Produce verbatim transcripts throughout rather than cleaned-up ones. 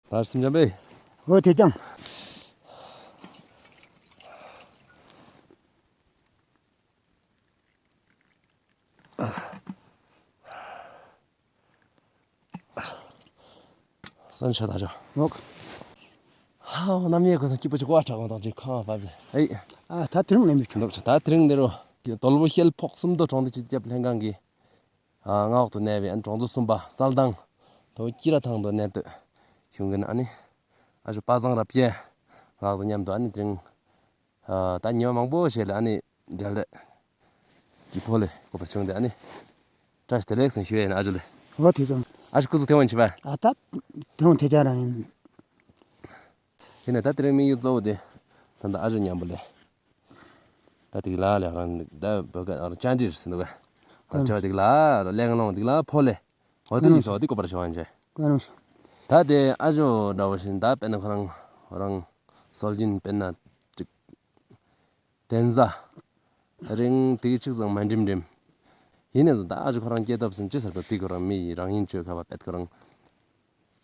ད་སེམས་ཅན་པས། འོ་དེ་ཀྱང་། སོན་ཆ་ད་ཅོ། འོག་ཧ་ནམ་ཡེ་ཁོ་སོང་སྐྱིད་པོ་ཅིག་བ་དྲག་གོང་དང་ཅིག་ཁང་བབས་ཟེ། ཨེ། ཨ་ད་དེ་རིང་ནས་མི་ཁྱོད་འདུག་ད་དེ་རིང་འདི་རུ་དོལ་པོ་ཤེལ་ཕོག་སུམ་མདོ་གྲོང་སྡེ་སྤྱི་ཁྱབ་ལྷན་ཁང་གི་ཨ་མངའ་འོག་ཏུ་གནས་པའི་ཨན་གྲོང་ཚོ་གསུམ་པ་གསལ་ཐང་དོ་སྐྱིད་ར་ཐང་དུ་གནས་སྡོད་བྱུང་གིན། ཨ་ནི་ཨ་ཞུ་པ་སངས་རབ་རྒྱས་ང་དང་མཉམ་དུ་ཨ་ནི་དེ་རིང་ཨ་ད་ཉི་མ་མང་པོ་ཞིག་ལ་ཨ་ནི་འབྲེལ་འདྲིས་ཀྱི་ཕོག་ལས་གོ་བར་བྱུང་སྟེ་ཨ་ནི་བཀྲ་ཤིས་བདེ་ལེགས་ཟེར་ཞུ་ཡས་ཡིན། ཨ་ཞུ་ལེ། འོ་དེ་ཙམ། ཨ་ཞུ་སྐུ་གཟུགས་བདེ་བོ་ཡིན་པས། ཨ་ད་དེ་འོང་དེ་ཅང་རང་ཡིན། ཡིན་ན་ད་དེ་རིང་དམིགས་ཡུལ་གཙོ་བོ་དེ་ད་ལྟ་ཨ་ཞུ་མཉམ་པོ་ལས་ད་དེ་ལ་ལས་རང་ད་བོད་སྐད་རང་བཅར་འདྲི་ཟེར་འདུག་ག་ད་བཅར་དེ་ལ་གླེང་སློང་དེ་ལ་ཕོག་ལས་འོ་དེ་ཡིན་སོ་དེ་གོ་བར་བྱུང་བ་ཡིན་ཅེ། ད་དེ་ཨ་ཞུ་འདྲ་བོ་ཞིག་ད་དཔེར་ན་ཁོ་རང་རང་སྲོལ་རྒྱུན་དཔེར་ན་ཅིག་གདན་ས་རིང་དེ་གི་ཆིག་ཙམ་མ་འགྲིམ་འགྲིམ། ཡིན་ནས་ད་ཨ་ཞུ་ཁོ་རང་སྐྱེས་སྟོབས་ཟིན་ཅི་ཟེར་པ་དེ་ཁོ་རང་མི་རང་ཡིན་ཆོས་ཁ་བ་པད་ཁོ་རང་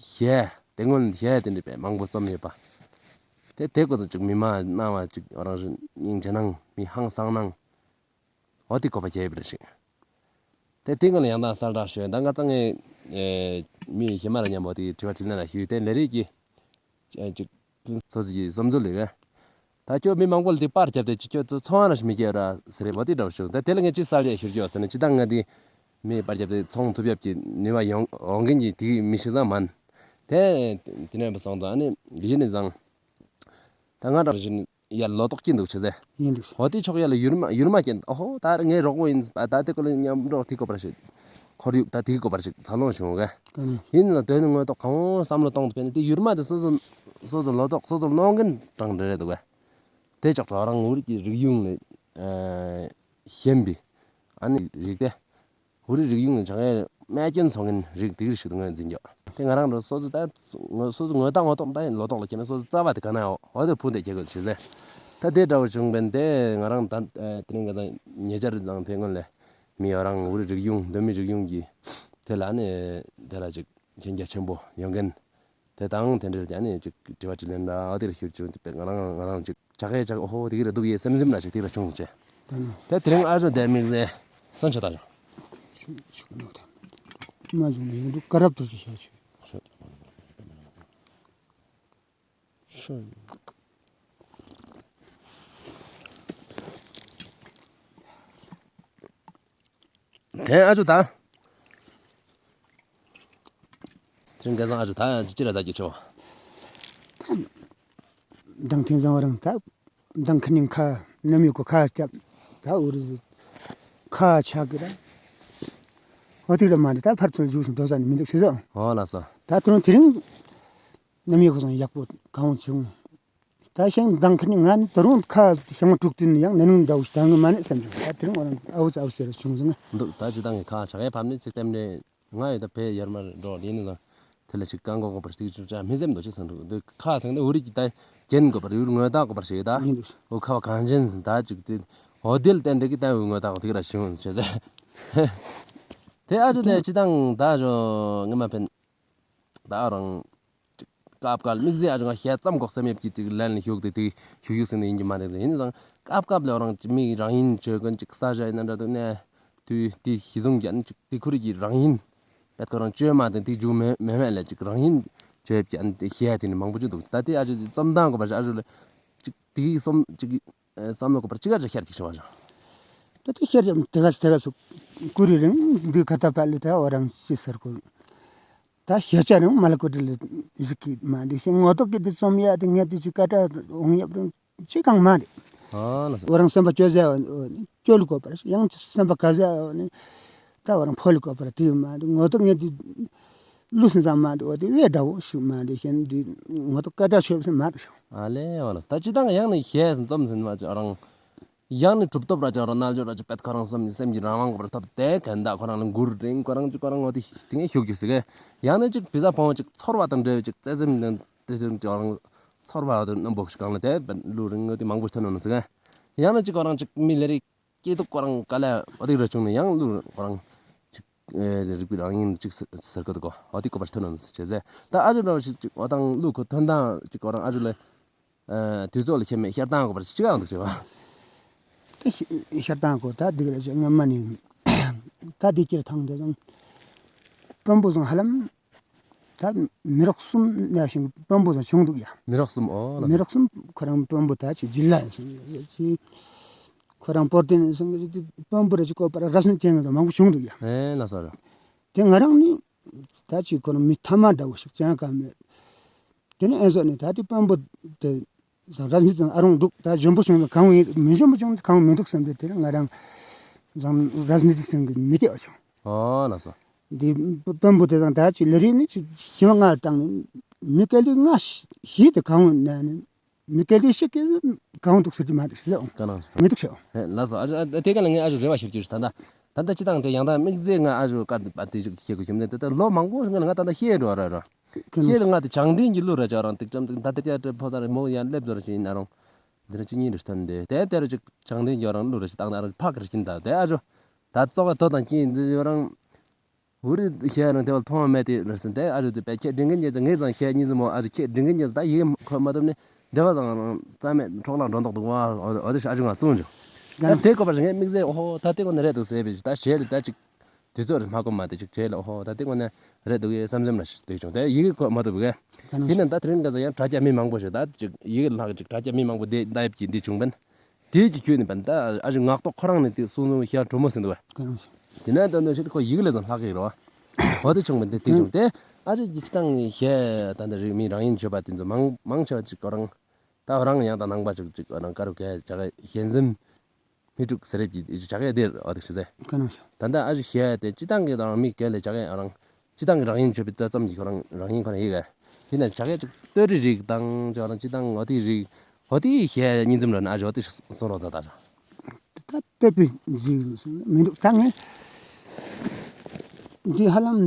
ཞེས་དེ་སྔོན་ཞེས་དེ་འདྲ་པའི་མང་པོ་རྩོམ་ཡོད་པ། དེ་དེ་ཀོ་ཙམ་ཅིག་མི་མང་སྣང་བ་ཅིག་རང་རིང་སྙིང་རྗེ་སྣང་མི་ཧང་སང་སྣང་འོ་དེ་གོ་བ་རྒྱས་པ་རེ་ཞིག་དེ་དེ་སྔོན་ལ་ཡང་དང་གསལ་བསྒྲགས་ཞུས་ད་ང་ཚང་ངའི་མི་ཧེ་མ་ར་མཉམ་པོ་དེ་དྲི་བ་དྲིས་ལན་ར་ཞུས་ཏེ་ལས་རིགས་ཀྱི་ཅིག་སོ་སོ་ཡི་བསམ་ཚུལ་ལས་རེད། ད་ཁྱོད་མི་མང་པོ་ལ་དེ་པར་བརྒྱབ་སྟེ་ཅིག་ཁྱོད་ཚོ་ཚོང་ར་ཞིག་མི་སྐྱེལ་ར་ཟེར་རེད་བ་དེ་འདྲ་བ་བྱུང་། ད་དེ་ལ་ངས་ཅི་གསལ་བཤད་ཞུ་རྒྱུ་ཟེར་ན་ཅི་ད་ང་དེ་མི་པར་བརྒྱབ་སྟེ་ཚོང་ཐུབ་ཡབ་ཀྱི་ནུས་པ་ཡོང་འོང་མཁན་གྱི་དེ་མི་ཞིག་ཙང་མིན། དེ་དེ་ནས་བ་སོང་ཙང་ཨ་ནི་གཞི་ནས་བཟང་ད་ང་རང་བཞིན་ཡར་ལོ་ཏོག་སྐྱིད་འདུག་ཆེ་ཟེར། ཡིན་འདུག་འོ་དེ་ཕྱོགས་ཡར་ལ་ཡུར་མ་ཡུར་མ་སྐྱེན། ཨོ་ཧོ་ད་ངའི་རོགས་པོ་ཡིན་ད་དེ་ཀོ་ལ་མཉམ་རོགས་དེ་ཀོ་པར་ཞིག་ཁོར་ཡུག་ད་དེ་ཀོ་པར་ཞིག་འཚར་ལོངས་བྱུང་ག་ཡིན་ན་དོན་དངོས་ཐོག་གང་བསམ་བློ་གཏོང་དུ་ཕན་ནི་དེ་ཡུར་མ་དེ་སོ་སོ་སོ་སོ་ལོ་ཏོག་སོ་སོ་སློང་མཁན་གྲངས་འདྲ་རེད་འདུག་ག་དེ་ཕྱོགས་རང་ངུ་རིགས་ཀྱི་རིག་གཞུང་ལས་ཞན་པའི་ཨ་ནི་རིགས་དེ། བོད་རིགས་རིག་གཞུང་ལ་བྱང་ཡས་རྨས་སྐྱོན་ཚོགས་མཁན་རིགས་དེ་གི་རིགས་ཤིག་ཏུ་ངོས་འཛིན་རྒྱུ། དེ་ང་རང་རང་སོ་སོ་ད་ངོ་སོ་སོ་ངོ་ད་ངོ་ཐོག་ད་ལོ་ཏོག་ལ་ཁྱེར་ན་སོ་སོ་རྩ་བ་དེ་ག་ན་ཡོད་འོ་དེར་ཕུགས་འདེད་བྱེད་དགོས་ཞེས་ཟེར། ད་དེ་འདྲ་བོ་བྱུང་བས་དེ་ང་རང་ད་དེ་རིང་ཁ་སང་ཉེ་ཆར་ཙང་དེ་སྔོན་ལས་མི་ཡོད་རང་བོད་རིགས་རིག་གཞུང་གདོད་མའི་རིག་གཞུང་གི་དེ་ལ་ནི་དེ་ལ་ཅིག་མཁྱེན་རྒྱ་ཆེན་པོ་ཡོད་མཁན། དེ་དང་དེ་འབྲེལ་ཀྱང་ནི་ཅིག་དྲི་བ་དྲིས་ལན་ར་ཨ་དེ་ར་ཞུ་ཅུང་དེ་ང་རང་ང་རང་ཅིག་ཆ་གའི་ཆ་ཨོ་ཧོ་དེ་གི་ར་འདུག་ཡེ་སེམས་སེམས་ན་ཅིག་དེ་ར་བྱུང་སོང་ཅེ། དེ་དེ་རིང་ཨ་ཞོ་དེ་དམིགས་བསལ་སོན་ཆ་ད་ཞོ། མ་བྱུང་ན་ཡོང་འདུག་ཀ་རབ་ཏུ་ཅིག་བྱ་ཆེ། དེ་ཨ་ཅོ་ད། དེ་རིང་ཁ་སང་ཨ་ཅོ་ད་ཅི་ར་ད་ཀྱི་ཆོ། མདང་ཐེངས་བཟང་བ་རང་ད་མདང་ཁ་ནིང་ཁ་ནམ་ཡོད་གོ་ཁ་སྐྱབས་ད་འུ་རུ་ཁ་ཆག་གི་ར། འོ་དེ་ལ་མ་འདི་ད་ཕར་ཚུར་བཞུགས་སུ་དོ་ཟ་ནི་མི་འདུག་ཤི་ཟོ། འོ་ལ་སོ། ད་དེ་རིང་དེ་རིང་ནམ་ཡོད་གོ་སང་ཡག་པོ་གང་བྱུང་། ད་ཞིང་མདང་ཁ་ནི་ང་ད་རུང་ཁ་ཞིང་དཀྲུག་དུས་ནི་ཡང་ནན་མོ་འདྲ་བོ་ཞིག་ད་ངི་མ་ནི་བསམ་བྱུང་། ད་དེ་རིང་འོ་རང་ཨའུ་ཙི་ཨའུ་ཙི་ར་བྱུང་ཟིན་ན། འདུག་ད་ཅི་ད་ངི་ཁ་ཆག་ཡ་ཕམ་ནི་ཅི་ལྟེམ་རེ་ང་ཡོད་ད་ཕེ་ཡར་མར་འགྲོ་དེ་ནི་ད་དེ་ལ་ཅིག་བཀག་འགོག་དགོས་པར་ཅིག་ཅིག་ཅ་མི་སེམས་འདུག་ཅི་སེམས་འདུག་འདུག་ཁ་སང་ད་འུ་རི་ཅིག་ད་རྒྱན་དགོས་པར་ཡུལ་ངོས་ད་དགོས་པར་ཞིག་ད་ཡིན་འདུག་འུ་ཁ་བ་གང་ཅན་ཟིན་ད་ཅིག་དེ་འོ་དེ་ལ་བརྟེན་དེ་གི་ད་འུ་ངོས་ད་དགོས་དེ་གི་ར་བྱུང་ཟིན་བྱས་ཟེར། དེ་ཨ་ཅོ་དེ་ཅི་དང་ད་ཞོ་ངི་མ་ཕན། ད་རང་ཅིག་སྐབས་འགའ་དམིགས་བསལ་ཨ་ཅོ་ང་བཤད་ཙམ་གོ་སེམས་ཡབ་ཀྱི་ཅིག་ལན་ལ་ཞུགས་ཏེ་དེ་ཞུགས་ཞུགས་ཟེར་ནས་ཡིན་གྱི་མ་རེད་ཟེར། ཡིན་ཙང་སྐབས་སྐབས་ལ་རང་ཅིག་མི་རང་ཡིན་བཅོས་མཁན་ཅིག་ས་ཆ་ཡིན་ན་འདྲ་འདུག་ནས་དུས་དེ་གཞི་བཟུང་ཀྱང་ཅིག་དེ་ཁུར་གྱི་རང་ཡིན་པད་ཁོ་རང་བཅོས་མ་དེ་དེ་འཇུག་མེད་མེད་མེད་ལ་ཅིག་རང་ཡིན་བཅོས་ཀྱང་དེ་བཤད་དེ་ནི་མང་པོ་ཅིག་འདུག་ད་དེ་ཨ་ཅོ་རྩོམ་སྟངས་གོ་བ་ཨ་ཅོ་ལ་ཅིག་དེ་གསུམ་ཅིག་བསམ་བློ་བསྐོར་བར་ཅི་ག་ཅིག་ཤར་ཅིག་བྱུང་བ་ཞིག་ད་དེ་ཤར་ཡང་དེ་ག་དེ་ག་སུ་ཀུ་རེ་རིང་འདི་ཁ་ཏ་པ་ལི་ད་འོ་རང་སི་སར་ཀུ་ད་ཤེས་བྱ་རིང་མ་ལ་ཀུ་དེ་ལ་ཞིག་གི་མ་འདི་ཤེས་ངོ་ཐོག་གི་འདི་རྩོམ་ཡ་དེ་ངས་དེ་ཅིག་ཀ་ཏ་འོང་ཡབ་རིང་ཅི་གང་མ་རེད། འོ་རང་སེམས་པ་སྐྱོ་ཟ་འོ་ནི་སྐྱོ་ལི་གོ་པར་ཡང་སེམས་པ་ག་ཟ་འོ་ནི་ད་འོ་རང་ཕོ་ལི་གོ་པར་དེ་མ་འདི་ངོ་ཐོག་ངས་དེ། ལུས་ཟིན་ཙང་མ་འདི་འོ་དེ་བས་འདྲ་བོ་ཞིག་མ་འདི་ཤེས་འདི་ངོ་ཐོག་ཀ་ཏ་ཤོབ་ཟིན་མ་འདི་ཤོ། ཨ་ལེ་འོ་ལ་ད་ཅི་དང་ཡང་ནི་ཤེས་ཟིན་རྩོམ་ཟིན་མ་ཅི་རང་ཡང་ནི་གྲུབ་ཐོབ་ར་ཅི་རང་རྣལ་འབྱོར་ར་ཅི་པད་ཁོ་རང་སེམས་ཀྱི་སེམས་ཀྱི་རང་དབང་གོ་བར་ཐོབ་དེ་གན་ད་ཁོ་རང་ལ་མགུར་རིང་ཁོ་རང་ཅི་ཁོ་རང་འོ་དེ་དེ་ངས་ཤུགས་ཀྱི་ཟིག་གེ་ཡང་ནི་ཅིག་བི་ཟ་ཕོང་ཅིག་ཚོར་བ་དང་འབྲེལ་བའི་ཅིག་བརྩེ་སེམས་དང་དེ་ཅིག་ཅི་རང་ཚོར་བ་དང་རྣམ་པོ་ཞིག་གང་ལ་དེ་བླུ་རིང་འོ་དེ་མང་པོ་ཞིག་ཐོན་ནོ་ཟིག་གེ་ཡང་ནི་ཅིག་ཁོ་རང་ཅིག་མི་ལས་རིགས། སྐྱིད་སྡུག་ཁོ་རང་ག་ལ་འོ་དེ་ར་བྱུང་ནས་ཡང་བླུ་ཁོ་རང་ཅིག་ ཨེ་རིག་པའི་རང་བཞིན་ཅིག་ཟེར་གོ་དུ་གོ། འོ་དེ་གོ་བར་ཐོན་ནོ་ཟེར་ཟེར། ད་ཨ་ཇོ་ལོ་ཞིག་ཅིག་འོ་དང་ལུག་ཁོ་ཐོན་དང་ཅིག་འོ་དང་ཨ་ཇོ་ལོ་ཨེ་དུས་ཚོད་ལ་ཁྱད་མེད་ཤར་དང་གོ་བར་ཅིག་ཨང་འདུག་ཅེས་པ། ད་ཤར་དང་གོ་ད་འདི་ག་རེ་ཅིག་སྔ་མ་ནི་ད་འདི་སྤྱིར་བཏང་དེ་ཙང་དཔོན་པོ་ཚང་ཧ་ལམ་ད་མི་རབས་གསུམ་ནས་ཤིང་དཔོན་པོ་ཚང་བྱུང་འདུག་ཡ། མི་རབས་གསུམ་འོ་ལ། མི་རབས་གསུམ་ཁོ་རང་དཔོན་པོ་ད་ཅིག་འཇིལ་ལ་ཡིན་སོང་ཅིག་ཁོ་རང་པོར་ཏེ་ནས་སོང་ཅིག་དཔོན་པོ་ར་ཅིག་བསྐོས་པ་ར་ར་སྣེ་ཅན་ཚང་མང་པོ་བྱུང་འདུག་ཡ། ཨེ་ལ་ས་ར། དེ་ང་རང་ནི་ད་ཅིག་ཁོ་རང་མི་ཐ་མ་འདྲ་བོ་ཞིག་ཅང་གང་མེད། དེ་ནས་ཨེ་ཟོ་ནས་ད་དེ་དཔོན་པོ་དེ་ར་སྣེ་ཚང་ཨ་རུང་འདུག་ད་འཇོན་པོ་བྱུང་ཚང་གང་ཡིན་མི་འཇོན་པོ་བྱུང་ཚང་གང་མི་འདུག་བསམ་སྟེ་དེ་ང་རང་ཚང་ར་སྣེ་ཚང་གི་མི་དེ་བ་བྱུང་། ཨོ་ལ་ས། འདི་དཔོན་པོ་དེ་དང་ད་ཅི་ལས་རིགས་ནི་ཅི་ཞི་བ་ལྔ་བཏང་ནི་མི་སྐལ་ལྡན་ལྔ་བཞི་དེ་གང་ཡིན་ན་ནི་མི་སྐལ་ལྡན་ཞིག་གིས་གང་འདུག་ཟེར་གྱི་མ་འདུག་ཟེར་ཨོ། ག་ནང་མི་འདུག་ཟེར་ཨོ། ཧེ་ལ་ས། ཨ་ཨ་དེ་ག་ལ་ངས་ཨ་ཞུ་རེ་བ་ཞུ་རྒྱུ་ཞིག་ད་ད་ད་ད་ཅི་དང་དེ་ཡང་ད་དམིགས་བརྩེ་ང་ཨ་ཞུ་ཀ་ད་དེ་ཞིག་ཤེས་དགོས་ཞུམ་ནས་ད་ད་ལོ་མང་པོ་ང་ང་ད་ད་ཤེས་འགྲོ་ར་ར་ཤེས་ང་དེ་བྱང་ལྡན་གྱི་ལུགས་ར་ཅག་རང་ཏིག་ཙམ་ད་ད་དེ་ཕོ་ས་རེ་མོ་ཡང་སླེབས་འགྲོ་ར་ཞིག་ཡིན་ན་རུང་འཛིན་གྲྭ་བཅུ་གཉིས་རུ་ཐོན་ཏེ་དེ་དེ་རུ་ཅིག་བྱང་ལྡན་གྱི་རང་ལུགས་ར་ཞིག་བཏང་ན་རུང་ཕག་ར་ཞིག་ད་དེ་ཨ་ཞུ་ད་ཙོག་ག་དོ་དང་ཅི་ཡིན་ཡོད་རང་། འུ་རི་ཤེས་རང་དེ་བ་མཐོང་མེད་དེ་རེད་ཟེར་ཏེ་ཨ་ཞུ་དེ་པེ་ཁྱེད་དྲིན་གན་རྒྱལ་ངེད་ཚང་ཤེས་གཉིས་ཟིན་མོ། ཨ་ཞུ་ཁྱེད་དྲིན་གན་རྒྱལ་ད་ཡིག་ཁོ་མ་ཐུབ་ནི་དེ་བ་ཚང་རྩ་མེད་འཕྲོག་བརླག་འགྲོ་མདོག་འདུག་བ། འོ་དེ་ཨ་ཞུ་ང་གསུངས་བྱུང་། ད་དེ་གོ་བར་ངས་དམིགས་བརྩེ་ཨོ་ད་དེ་གོ་ནི་རེད་འདུག་ཟེར་བས་ད་ཞེས་དེ་ད་ཅིག་དུས་ཚོད་རེ་མ་གོ་མ་དེ་ཅིག་བྱས་ལ་ཨོ་ད་དེ་གོ་ནི་རེད་འདུག་ཡེ་བསམ་སེམས་ལ་ཞིག་དེ་བྱུང་། དེ་ཡིག་ཁོ་མ་ཐུབ་གི་ཡིན་ན་ད་དེ་རིང་ག་ཚ་ཡང་དྲ་རྒྱ་མི་མང་པོ་ཞིག་ད་ཅིག་ཡིག་ལྷག་ཅིག་དྲ་རྒྱ་མི་མང་པོ་དེ་ད་ཡབ་ཀྱི་འདི་བྱུང་བན། དེའི་གི་ཁྱོད་ནི་བན་ད་ཨ་ཞུ་ངག་ཐོག་ཁོ་རང་ནི་དེ་སུང་སུང་ཤ་གྲོ་མོ་ཟིན་འདུག་བ། དེ་ན་ད་ནི་ཞིག་ཁོ་ཡིག་ལས་ཙང་ལྷག་གི་རོ། འོ་དེ་བྱུང་བན་དེ་དེ་བྱུང་དེ་ཨ་ཞུ་ཅི་དང་ཤེས་ད་འདི་རིགས་མི་རང་ཡིན་ཆོས་པ་དེ་ཚོ་མང་མང་ཆེ་བ་ཅིག་ཁོ་རང་ད་ཁོ་རང་ཡང་ད་ནང་པ་ཅིག་ཅིག་ཁོ་རང་ཀ་རུ་གས་ཅག་གི་ཞེན་འཛིན་མི་དྲུག་ཟེར་རེད་ཀྱི་ཅག་གི་དེ་འོ་དེ་ཞུ་ཟེ། ད་ད་ཨ་ཞུ་ཤེས་དེ་ཅི་དང་གི་རང་མི་སྐད་ལས་ཅག་གི་རང་། སྤྱི་བཏང་གི་རང་ཡིན་ཆོས་པའི་ལྟ་ཙམ་གྱིས་ཁོ་རང་རང་ཡིན་ཁོ་རང་ཡིན་ག། དེ་ནས་བྱ་སྐད་ཅིག་སྟོད་རི་རིགས་དང་ཅོ་རང་སྤྱི་བཏང་འོ་དེ་རིགས་འོ་དེ་ཤེས་གཉིས་འཛོམས་ར་ན་ཨ་ཞོ་དེ་སོང་རོགས་མཛད་ད། ད་སྟོད་པའི་རིགས་མི་འདུག་ད་ངས་འདི་ཧ་ལམ་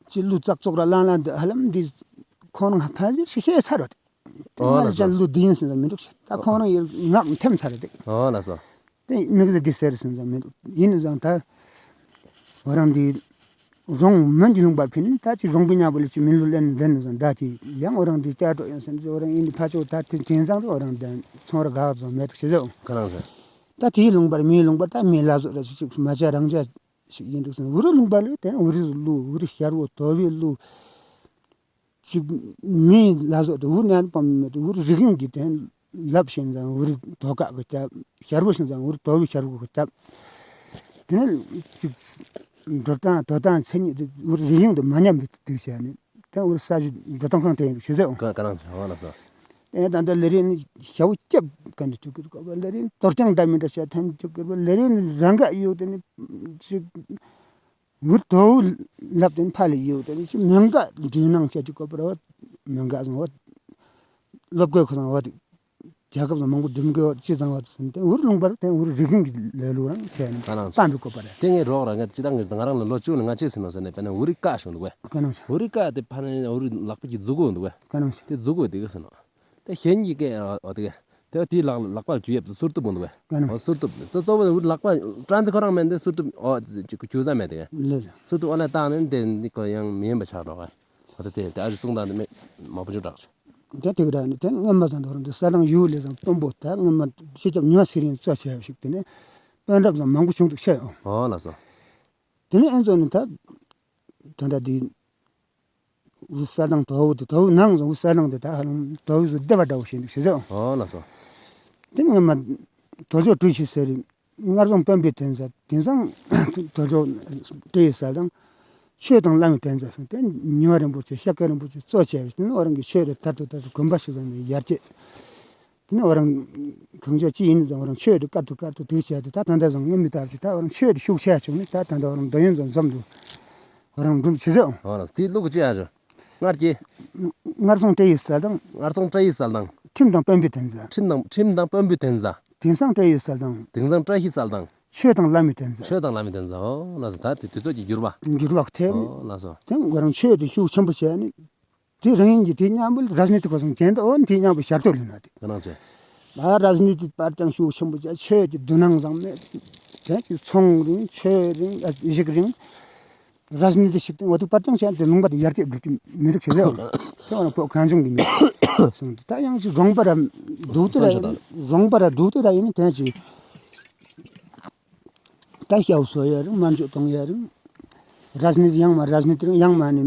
ཅི་ལུ་ཙག་ཙོག་ར་ལང་ལང་འདི་ཧ་ལམ་འདི་ཁོང་རང་ཕལ་ཆེར་ཤེས་ཤེས་ཚར་རོ། དེ་ཨོ་ང་ལ་ལགས་སོ། ཅང་ལུ་འདི་ཡིན་ཟེར་ན་མི་འདུག་ད་ཁོང་རང་ཡིར་ངག་འཐེམ་ཚར་རེད། ཨོ་ལགས་སོ། དེ་དམིགས་བསལ་འདི་ཟེར་ཟེར་ན་མི་འདུག་ཡིན་ཙང་ད། ཨོ་རང་འདི་རོང་མོན་གྱི་ལུང་པར་ཕིན་ད་ཅི་རོང་པའི་ཉ་པོ་ལ་ཅི་མིན་ལུ་ལེན་ལེན་ཟེར་ད་ཅི་ཡང་ཨོ་རང་འདི་སྐྱ་གྲོགས་ཡིན་ཟེར་ན་ཨོ་རང་ཡིན་འདི་ཕ་ཆོ་ད་དེ་དེང་སང་རོ་ཨོ་རང་འདི་ཚོང་ར་གག་ཚོང་མེད་དུ་ཤེས་ཟེར། ཁ་ནང་ཟེར། ད་དེའི་ལུང་པར་མིའི་ལུང་པར་ད་མི་ལ་བཟོ་ར་ཅི་ཅིག་མ་བྱ་རང་བྱ་ཞིག་ཡིན་འདུག་ཟེར་ན་ཨོ་རི་ལུང་པ་ལ་དེ་ཨོ་རི་ལུ་ཨོ་རི་ཤར་བོ་དོ་བའི་ལུ། ཅིག་མི་ལ་སོགས་དེ་འུར་ནན་པམ་མེད་དེ་འུར་རིག་ཡོང་གི་དེ་ལབ་ཤིང་ཙང་འུར་དོ་ཀ་གི་སྐྱབས་ཤར་བུ་ཤིང་ཙང་འུར་དོ་བུ་ཤར་བུ་གི་སྐྱབས། དེ་ནས་ཅིག་འགྲོ་སྟངས་དོ་སྟངས་མཚན་ཉིད་དེ་འུར་རིག་ཡོང་དེ་མ་ཉམས་དེ་དེ་བྱས་ནས་དེ་འུར་ས་གཞི་འགྲོ་སྟངས་ཁང་དེ་ཡིན་ཞེས་ཟེར་འོང་། ག་ག་རང་ཞེས་འོང་ལ་སོ། དེ་ད་ལྟ་ལས་རིགས་ནི་ཞྭ་བོ་སྐྱབས་ག་འདྲ་ཐུག་གི་རུ་ཀ་བ་ལས་རིགས་གཏོར་རྐྱང་འདྲ་མི་འདྲ་བྱས་ཐོན་ཐུག་གི་རུ་ལས་རིགས་ནི་བཟང་ག་ཡོད་དེ་ནི་ཅིག་འུར་དོ་ལབ་དེ་ཕ་ལ་ཡོད་དེ་ནི་ཅི་མེང་ག་འདྲུད་ནང་ཁྱེད་ཀྱི་ཀོ་པར་བ་མེང་ག་བཟང་བ་སློབ་དགོས་ཁོ་བཟང་བ་དེ་རྒྱལ་ཁབ་ལ་མང་པོ་འདུམ་དགོས་བ་ཅི་བཟང་བ་དེ་ཟིན་དེ་འུར་ལུང་པར་དེ་འུར་རིག་གཞུང་གི་ལས་ལུགས་རང་བྱས་ནས་ད་ནང་བཏང་བའི་ཀོ་པར་དེ་ངས་རོགས་ར་ངས་ཅི་ད་ངས་ང་རང་ལ་ལོ་བཅུ་ནས་ང་ཅི་ཟིན་ནོ་ཟེར་ནས་དཔེར་ན་འུ་རི་ཀ་ཞུ་འདུག་གས། ཀ་ནང་ཆ། འུ་རི་ཀ་དེ་ཕ་ནས་འུ་རི་ལག་པ་གི་མཛུ་གུ་འདུག་གས། ཀ་ནང་ཆ། དེ་མཛུ་གུ་དེ་ག་ཟིན་ནོ། དེ་གཞན་གྱི་སྐད་འོ་དེ་ག་དེ་དེའི་ལག་ལག་པ་གྱུ་ཡབ་ཏུ་སུར་ཏུབ་འདུག་གས། ག་ནང་། འོ་སུར་ཏུབ་དེ་གཙོ་བོ་འུ་ལག་པ་ཊྲན་སི་ཁོ་རང་མེན་དེ་སུར་ཏུབ་འོ་ཅིག་གྱུ་ས་མེད་དེ་གས། ལེ་ལེ། སུར་ཏུབ་འོ་ལ་བཏང་ནས་དེ་འདི་ཁོ་ཡང་མི་ཡིན་པ་ཆགས་འགྲོ་གས། འོ་དེ་དེ་དེ་ཨ་རི་གསུང་སྟངས་དེ་མེད་མ་བུ་ཆུ་དྲག་ཆུ། དེ་དེ་ག་ར་ནི་དེ་སྔོན་མ་ཙམ་དུ་རང་དེ་ས་ལང་ཡུལ་ལས་ཙང་དཔོན་པོ་ད་སྔོན་མ་སྤྱི་ཁྱབ་ཉོ་སི་རིན་གཙོ་བྱས་ཞིག་དེ་ནས་དཔོན་རབ་ཙང་མང་པོ་བྱུང་འདུག་བཤད་འོང་། འོ་ལགས་སོ། དེ་ནས་ཨེ་ཙོ་ནི་ད་ད་ད་དེ། འུ་ས་དང་དོ་བུ་དེ་དོ་བུ་ནང་བཟུང་འུ་ས་དང་དེ་ད་ཧ་ལམ་དོ་བུ་བཟུང་སྡེ་བ་འདྲ་བོ་ཞིག་འདུག་ཞེས་ཟེར། འོ་ལགས་སོ། དེ་ནས་སྔོན་མ་དོ་ཅོག་བཀྲ་ཤིས་ཟེར་སྔར་སོང་དཔོན་པོའི་ཐོན་ས་དེང་སང་དོ་ཅོག་བཀྲ་ཤིས་ས་དང་ཆོས་དང་བླ་མའི་ཐོན་ས་སོང་དེ་ཉི་མ་རིན་པོ་ཆེ་ཤཱཀྱ་རིན་པོ་ཆེ་གཙོ་བྱས་པའི་དེ་ནས་ཨོ་རང་གི་ཆོས་དེ་དར་དུ་དར་དུ་དགོན་པ་ཞིག་བཟང་ནས་ཡར་སྐྱེད། དེ་ནས་ཨོ་རང་གང་ཅི་ཅི་ཡིན་ཙང་ཨོ་རང་ཆོས་དེ་དཀར་དུ་དཀར་དུ་དུས་བྱས་ཏེ་ད་ད་ལྟ་བཟང་ངན་མི་ལྟར་གྱི་ད་ཨོ་རང་ཆོས་དེ་ཤུགས་ཆེ་བྱུང་ནས་ད་ད་ལྟ་ཨོ་རང་འདོད་ཡོན་ཙམ་འཛོམས་འདུག་ཨོ་རང་འགྲུབ་ཆེ་ཟེར་འོང་། ཨོ་རང་དེ་ལུགས་ཅི་ཨ་རུ། སྔར་གྱི། སྔར་སོང་བཀྲ་ཤིས་ས་དང་། སྔར་སོང་བཀྲ་ཤིས་ས་དང་། ཁྲིམས་དང་དཔོན་པོའི་ཐོན་ས། ཁྲིམས་དང་ཁྲིམས་དང་དཔོན་པོའི་ཐོན་ས། དེང་སང་བཀྲ་ཤིས་ས་དང་། དེང་སང་བཀྲ་ཤིས་ས་དང་། ཆོས་དང་བླ་མའི་ཐོན་ས། ཆོས་དང་བླ་མའི་ཐོན་ས་ཨོ་ལགས་སོ་ད་དེ་དུས་ཚོད་ཀྱི་འགྱུར་བ། འགྱུར་བ་ཐེབས་ནས། ཨོ་ལགས་སོ། དེ་ང་རང་ཆོས་དེ་ཤུགས་ཆེན་པོ་བྱས་ནས། དེ་རང་ཉིད་ཀྱི་དེ་མཉམ་པོ་རཱཇ་ནི་ཏི་ཁོ་སང་གྱེན་དུ་འོ་དེ་མཉམ་པོ་ཞར་དུ་ལུས་ན་དེ། ང་རང་ཚོས། ད་རཱཇ་ནི་ཏི་པར་ཀྱང་ཤུགས་ཆེན་པོ་བྱས་ཆོས་ཀྱི་འདུ་ནང་བཟང་མེད། དེ་ཚོང་རིང་ཆོས་རིང་ཨ་ཡིག་རིང་རཱཇ་ནི་ཏི་ཞིག་དང་འོ་དེ་པར་ཅང་བྱས་ཏེ་ལུང་པ་དེ་ཡར་རྒྱས་འགྲོ་གི་མི་འདུག་ཟེར་ཡོད། དེ་འོ་ན་ཁོ་གང་བྱུང་གི་མི་སོང་། ད་ཡང་ཅིག་རོང་པ་ར་འདུག་སྟེ་ར་ཡིན། རོང་པ་ར་འདུག་སྟེ་ར་ཡིན། དེ་ཅིག་ད་ཤའུ་སོ་ཡ་རིང་མ་འཇོག་གཏོང་ཡ་རིང་རཱཇ་ནི་ཏི་རིང་ཡང་མ་རཱཇ་ནི་ཏི་རིང་ཡང་མ་ནི་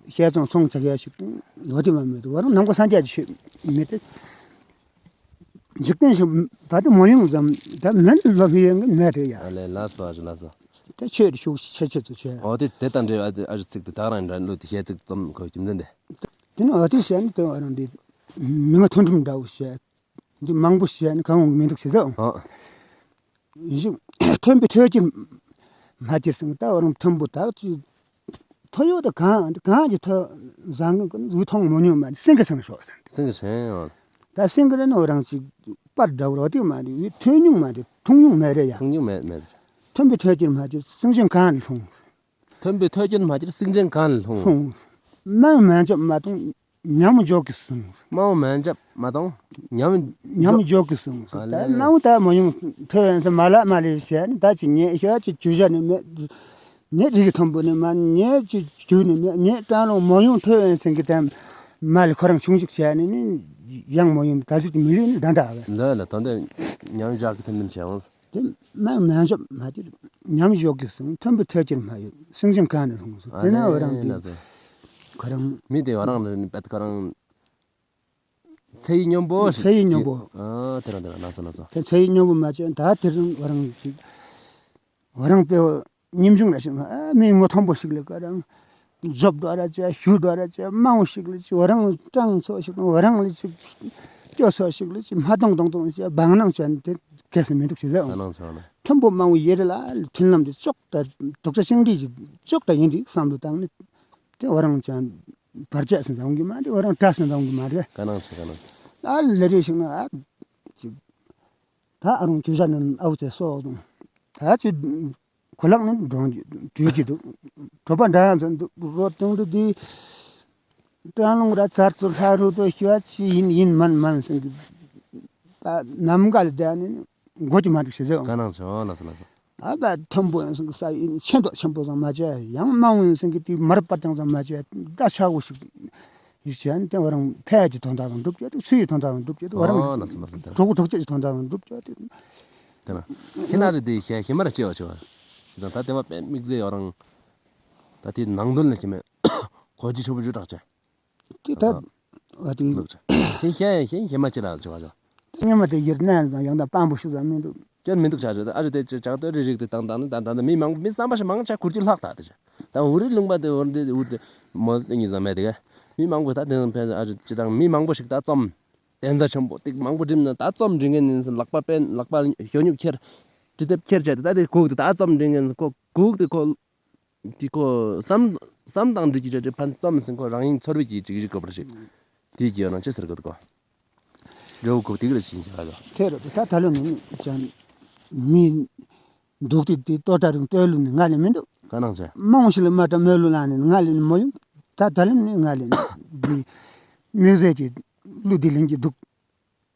ཤ་ཚོང་ཚོང་ཆགས་ཡ་ཞིག་དང་འོ་དེ་མ་མེད་དུ་བ་རང་ནམ་མཁའ་སངས་རྒྱས་ཀྱི་ཆོས་མེད་དེ། འཇིག་རྟེན་ཞིག་ད་དེ་མོ་ཡོང་ཙམ་ད་མེད་ལོ་ཕི་ཡོང་གི་མེད་དེ་ཡ། ཨ་ལེ་ལགས་སོ་ཨ་ཞུ་ལགས་སོ། དེ་ཆོས་དེ་ཤུགས་ཆེ་ཆེ་ཚུ་ཆེ། འོ་དེ་དེ་ལྟ་འདྲེ་ཨ་ཨ་ཞུ་ཚིག་དེ་ད་རང་འདྲ་ལུགས་དེ་བཤད་ཚིག་ཙམ་ཁོ་རྒྱུ་མཚན་དེ། དེ་ནི་འོ་དེ་བཤད་ནི་དེ་རང་དེ་མི་ང་ཐུན་ཐུན་འདྲ་བོ་བཤད། འདི་མང་པོ་བཤད་ནི་གང་འོང་མི་འདུག་ཟེར་ཟེར། ཨ། ཡིན་ཞིང་མཐོན་པོའི་ཐོད་ཀྱིས་མ་ཁྱེར་ཟེར་ད་འོ་རང་མཐོན་པོ་དག་ཅིག་ཐོ་ཡོད་ད་གང་གང་གི་ཐོ་བཟང་གི་ཀུན་འུ་མཐོང་མོ་ཉུང་མ་ནི་སེང་གེ་སང་ཤོག་ཟེར། སེང་གེ་སེང་ཨ། ད་སེང་གེ་རེ་ནི་འོ་རང་ཅིག་པར་འདྲ་བོ་རོ་དེ་མ་རེད། འུ་ཐོན་ཉུང་མ་རེད། མཐོང་ཉུང་མེད་རེད་ཡ། མཐོང་ཉུང་མེད་མེད། མཐོན་པོའི་ཐོད་ཀྱིས་མ་ཁྱེར་སེང་ཆེན་གང་ལ་ལྷུང་། མཐོན་པོའི་ཐོད་ཀྱིས་མ་ཁྱེར་སེང་ཆེན་གང་ལ་ལྷུང་། ལྷུང་། དམའ་བོ་མ་འཇབ་མ་གཏོང་། ཉམས་འཇོག་གི་སོང་། དམའ་བོ་མ་འཇབ་མ་གཏོང་། ཉམས། ཉམས་འཇོག་གི་སོང་། ཨ་ད་ལེ། དམའ་བོ་ད་མ་ཡོང་ཐོས་ཡོང་ས་མ་ལགས་མ་ལས་བྱས་ནི་ད་ཅི་ཉེ་ཤ་ཅི་ཇུ་བཞག་ནི་མེད། ཉེ་རིགས་མཐོན་པོ་ནི་མ་ཉེ་ཅི་ཇུ་ནི་མེད་ཉེ་སྤྲང་ལོང་མ་ཡོང་ཐོས་ཡོང་ས་གི་དམ་མ་ལས་ཁོ་རང་ཆུང་ཞིག་བྱས་ནི་ནི་ཡང་མ་ཡོང་ད་ཅི་མི་ལུས་ནི་འདྲ་འདྲ་བས། ལེ་ལེ་ད་འདི་ཉམས་འཇོག་གི་ཐིམ་ཐིམ་བྱས་འོང་། དེ་མ་མ་འཇབ་མ་དེ་ཉམས་འཇོག་གི་སོང་། མཐོན་པོའི་ཐོད་ཀྱིས་མ་ཡོད། སེང་ཆེན་གང་ནས་ལྷུང་སོང་། དེ་ན་འོ་རང་དེ་ཁོ་རང་མི་དེ་འོ་རང་ལ་ནི་པད་ཁོ་རང་ཚེ་ཡི་སྙོམས་པོ་ཞིག་ཚེ་ཡི་སྙོམས་པོ། ཨ་དེ་རང་དེ་རང་ལགས་སོ་ལགས་སོ། དེ་ཚེ་ཡི་སྙོམས་པོ་མ་བྱས་ད་དེ་རིང་འོ་རང་ཅིག་འོ་རང་དཔེ་ཉིན་ཆུང་ལ་ཞིག་ཨ་མི་ངོ་མཐོན་པོ་ཞིག་ལ་ཁོ་རང་འཇོབ་འགྲོ་ར་བྱས་ཞུ་འགྲོ་ར་བྱས་མང་བོ་ཞིག་ལ་ཅིག་འོ་རང་སྤྲང་ཚོ་ཞིག་དང་འོ་རང་ལ་ཅིག་སྐྱོ་ཚོ་ཞིག་ལ་ཅིག་མ་གཏོང་གཏོང་གཏོང་བྱས་བང་ནང་བྱས་ནས་དེ་གལ་སྲིད་མི་འདུག་ཅེས་ཟེར། ཨ་ནང་ཚོ་ལ་མཐོན་པོ་དམའ་བོ་ཡེ་རེ་ལ་མཐུན་ལམ་དེ་ཅོག་ཏ་རྡོག་རྩ་གཅིག་སྒྲིལ་གྱི་ཅོག་ཏ་ཡིན་དེ་བསམ་བློ་བཏང་ནས་དེ་འོ་རང་ཅང་བར་ཆད་སེམས་ཙམ་གྱི་མ་རེད། འོ་རང་དགྲ་སེམས་ཙམ་གྱི་མ་རེད། ཀ་ནང་ཚོ་ཀ་ནང་ཚོ། ཨ་ལེ་རེ་ཞིག་ན་ཨ་ཅིག་ད་ཨ་རུང་ཁྱོད་ཞག་ནས་ཨའུ་ཚེ་སོགས་དང་ད་ཅིག་གོ་ལག་ནི་འགྲོ་འགྲོ་གི་འདུག་གྲོད་པ་འདྲ་ཡང་ཚོ་འདུག་རོ་དུང་འདི་དེ་སྤྲང་ལུང་ར་ཚར་ཚུར་ལྷ་རུ་དོ་ཤུ་ཨ་ཅི་ཡིན་ཡིན་མན་མན་ཟེར་གི་ད་ནམ་མཁའ་ལ་བསྡད་ནི་ནི་མགོ་ཅིག་མ་འགྲིག་ཞེས་ཟེར། ཀ་ནང་ཚོ་ལགས་སོ་ལགས་སོ། ཨ་བ་མཐོན་པོ་ཡང་ཟེར་གི་ས་ཡིན་ཆེ་མདོག་ཆེན་པོ་ཙམ་མ་བྱས་ཡང་དམའ་བོ་ཡང་ཟེར་གི་དེ་མར་པ་ཏང་ཙམ་མ་བྱས་འདྲ་ཆགས་པོ་ཞིག་ཡིག་ཆ་ནི་དེ་བ་རང་ཕལ་གྱི་དོན་དག་དང་འགྲུབ་ཀྱི་འདུག་ཚུལ་གྱི་དོན་དག་དང་འགྲུབ་ཀྱི་འདུག་བ་རང་ཨོ་ལགས་སོ་ལགས་སོ། དེ་གྲོགས་གྲོགས་ཅིག་གི་དོན་དག་དང་འགྲུབ་ཀྱི་འདུག་དེ་ན་ཁྱེད་ན་རེ་དེ་ཤེས་ཤེས་མ་རེ་ཅེས་བ་ཅེས་བ་ཞེས་དང་ད་དེ་བ་དཔེ་དམིགས་བསལ་ཡོད་རང་ད་དེ་ནང་དོན་ལ་ཁྱེད་མེད་གོ་རྒྱུ་ཆོག་པོ་ཞུ་དྲག་ཅེས་དེ་ད་བ་དེ་ལུགས་ཅེས་ཤེས་ཤེས་ཤེས་མ་ཅེས་ར་ཅེས་བ་ཅེས་བ་ད་སྔོན་མ་དེ་ཡིར་ནན་ཙང་ཡང་ད་དཔང་པོ་ཞུ་ཙམ་མི་འདུག་ཀྱང་མི་འདུག་ཆ་ཆ་ཨ་ཅེ་དེ་ཅེ་ཅག་ཏོ་རི་རིགས་དེ་དང་དང་ནི་ད་ད་ནི་མི་མང་མི་བསམ་པ་ཞིག་མང་ཆ་ཁུར་རྒྱུ་ལྷག་ད་དེ་ཅེ་ད་འུ་རི་ལུང་པ་དེ་འུར་དེ་འུར་དེ་མོ་དེ་གཉིས་ཙམ་མེད་དེ་ག་མི་མང་པོ་ད་དེ་ཕན་ཨ་ཅེ་ཅེ་དང་མི་མང་པོ་ཞིག་ད་རྩོམ་དེ་ཚ་ཆེན་པོ་ཏིག་མང་པོ་འགྲིམ་ན་ད་རྩོམ་འབྲི་མཁན་ཡིན་ཟེར་ལག་པ་པན་ལག་པ་ཤོ་སྨྱུག་ཁྱེར་ཏི་ཏེབ་ཁྱེར་བྱས་ཏེ་ད་དེ་གུག་དེ་ད་རྩོམ་འབྲི་མཁན་ཁོ་གུག་དེ་ཁོ་དེ་ཁོ་བསམ་བསམ་དང་འགྲིག་གི་བྱས་ཏེ་ཕན་རྩོམ་ཟིན་ཁོ་རང་ཡིན་ཚོར་བའི་གི་ཅིག་ཅིག་གོ་བར་ཞིག་དེ་གི་ཡོད་ན་ཅི་ཟེར་གི་འདུག་གོ། འབྲས་བུ་གུག་དེ་གི་རེ་ཕྱིན་ཞིག་ལ་གོ། དེ་རེད་ད་ད་ལོ་ནི་ཅང་མི་འདུག་དེ་དེ་ལྟོ་ད་རིང་ལྟོས་ལུགས་ནི་ང་ལས་མི་འདུག་ཀ་ནང་ཆེ། མང་ཞིག་ལ་མ་ད་མོས་ལུགས་ལ་ནི་ང་ལས་ནི་མ་ཡོང་། ད་ད་ལམ་ནི་ང་ལས་ནི་དེ་མི་ཟེར་གྱི་ལུགས་དེ་ལེན་གྱི་འདུག་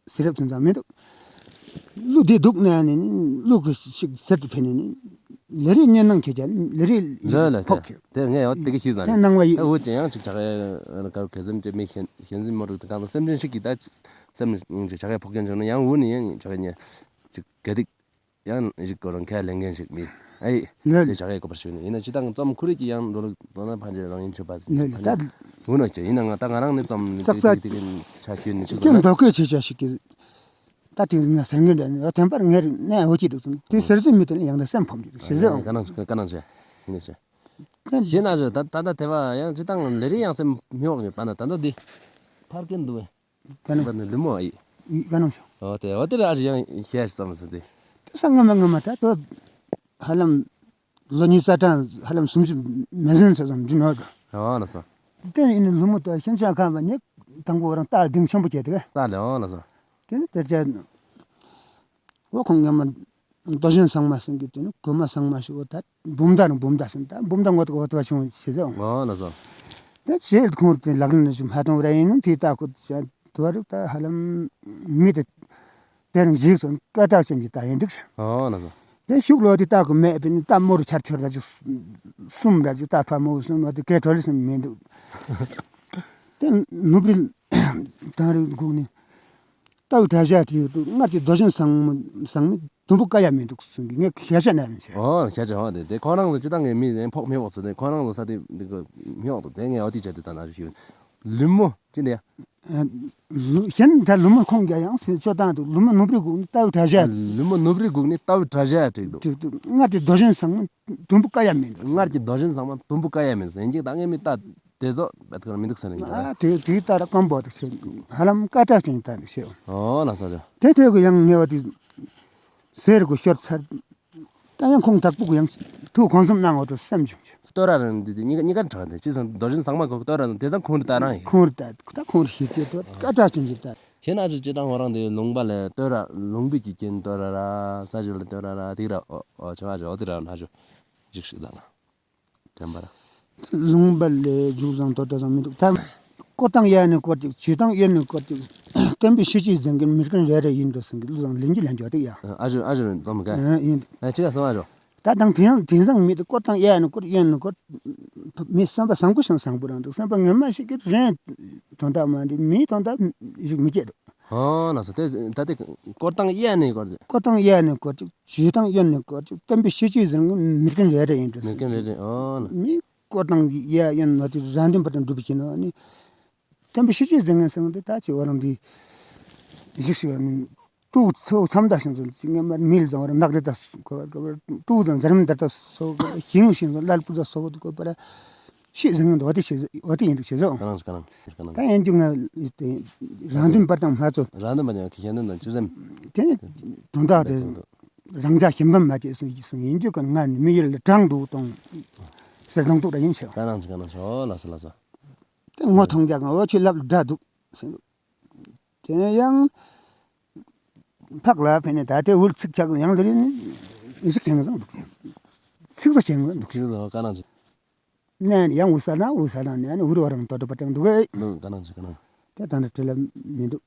ཟེར་རབས་ཙམ་ཙམ་མི་འདུག་ལུགས་དེ་འདུག་ན་ནི་ནི་ལུགས་ཀྱི་ཞིག་ཟེར་དུ་ཕན་ནི་ནི་ལས་རིགས་ཉན་ནང་ཁྱེད་ཀྱང་ལས་རིགས་ལ་ཕོག་གི། དེ་ངས་འོ་དེ་གི་ཤུལ་ཙང་དེ་སྣང་བ་ཡིན། འུ་ཅི་ཡང་ཅིག་ཆ་ག་ག་ག་སེམས་ཅན་མི་ཤེས་ཤེས་འཛིན་མོ་རིགས་དེ་གང་དུ་སེམས་ཅན་ཞིག་གི་ད་སེམས་ཅན་ཅིག་ཆ་ག་ཕོག་མཁན་བྱུང་ན་ཡང་འུ་ནི་ཡང་ཆ་ག་ཉེ་ཅིག་ག་དེ་ཡང་ཞིག་ཁོ་རང་ཁས་ལེན་མཁན་ཞིག་མེད། ཨེ་ལེ་ལེ། དེ་བྱ་དགའི་སྐོར་བ་ཞུས་ནས་ཡིན་ན་སྤྱི་བཏང་རྩོམ་ཁོ་རང་གིས་ཡང་འགྲོ་ལུགས་མདོར་ན་ཕན་ཆད་རང་ཡིན་ཆོས་པ་ལེ་ལེ། ད་འུ་ནོ་ཅི་ཡིན་ན་ང་ད་ང་རང་ནི་རྩོམ་ནི་ཙག་ཙག་ཏིག་ཏིག་ཆ་ཁྱོད་ནི་ཅིག་ཀྱང་ཟེར་དོ་གོས་ཆེ་ཆ་ཞིག་གིས་ད་དེ་ང་ཟེར་མཁན་འདྲ་ནི་ཡོད་དེ་བར་ངེར་གནས་འོ་ཅི་འདུག་ཙམ་དེ་ཟེར་ཟིན་མི་དེ་ལ་ཡང་ད་སེམས་ཕམ་གྱི་འདུག་ཟེར་ཟེར་འོང་། ཀ་ནང་ཀ་ནང་ཆེ་ཡིན་ན་ཆེ། ཤེས་ན་ཆེ་ད་ད་ད་དེ་བ་ཡང་སྤྱི་བཏང་ལས་རིགས་ཡང་སེམས་མི་འོག་ཉོ་པ་ན་ད་ད་དེ་ཕར་སྐྱེན་འདུག་བས། ཀ་ནང་། པ་ནི་ལུ་མོ་ཨི། ཀ་ནང་ཤོ། འོ་དེ་འོ་དེ་ར་ཨ་ཅི་ཡང་ཤེས་ཙམ་ཟེར་དེ། དེ་ས་ངོ་མ་ངོ་མ་ད་དོ་ཧ་ལམ་ལོ་ཉི་ཤུ་རྩ་གྲངས་ཧ་ལམ་སུམ་ཅུ་མེད་ཟིན་ཚོད་ཙམ་འདི་ནོར་འགྲོ། འོ་ལགས་སོ། དེ་ཡིན་ནི་ལུ་མོ་དོ་ཤིན་ཅང་ཁང་བ་ནི་དང་པོ་རང་ལྟ་གདེང་ཆེན་པོ་བྱས་དེ། ལྟ་ལེ་འོ་ལགས་སོ། དེ་ནི་དེ་ཅན། འོ་ཁོང་ངོ་མ་རྡོ་རྗེ་ཟངས་མ་ཟེར་གི་དེ་ནི་གོས་མ་ཟངས་མ་ཞིག་འོ་ད་འབུམ་ཟླ་ནི་འབུམ་ཟླ་ཟེར་ད་འབུམ་ཟླ་ངོ་ཐོག་འོ་ཐོག་བྱུང་ཞེས་ཟེར་འོང་། འོ་ལགས་སོ། དེ་ཅི་ཁོང་དེ་ལག་ལེན་ཞིག་མ་གཏོང་ར་ཡིན་ནི་དེ་ད་ཁོ་ཅག་དུ་བ་རིག་ད་ཧ་ལམ་མི་དེ་དེ་རིང་གཞིག་སོང་སྐད་གྲགས་ཅན་གྱི་ད་ཡིན་འདུག་ཟེར། འོ་ལགས་སོ། དེ་ཤུགས་ལོ་དེ་ད་གི་མེད་པས་ནི་ད་མོ་རུ་ཆར་ཆུར་ར་ཅིག་གསུམ་ར་ཅིག་ད་ཕ་མོ་གསུམ་ལོ་དེ་སྐད་ཐོ་ལི་སུམ་མི་འདུག་དེ་ནུབ་རི་དང་རི་སྒུག་ནི། རྟའུ་གྲྭ་ཤག་དེ་ཡོད་དུ་སྔར་གྱི་རྡོ་རྗེ་ཟམ་མ་ཟམ་མི་དུམ་བུ་ཀ་ཡ་མི་འདུག་གསུང་གི། ངས་ཤ་ཤ་ན་མི་ཤེས། ཨོ་ཤ་ཤ་ཧོ། དེ་དེ་ཁོ་རང་ཚོ་ཅི་ད་ངས་མི་ཕོག་མི་ཕོག་ཟེར་ཏེ་ཁོ་རང་ཚོ་ས་དེ་འདི་གི་མི་ཕོག་དོ། དེ་ངས་ཨོ་དེ་བྱས་ཏེ་ད་ན་ཞུ་ལུ་མོ་ཅི་འདི་ཡ། ཨ་ལུ་གཞན་ད་ལུ་མོ་ཁོང་རྒྱ་ཡང་སྲིད་ཤོ་དང་དུ་ལུ་མོ་ནུབ་རི་སྒུག་ནི་རྟའུ་གྲྭ་ཤག་ལུ་མོ་ནུབ་རི་སྒུག་ནི་རྟའུ་གྲྭ་ཤག་བྲིས་འདུག་དེ་དུ་སྔར་གྱི་རྡོ་རྗེ་ཟམ་མ་དུམ་བུ་ཀ་ཡ་མི་འདུག་སྔར་གྱི་རྡོ་རྗེ་ཟམ་མ་དུམ་བུ་ཀ་ཡ་མི་འདུག་ཡིན་གྱི་ད་ངས་མི་ལྟ་དེ་ཚོ་བེད་ཀར་མི་འདུག་ཟེར་ནི་འདུག་ཨ་དེ་དེ་ལྟར་སྐམ་པོ་འདུག་ཟེར། ཧ་ལམ་ཀ་ཏྲ་ཅན་ད་འདུག་ཟེར། ཨོ་ལ་ས་ཇོ། དེ་དེ་གི་ཡང་ངེས་པ་དེ་ཟེར་གོ་ཤོར་ཚར། ད་ཡང་ཁོང་དག་པོ་གི་ཡང་ཐུགས་གང་སོམ་གནང་འོ་དོ་སེམས་བྱུང་ཆེ། སྟོད་ར་རང་འདི་འདི་གཉིས་ཀ་གཉིས་ཀ་འདྲ་བ་འདི་ཅི་ཟེར་རྡོ་རྗེ་ཟམ་མ་གོ་སྟོད་ར་དེ་ཚང་ཁོང་རི་ད་རང་ཡིན། ཁོང་རི་ད་ད་ཁོང་རི་ཤེས་ཀྱི་དོ་ཀ་ཏྲ་ཅན་གྱི་ད། ཤེས་ན་ཅི་ཅི་དང་ཁོ་རང་འདི་ལུང་པ་ལས་སྟོད་ར་ལུང་པའི་ཀྱི་རྐྱེན་སྟོད་ར་ར་ས་ཞིག་ལ་སྟོད་ར་ར་དེ་ར་ཨོ་ཨོ་ཆ་བ་ཅོ་ཨོ་དེ་ར་ན་ཅོ་ཞིག་ཞིག་ད་ན། དྲན་པ་ར། ལུང་པ་ལས་རྒྱུ་བཟང་དོ་དོ་བཟང་མི་འདུག་ད་བཀོད་སྟངས་ཡ་ནས་བཀོད་ཅིག་བྱེད་སྟངས་ཡ་ནས་བཀོད་ཅིག་བསྟན་པའི་གཤིས་ཀྱི་འཛིན་མཁན་མི་རྒན་རེ་རེ་ཡིན་འགྲོ་སེང་གེ་ལུ་བཟང་ལིང་གི་ལན་འཇོག་དེ་ཡ། ཨ་ཞུ་ཨ་ཞུ་རེ་འཛོམས་ག་ཨ་ཡིན། ཨ་ཅི་ག་སོང་ཨ་ཞུ། ད་དང་དེང་དེང་སང་མི་དེ་བཀོད་སྟངས་ཡ་ནས་བཀོད་ཡ་ནས་བཀོད། མི་བསམ་པ་བཟང་པོ་ཞིག་བཟང་པོ་རང་འདུག་བསམ་པ་ངན་མ་ཞིག་གི་རེད། དོན་དག་མ་འདི་མིའི་དོན་དག་ཞིག་མི་བྱེད་འདུག་ཨོ་ལགས་སོ། དེ་ད་དེ་བཀོད་སྟངས་ཡ་ནས་བཀོད་ཅིག་བྱེད་སྟངས་ཡ་ནས་བཀོད་ཅིག་བསྟན་པའི་གཤིས་ཀྱི་འཛིན་མཁན་མི་རྒན་རེ་རེ་ཡིན་འགྲོ། མི་རྒན་རེ་རེ་ཨོ་ལགས། མི་བཀོད་སྟངས་ཡ་ཡིན་ནོ་དེ་རང་དོན་པར་དུ་འགྲུབ་ཀྱི་ནོ་ནི། བསྟན་པའི་གཤིས་ཀྱི་འཛིན་མཁན་ཟེར་མཁན་དེ་ད་ཅི་བ་རང་དེ་གཞིགས་ཤིག་ནི། ཀྲུའུ་ཚོ་མཚམས་ད་ཞིང་ཚོ་ཅི་ངན་མ་མིལ་ཙང་བ་རང་ནག་རི་ད་ཀྲུའུ་ཙང་འཛམ་རིམ་ད་ད་སོ་ཤིང་ཤིང་ཙང་ལ་ལུ་ད་སོ་དུ་ཀོ་པ་ར་ཤིག་ཟེར་མཁན་དེ་བ་དེ་ཤིག་བ་དེ་ཡིན་འདུག་ཤེས་སོང་། ད་ཡིན་རྒྱུ་ང་རང་དོན་པར་དང་མ་ཚོ། རང་དོན་པར་ཡང་ཁྱེད་དོན་དང་ཅི་ཟེར། དེ་ནི་དོན་དག་དེ་རང་ཅག་ཞིམ་པ་མ་བྱས་སོང་ཡིན་རྒྱུ་ག་ང་ནི་མི་ཡུལ་ལ་དྲང་འདུག་དང་ཟེར་དང་འདུག་ར་ཡིན་ཤེས། ད་ནང་ཅི་ག་ནང་ཤོ་ལ་ས་ལ་ས། དེ་ངོ་མཐོང་རྒྱག་ག་འོ་ཁྱོད་ལབ་འདྲ་འདུག་ཟེར་འདུག་དེ་ནས་ཡང་ཕག་ལ་ཕན་ནས་ད་དེ་འུར་ཚིག་ཆག་ཡང་ལ་རི་ནི་ཨི་ཟིག་ཁེང་ཟང་འདུག་ཚིག་ཟ་ཁེང་ཟང་འདུག་ཚིག་ཟ་ཀ་ནང་ཅི། ནས་ཡང་འུར་ས་ན་འུར་ས་ན་ནས་ནི་འུར་བ་རང་ཏོ་ཏོ་པ་ཏང་འདུག་གེ། འདུག་ཀ་ནང་ཅི་ཀ་ནང་། དེ་ད་ནི་དེ་ལ་མི་འདུག་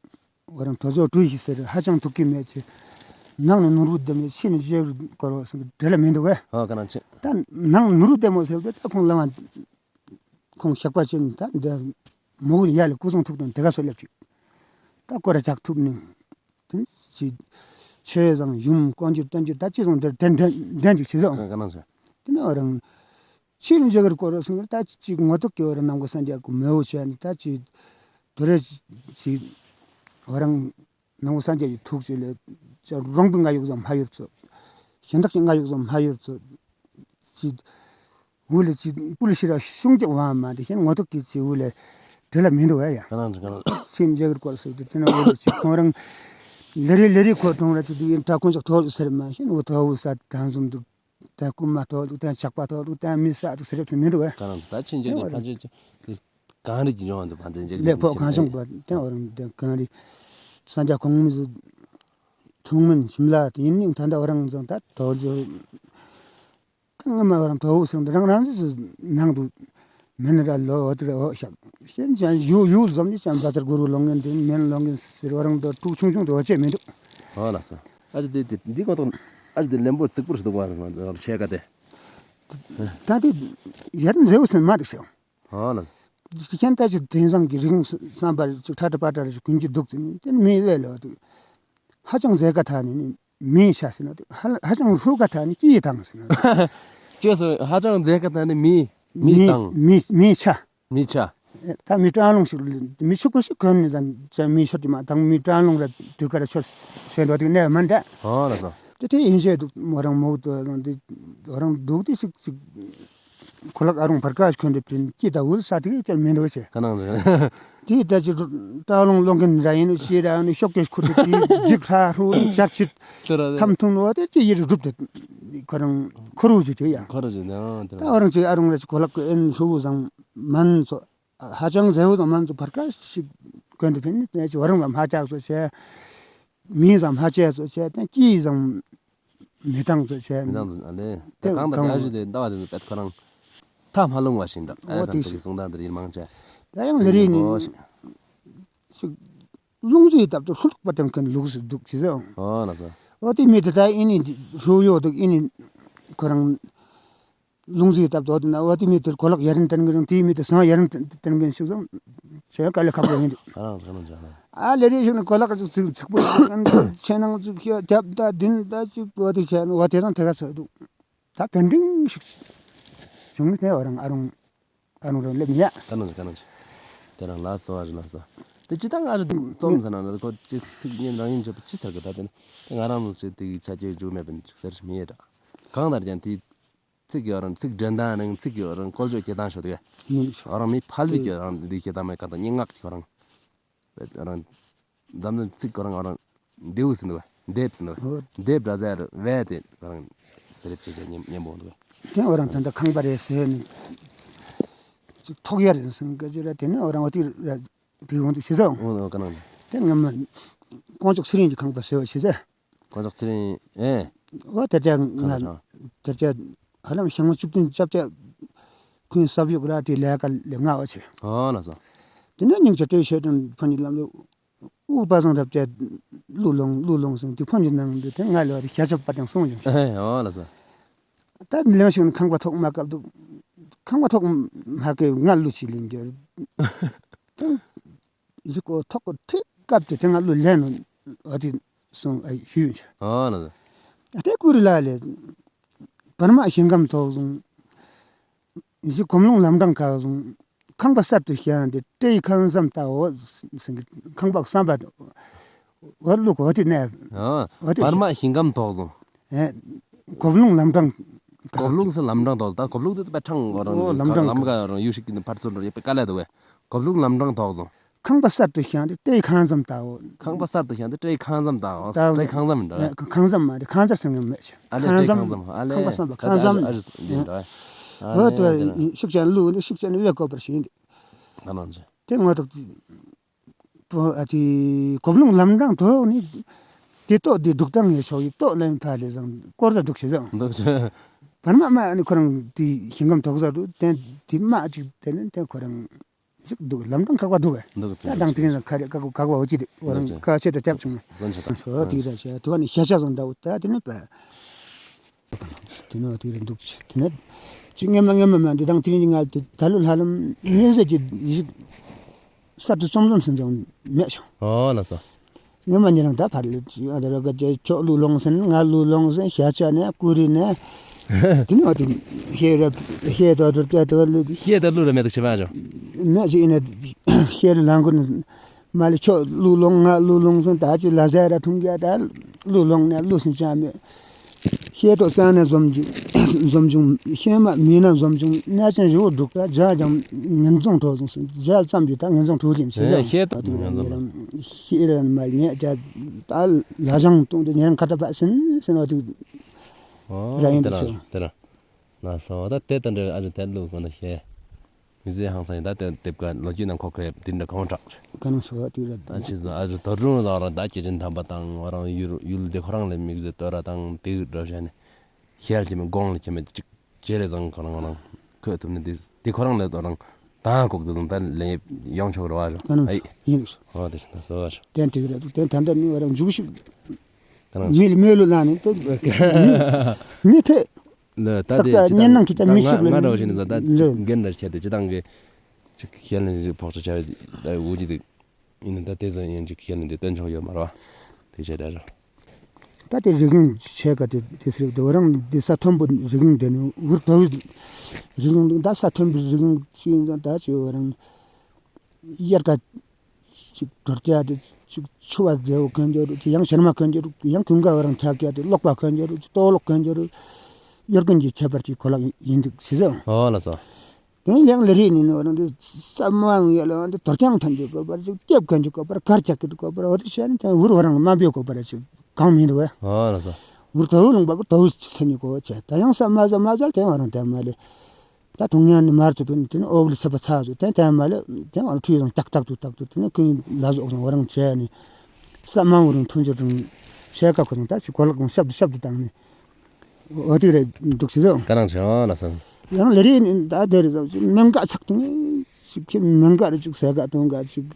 བ་རང་ཏོ་ཟོ་གྲུ་ཞིག་ཟེར་ཧ་ཅང་ཐུག་གི་མེད་ཅི། ནང་ནས་ནོར་བུ་ལྡེ་མོ་ཕྱི་ནས་བཞེས་དགོས་རོགས་ཟེར་དེ་ལ་མི་འདུག་གེ། ཨ་ཀ་ནང་ཅི། ད་ནང་ནོར་བུ་ལྡེ་མོ་ཟེར་གི་ད་ཁོང་ལ་མ། ཁོང་ཞག་པ་ཅན་ད་འདི་མོ་གུ་ཡ་ལ་སྐུ་གསུང་ཐུགས་དང་དེ་ག་སོ་ལེབ་ཅིག་ད་སྐོར་ར་ཆག་ཐུབ་ནི། དེ་ཅི་ཆོས་བཟང་ཡུམ་དཀོན་མཆོག་བསྟན་བཅོས་ད་ཅི་བཟང་དེར་དེ་འདྲ་འདྲ་ཅིག་ཞིག་བཟང་། ཀ་ནང་ཟེར། དེ་ནས་རང་ཕྱིར་འཇོག་གི་སྐོར་སོང་ད་ཅི་ཅིག་ངོ་ཐོག་གི་བ་རང་ནང་གི་སངས་རྒྱས་ཀྱི་མེའུ་ཆ་ནི་ད་ཅི་དོ་རེ་ཅི་བ་རང་ནང་གི་སངས་རྒྱས་ཀྱི་ཐུགས་ཅི་ལས་ཅི་རོང་པའི་ང་ཡུག་ཙམ་ཧ་ཡོད་ཚོ། གཞན་དག་གི་ང་ཡུག་ཙམ་ཧ་ཡོད་ཚོ། ཅི། འུ་ལས་ཅི་པུ་ལི་ཤི་ར་ཤུང་ཀྱག་བ་མ་དེ་ཤེན་ངོ་ཐོག་གི་ཅི་འུ་ལས་དེ་ལ་མི་འདུག་ཨ་ཡ། ཀ་ནང་ཅི་ཀ་ནང་། ཤེན་རྒྱ་གར་སྐོར་སོང་དེ་དེ་ན་འུ་ལས་ཅི་ཁོང་རང་ལེ་རེ་ལེ་རེ་ཁོ་གྲོང་ར་ཅི་དུ་ཡིན་དྲ་ཀུན་ཅག་ཐོག་ཟེར་མ་ཤེན་འུ་ཐོག་འུ་ས་དང་ཟུམ་དུ་ད་རྐུན་མ་ཐོག་དུ་ད་ཆག་པ་ཐོག་དུ་ད་མི་ས་དུ་ཟེར་རེ་མི་འདུག་ཨ། ཀ་ནང་ད་ཆེན་ཅིག་གི་ཕན་ཆད་ཅི་གངས་རི་གི་ལྗོངས་དུ་ཕན་ཆད་ཅིག་ལེ་ཕོ་གངས་ལྗོངས་པ་དེ་འོ་རང་དེ་གངས་རི་སངས་རྒྱས་གོང་མི་ཚུ་ཐུགས་སྨོན་ཞིམ་ལ་དེ་ཡིན་ནིང་ད་ད་འོ་རང་ཚང་ད་དོ་ལྗོ། ཀ་ང་མ་རང་ཐོ་བུ་སང་དུ་རང་རང་ཚོ་ནང་དུ་མེན་ར་ལོ་འོ་དེ་ར་འོ་ཤག་ཤེན་ཅན་ཡུ་ཡུ་ཟོམ་ནི་ཅན་བ་ཚར་གུ་རུ་ལོང་ངན་དེ་མེན་ལོང་ངན་ཟེར་བ་རང་དུ་དཀྲུག་ཆུང་ཆུང་དུ་འོ་ཅེ་མི་འདུག་ཨོ་ལགས་སོ། ཨ་ཅི་དེ་དེ་འདི་ཀོ་ཏོ་ཨ་ཅི་དེ་ལེན་པོ་ཙིག་པུར་སྡུག་པ་ཆེ་ཀ་དེ། ད་དེ་ཡར་མཛེའུ་སེམས་མ་འདུག་ཤག་ཨོ་ལགས་སོ། ཤེན་ད་ཅི་དེང་སང་གི་རིག་གནས་བསམ་པར་ཅིག་ཁྲ་ཁྲ་པ་ཏྲ་ར་ཅིག་ཀུན་གྱི་འདུག་ཙི་ནི་དེ་མི་བས་ལོ་དེ་ཧ་ཅང་མཛེས་ཀ་ཐ་ནི་ནི། མི་ཤ་ཟེར་ན་དེ་ཧ་ཧ་ཅང་ཧྲུལ་ཀ་ཐ་ནི་ཅི་ཡི་དང་ཟེར་ན། ཅི་སོ་ཧ་ཅང་མཛེས་ཀ་ཐ་ནི་མི་མི་མི་དང་མི་མི་ཤ། མི་ཤ། ད་མི་སྤྲང་ལོང་ཞིག་མི་ཕྱུག་པོ་ཞིག་གོན་ནི་དང་ཅ་མི་ཤོར་གྱི་མ་དང་མི་སྤྲང་ལོང་ར་དུས་ཀ་ར་ཤོར་ཤེས་འདོད་དེ་གནས་མ་འདྲ། ཨོ་ལགས་སོ། དེ་དེ་ཡིན་ཤེས་འདུག་མོ་རང་མོ་དང་དེ་རང་འདུག་དེ་ཞིག་ཞིག་ཁོ་ལག་ཨ་རུང་བར་ཀ་ཞིག་གོན་དེ་པིན་ཅི་ད་འུལ་ས་དེ་ཀྱང་མི་འདུག་ཅེ། ཀ་ནང་ཟེར། དེ་ལྟ་ཅི་སྤྲང་ལོང་ལོང་གིན་ར་ཡིན་ཤེས་ར་ནི་ཤོག་ཀེ་ཁུར་དེ་དེ་རྒྱུག་ཧྲ་ཧྲུ་ཞག་ཕྱིར་ཐམ་ཐུང་ནོ་དེ་ཅི་ཡིར་སྒྲུབ་དེ་ཁོ་རང་ཁོ་རུ་ཅི་དེ་ཡང་ཁོ་རུ་ཅི་ནང་དེ་ད་ཨ་རང་ཅི་ཨ་རུང་ར་ཅི་ཁོ་ལག་གི་ཨེན་ཧྲུ་བུ་ཟང་མན་ཚོ་ཧ་ཅང་ཟེ་བུ་ཟང་མན་ཚོ་བར་ཀ་ཞིག་གོན་དེ་ཕིན་ནི་དེ་ཅི་བ་རང་ལ་ཧ་ཅག་ཚོ་ཆེ། མི་ཙམ་ཧ་ཅེ་ཚོ་བྱས་ཏེ་ཅི་ཙམ་མི་དང་ཚོ་བྱས། མི་དང་ཚོ་ཨ་ལེ། དེ་གང་དང་གང་ཨ་ཞུ་དེ་ཟླ་བ་དེ་ཚོ་པད་ཁོ་རང་ཐག་མ་ལུང་བ་ཞིག་འདྲ། ཨོ་ཨ་དེ་དང་ཚོ་གི་གསུང་དང་དེ་རིགས་མང་ཆེ། ད་ཡང་ལེ་རིགས་ནི་ཞིག་ལུང་ཚིག་བཏབ་ཏུ་ཧྲུལ་པ་དང་ཁན་ལུགས་སུ་འདུག་ཅི་ཟེར། ཨོ་ལགས་སོ། འོ་དེ་མི་དེ་ད་ཨིན་ནི་ཧྲུའུ་ཡོད་དུག་ཨིན་ནི་ཁོ་རང་ལུང་རྩིས་བཏབ་དོ་དེ་ན་འོ་དེ་མི་དེ་གོ་ལག་ཡ་རིང་སྟོན་གི་རུང་དེ་མི་དེ་ཟངས་ཡ་རིང་སྟོན་གི་ཤུགས་ཟང་ཆེ་ག་ལེ་ཁག་པོ་ཨིན་དུག་ཁ་ནང་ཁ་ནང་ཅ་ན། ཨ་ལེ་རེ་ཞིག་ནི་གོ་ལག་ཅིག་ཚིག་ཚིག་པོ་ཆེ་ནང་ཅིག་ཁྱེར་རྒྱབ་ད་དེ་ན་ད་ཅིག་འོ་དེ་ཆེ་ནི་འོ་དེ་དང་དེ་ག་ཚོད་དུག་ད་གན་དིང་ཤིག་བྱུང་ནི་དེ་འོ་རང་ཨ་རུང་ཨ་རུང་རང་ལེབ་མི་ཡ། ཁ་ནང་ཁ་ནང་། དེ་རང་ལ་སོ་ཨ་རུ་ལ་སོ། དེ་ཅི་ད་ང་རུ་རྩོམ་ཟེར་ན་ཁོ་ཅི་ཚིག་ཉན་རང་ཡིན་ཅོ་ཅི་ཟེར་གི་ད་དེ་ནི་དེ་ང་རང་ཚོ་ཅི་དེ་ཆ་ཅེ་ཇུ་མེད་པིན་ཅིག་ཟེར་མི་ཡ་ད། གང་ལྟར་ཀྱང་དེ་ཚིག་གི་འོ་རང་ཚིག་འདྲེན་སྟངས་རང་ཚིག་གི་འོ་རང་བཀོལ་སྤྱོད་བྱེད་སྟངས་ཤོ་དེ་ག་འོ་རང་མི་ཕལ་བི་ཀྱི་རང་དེ་བྱེད་སྟངས་མེད་ག་ད་སྙན་ངག་ཅིག་འོ་རང་། རང་འཛམ་གླིང་ཚིག་ཁོ་རང་ང་རང་འདེའུ་ཟེར་འདུག་ག་འདེབས་ཟེར་འདུག་ག་འདེབས་འདྲ་ཟེར་བས་དེ་ཁོ་རང་ཟེར་ལེབ་ཆེ་ཆེ་ཉན་ཉན་པོ་འདུག་ག་དེ་འོ་རང་ད་ལྟ་ཁང་པ་རེ་ཟེར་ནི་ཅིག་ཐོག་ཡ་རེ་ཟེར་ག་ཅི་ར་དེ་ནི་འོ་རང་འོ་དེ་ར་དེ་ཡོང་དུག་ཤི་ཟ་འོ་འོ་ག་ནང་དེ་ངམ་དཀོན་མཆོག་ཚེ་རིང་གི་ཁང་པ་ཟེར་བ་ཤི་ཟ། དཀོན་མཆོག་ཚེ་རིང་ཨེ། འོ་དེ་དེ་ང་དེ་དེ་ཧ་ལམ་ཞང་མ་བཅུ་བདུན་ཅབ་ཅབ་ཁུན་སབ་ཡུག་ར་དེ་ལས་ཀ་ལས་ང་འོ་ཆེ། ཨོ་ལ་སོ། དེ་ནས་སྙིང་རྗེ་སྟོན་ཤེས་དོན་ཕོ་ཉིད་ལམ་ལུགས་དབུ་པ་བཟང་རབ་ཅེ་ཀླུ་ལོང་ཀླུ་ལོང་ཟེར་དེ་ཕོ་ཉིད་ནང་དུ་དེ་ང་ལོ་རེ་ཤ་ཆབ་པ་དང་སོང་བྱུང་། ཨོ་ལ་སོ། ད་ལེང་ཤིང་ཁང་པ་ཐོག་མ་བཀབ་འདུག་ཁང་པ་ཐོག་མ་གི་ང་ལུ་ཅི་ལིང་རྒྱུ། ད་གཟིག་གོ་ཐོག་གི་ཁྲི་བཀབ་སྟེ་དེ་ང་ལུ་ལེན་ནོ་ཨ་དེ་སོང་ཨ་ཞུས་ཡོད། ཨོ་ལ་སོ། ད་དེ་ཀུ་རི་ལ་ལས་བར་མ་ཞིང་ཁམས་ཐོག་བཟུང་། གཞི་སྒོམ་ལུང་ལམ་འབྲང་ཁག་བཟུང་། ཁང་པ་གསར་དུ་བཞེངས་ཏེ་སྤྲེའུ་ཁང་བཟང་ལྟ་བུ་ཟེར་གི་ཁང་པ་བསམ་པ་འོ་ལུག་འོ་དེ་ནས་ཨ་འོ་དེ་བར་མ་ཞིང་ཁམས་ཐོག་བཟུང་། ཨེ་སྒོམ་ལུང་ལམ་འབྲང་ཁག་སྒོམ་ལུང་ཟེར་ལམ་འབྲང་ཐོག་ད་སྒོམ་ལུང་དེ་པ་ཁྲང་འོ་རང་ལམ་འབྲང་ལམ་ཁག་རང་ཡུལ་ཞིག་གི་ཕར་ཚུར་རེ་ཡོད་པའི་དཀའ་ལས་འདུག་གས། སྒོམ་ལུང་ལམ་འབྲང་ཐོག་བཟུང་། ཁང་པ་གསར་དུ་བཞེངས་ཏེ་སྤྲེའུ་ཁང་བཟང་ལྟ་བུ། ཁང་པ་གསར་དུ་བཞེངས་ཏེ་སྤྲེའུ་ཁང་བཟང་ལྟ་བུ། ལྟ་བུ། སྤྲེའུ་ཁང་བཟང་མིན་འདྲ། ཨེ་ཁང་བཟང་མ་རེད་ཁང་བཟང་ཟེར་ནི་མེད་ཤག་ཨ་ལེ་ཁང་སྤྲེའུ་ཁང་བཟང་ཨ་ལེ་ཁང་པ་བཟང་པ་ཁང་བཟང་མ་རེད། འོ་དེ་ཤུགས་ཅན་ལུག་ནི་ཤུགས་ཅན་བེད་དགོས་པར་ཞུ་ཡིན། ང་ནང་ཆེ། དེ་ང་ཐོག་པོ་ཨ་དེ་སྒོམ་ལུང་ལམ་འབྲང་ཐོག་ནི་དེ་ཏོག་དེ་འདུག་སྟངས་ཡོད་ཆོག་ཡིན་ཏོག་ལེན་ཕ་ལེ་བཟང་སྐོར་ད་འདུག་ཤེས་བཟང་། འདུག་ཤེས། བར་མ་མ་ནི་ཁོ་རང་དེ་ཞིང་ཁམས་ཐོག་ས་དུ་དེ་དེ་མ་ཅིག་དེ་ནི་དེ་ཁོ་རང་ཞིག་འདུག་ལམ་འབྲང་ཁག་པ་འདུག་གས། འདུག་ད་དང་དེ་རིང་ཁ་རེ་ཁག་པ་འོ་ཅི་དེ་འོ་རང་ཁ་ཆེ་དུ་སྐྱབས་བྱུང་ན། བཟང་ཆེ་དང་། འོ་དེ་ར་ཆེ་དུ་བ་ནི་ཤ་ཆ་བཟང་འདྲ་བོ་ད་དེ་ནི་པ། དེ་ནོ་དེ་རིང་འདུག་ཅེས་དེ་ནས་ཅིག་སྔོན་མ་སྔོན་མ་མ་འདི་དང་དེ་རིང་ང་དེ་ད་ལོ་ལྷ་ལམ་མི་ཟེར་གྱི་ཡིག་གསར་དུ་རྩོམ་རྩོམ་ཟིན་ཙང་མེད་བྱུང་། ཨོ་ལ་སོ། སྔོན་མ་ཉེ་རང་ད་ཕར་ལ་ཅིག་ཨ་ད་ར་ག་ཅེ་ཁྱོད་ཀླུ་ལོང་ཟིན་ང་ཀླུ་ལོང་ཟིན་ཤ་ཆ་ནས་ཀུ་རི་ནས་དེ་ནས་འོ་དེ་ཤེས་རབ་ཤེས་དོ་དོ་ཏེ་དོ་ལུ་ཤེས་དོ་ཀླུ་ར་མེད་དོ་ཤེས་པ་ཅོ་མེད་ཅིག་ཡིན་ན་ཤེས་རབ་ལང་ཀུ་ནས། མ་ལས་ཁྱོད་ཀླུ་ལོང་ང་ཀླུ་ལོང་ཟེར་ད་ཅི་ལ་ཟེར་ར་ཐུང་ག་ད་ཀླུ་ལོང་ནས་ཀླུ་སུན་ཅང་མེད། ཤེས་ཏོ་གཙང་ནས་འཛོམས་ཀྱི་འཛོམས་བྱུང་ཤེས་མ་མི་ན་འཛོམས་བྱུང་གནས་ཆེན་རི་བོ་འབྲུག་ར་རྒྱ་ཀྱང་ངན་རྫོང་གྲོགས་ཟིན་སོང་རྒྱ་ཙམ་གྱི་ད་ངན་རྫོང་གྲོགས་ལེམ་ཤེས་ཟ་ཤེས་ཏོ་ངན་རྫོང་ཤེས་ར་མ་ཉེ་རྒྱ་ད་ལ་ཞང་གཏོང་དུ་ཉེ་རང་ཁ་ད་པ་སིན་སིན་བ་དུ་ར་ཡིན་དུ་ཤེས། དེ་ར་ན་སོ་ད་དེ་ད་འདྲ་ཨ་ཅེ་དེ་ལུགས་གོ་ན་ཤེས། མི་ཚེ་ཧང་སང་ཡིན་ད་དེ་དེབ་ཀ་ལོ་རྒྱུས་ནང་ཁོ་ཁོས་དེ་འདྲ་གང་དྲག་རེད། ག་ནང་སོ་དེ་རེད། ད་ཕྱིས་སུ་ཨ་ཟུ་དོ་དྲུང་ལ་རང་ད་སྐྱེ་ཆེན་དམ་པ་དང་ང་རང་ཡུལ་ཡུལ་དེ་ཁོ་རང་ལས་མི་ཚེ་དོ་ར་དང་དེ་འགྲོ་བྱས་ནས་ཤེལ་གྱི་མི་དགོང་ལ་ཁྱེད་མི་ཅིག་ཅེ་རེ་བཟང་ཁོ་རང་ང་རང་ཁོས་ཐུབ་ནི་དེ་དེ་ཁོ་རང་ལས་དོ་རང་ད་ཁོག་དེ་བཟང་ད་ལས་ཡོང་ཆོག་རེད་བ་ཞོ། ག་ནང་ཨེ་ཡིན་ཨོ་དེ་ཤིན་ད་སོ་བ་ཞོ། དེན་དེ་རེད་དེ་ད་ད་ནི་ང་རང་འཇུག་ཤིག་ག་ནང་མི་ལ་མི་ལ་ལ་ནི་དེ་མི་མི་ཐེ། ལ་ད་དེ་ཅི་ད་ང་ང་འདྲ་བོ་ཞིག་ནི་ཟ་ད་རྒན་འདྲ་བྱས་ཏེ་ཅི་དང་གི་ཅིག་ཤེལ་ནི་ཕོག་ཆ་བྱ་ད་འུ་ཅི་དེ་ཡིན་ད་དེ་ཟ་ཡིན་ཅིག་ཤེལ་ནི་དེ་སྟོན་ཆོག་ཡོད་མ་རེད་བ། དེ་བྱས་ད་ར་ད་དེ་རི་གུང་ཆེ་ག་དེ་དེ་སྲིད་དེ་བ་རང་དེ་ས་མཐོན་པོ་རི་གུང་དེ་ནི་འུར་དོ་རི་གུང་ད་ས་མཐོན་པོ་རི་གུང་ཅི་ཡིན་ད་ད་ཅི་བ་རང་དབྱར་ཁ། ཅིག་དྲོད་རྒྱས་ཏེ་ཅིག་ཆུ་བ་རྒྱས་པོ་གོན་རྒྱུ་རུ་ཅིག་ཡང་ཞལ་མ་གོན་རྒྱུ་རུ་ཡང་ཀུན་དགའ་བ་རང་ཐག་རྒྱས་ཏེ་གློག་པ་གོན་རྒྱུ་རུ་ཅིག་ལྟོ་གློག་གོན་རྒྱུ་རུ་གཡོར་གོན་གྱི་ཁྱད་པར་གྱི་གོ་ལག་ཡིན་འདུག་ཟེར་ཟེར། ཨོ་ལ་སོ། དེ་ཡང་ལ་རི་ནི་ནོ་རང་དེ་ས་མ་ཡོད་ལ་དེ་དོར་ཀྱང་ཐོན་རྒྱུ་དགོས་པར་ཅིག་ལྟེབ་གོན་རྒྱུ་དགོས་པར་གར་ཆག་གི་དགོས་པར་འོ་དེ་བྱས་ནས་དེ་འུར་བ་རང་མ་འབེབས་དགོས་པར་ཅིག་གང་མི་འདུག་བས། ཨོ་ལ་སོ། འུར་དོ་ལུང་པ་གི་དོ་ཚ་ནི་གོ་བྱས་ད་ཡང་ས་མ་ཟ་མ་ཟ་དེ་ང་རང་དེ་མ་ལས། ད་དུང་ཡང་ནི་མར་ཚུད་པའི་དེ་ནི་འོག་ལ་ཚད་པ་ཚ་ཚུད་དེ་དེ་མ་ལས་དེ་ཨ་ཁྲུས་དང་ཏག་ཏག་ཏུ་ཏག་ཏུ་དེ་ནི་ཀུན་ལ་བཟོ་འོག་དང་བ་རང་བྱས་ནི་ས་མང་བོ་རང་ཐུན་ཚོད་དང་བྱས་ཀ་ཁོ་དང་ད་ཅི་གོ་ལག་དང་ཞབས་ཏུ་ཞབས་ཏུ་བཏང་ནི་འོ་དེ་རེད་འདུག་ཟེར་ཟེར། ག་རང་བྱས་ཨོ་ལ་སོ། ཡང་ལ་རི་ནི་ད་དེ་རེད་ཟེར་མེན་ཀ་ཚག་དང་ཅིག་ཁྱེད་མེན་ཀ་རེ་ཅིག་ཟས་ཀ་དང་ཀ་ཅིག་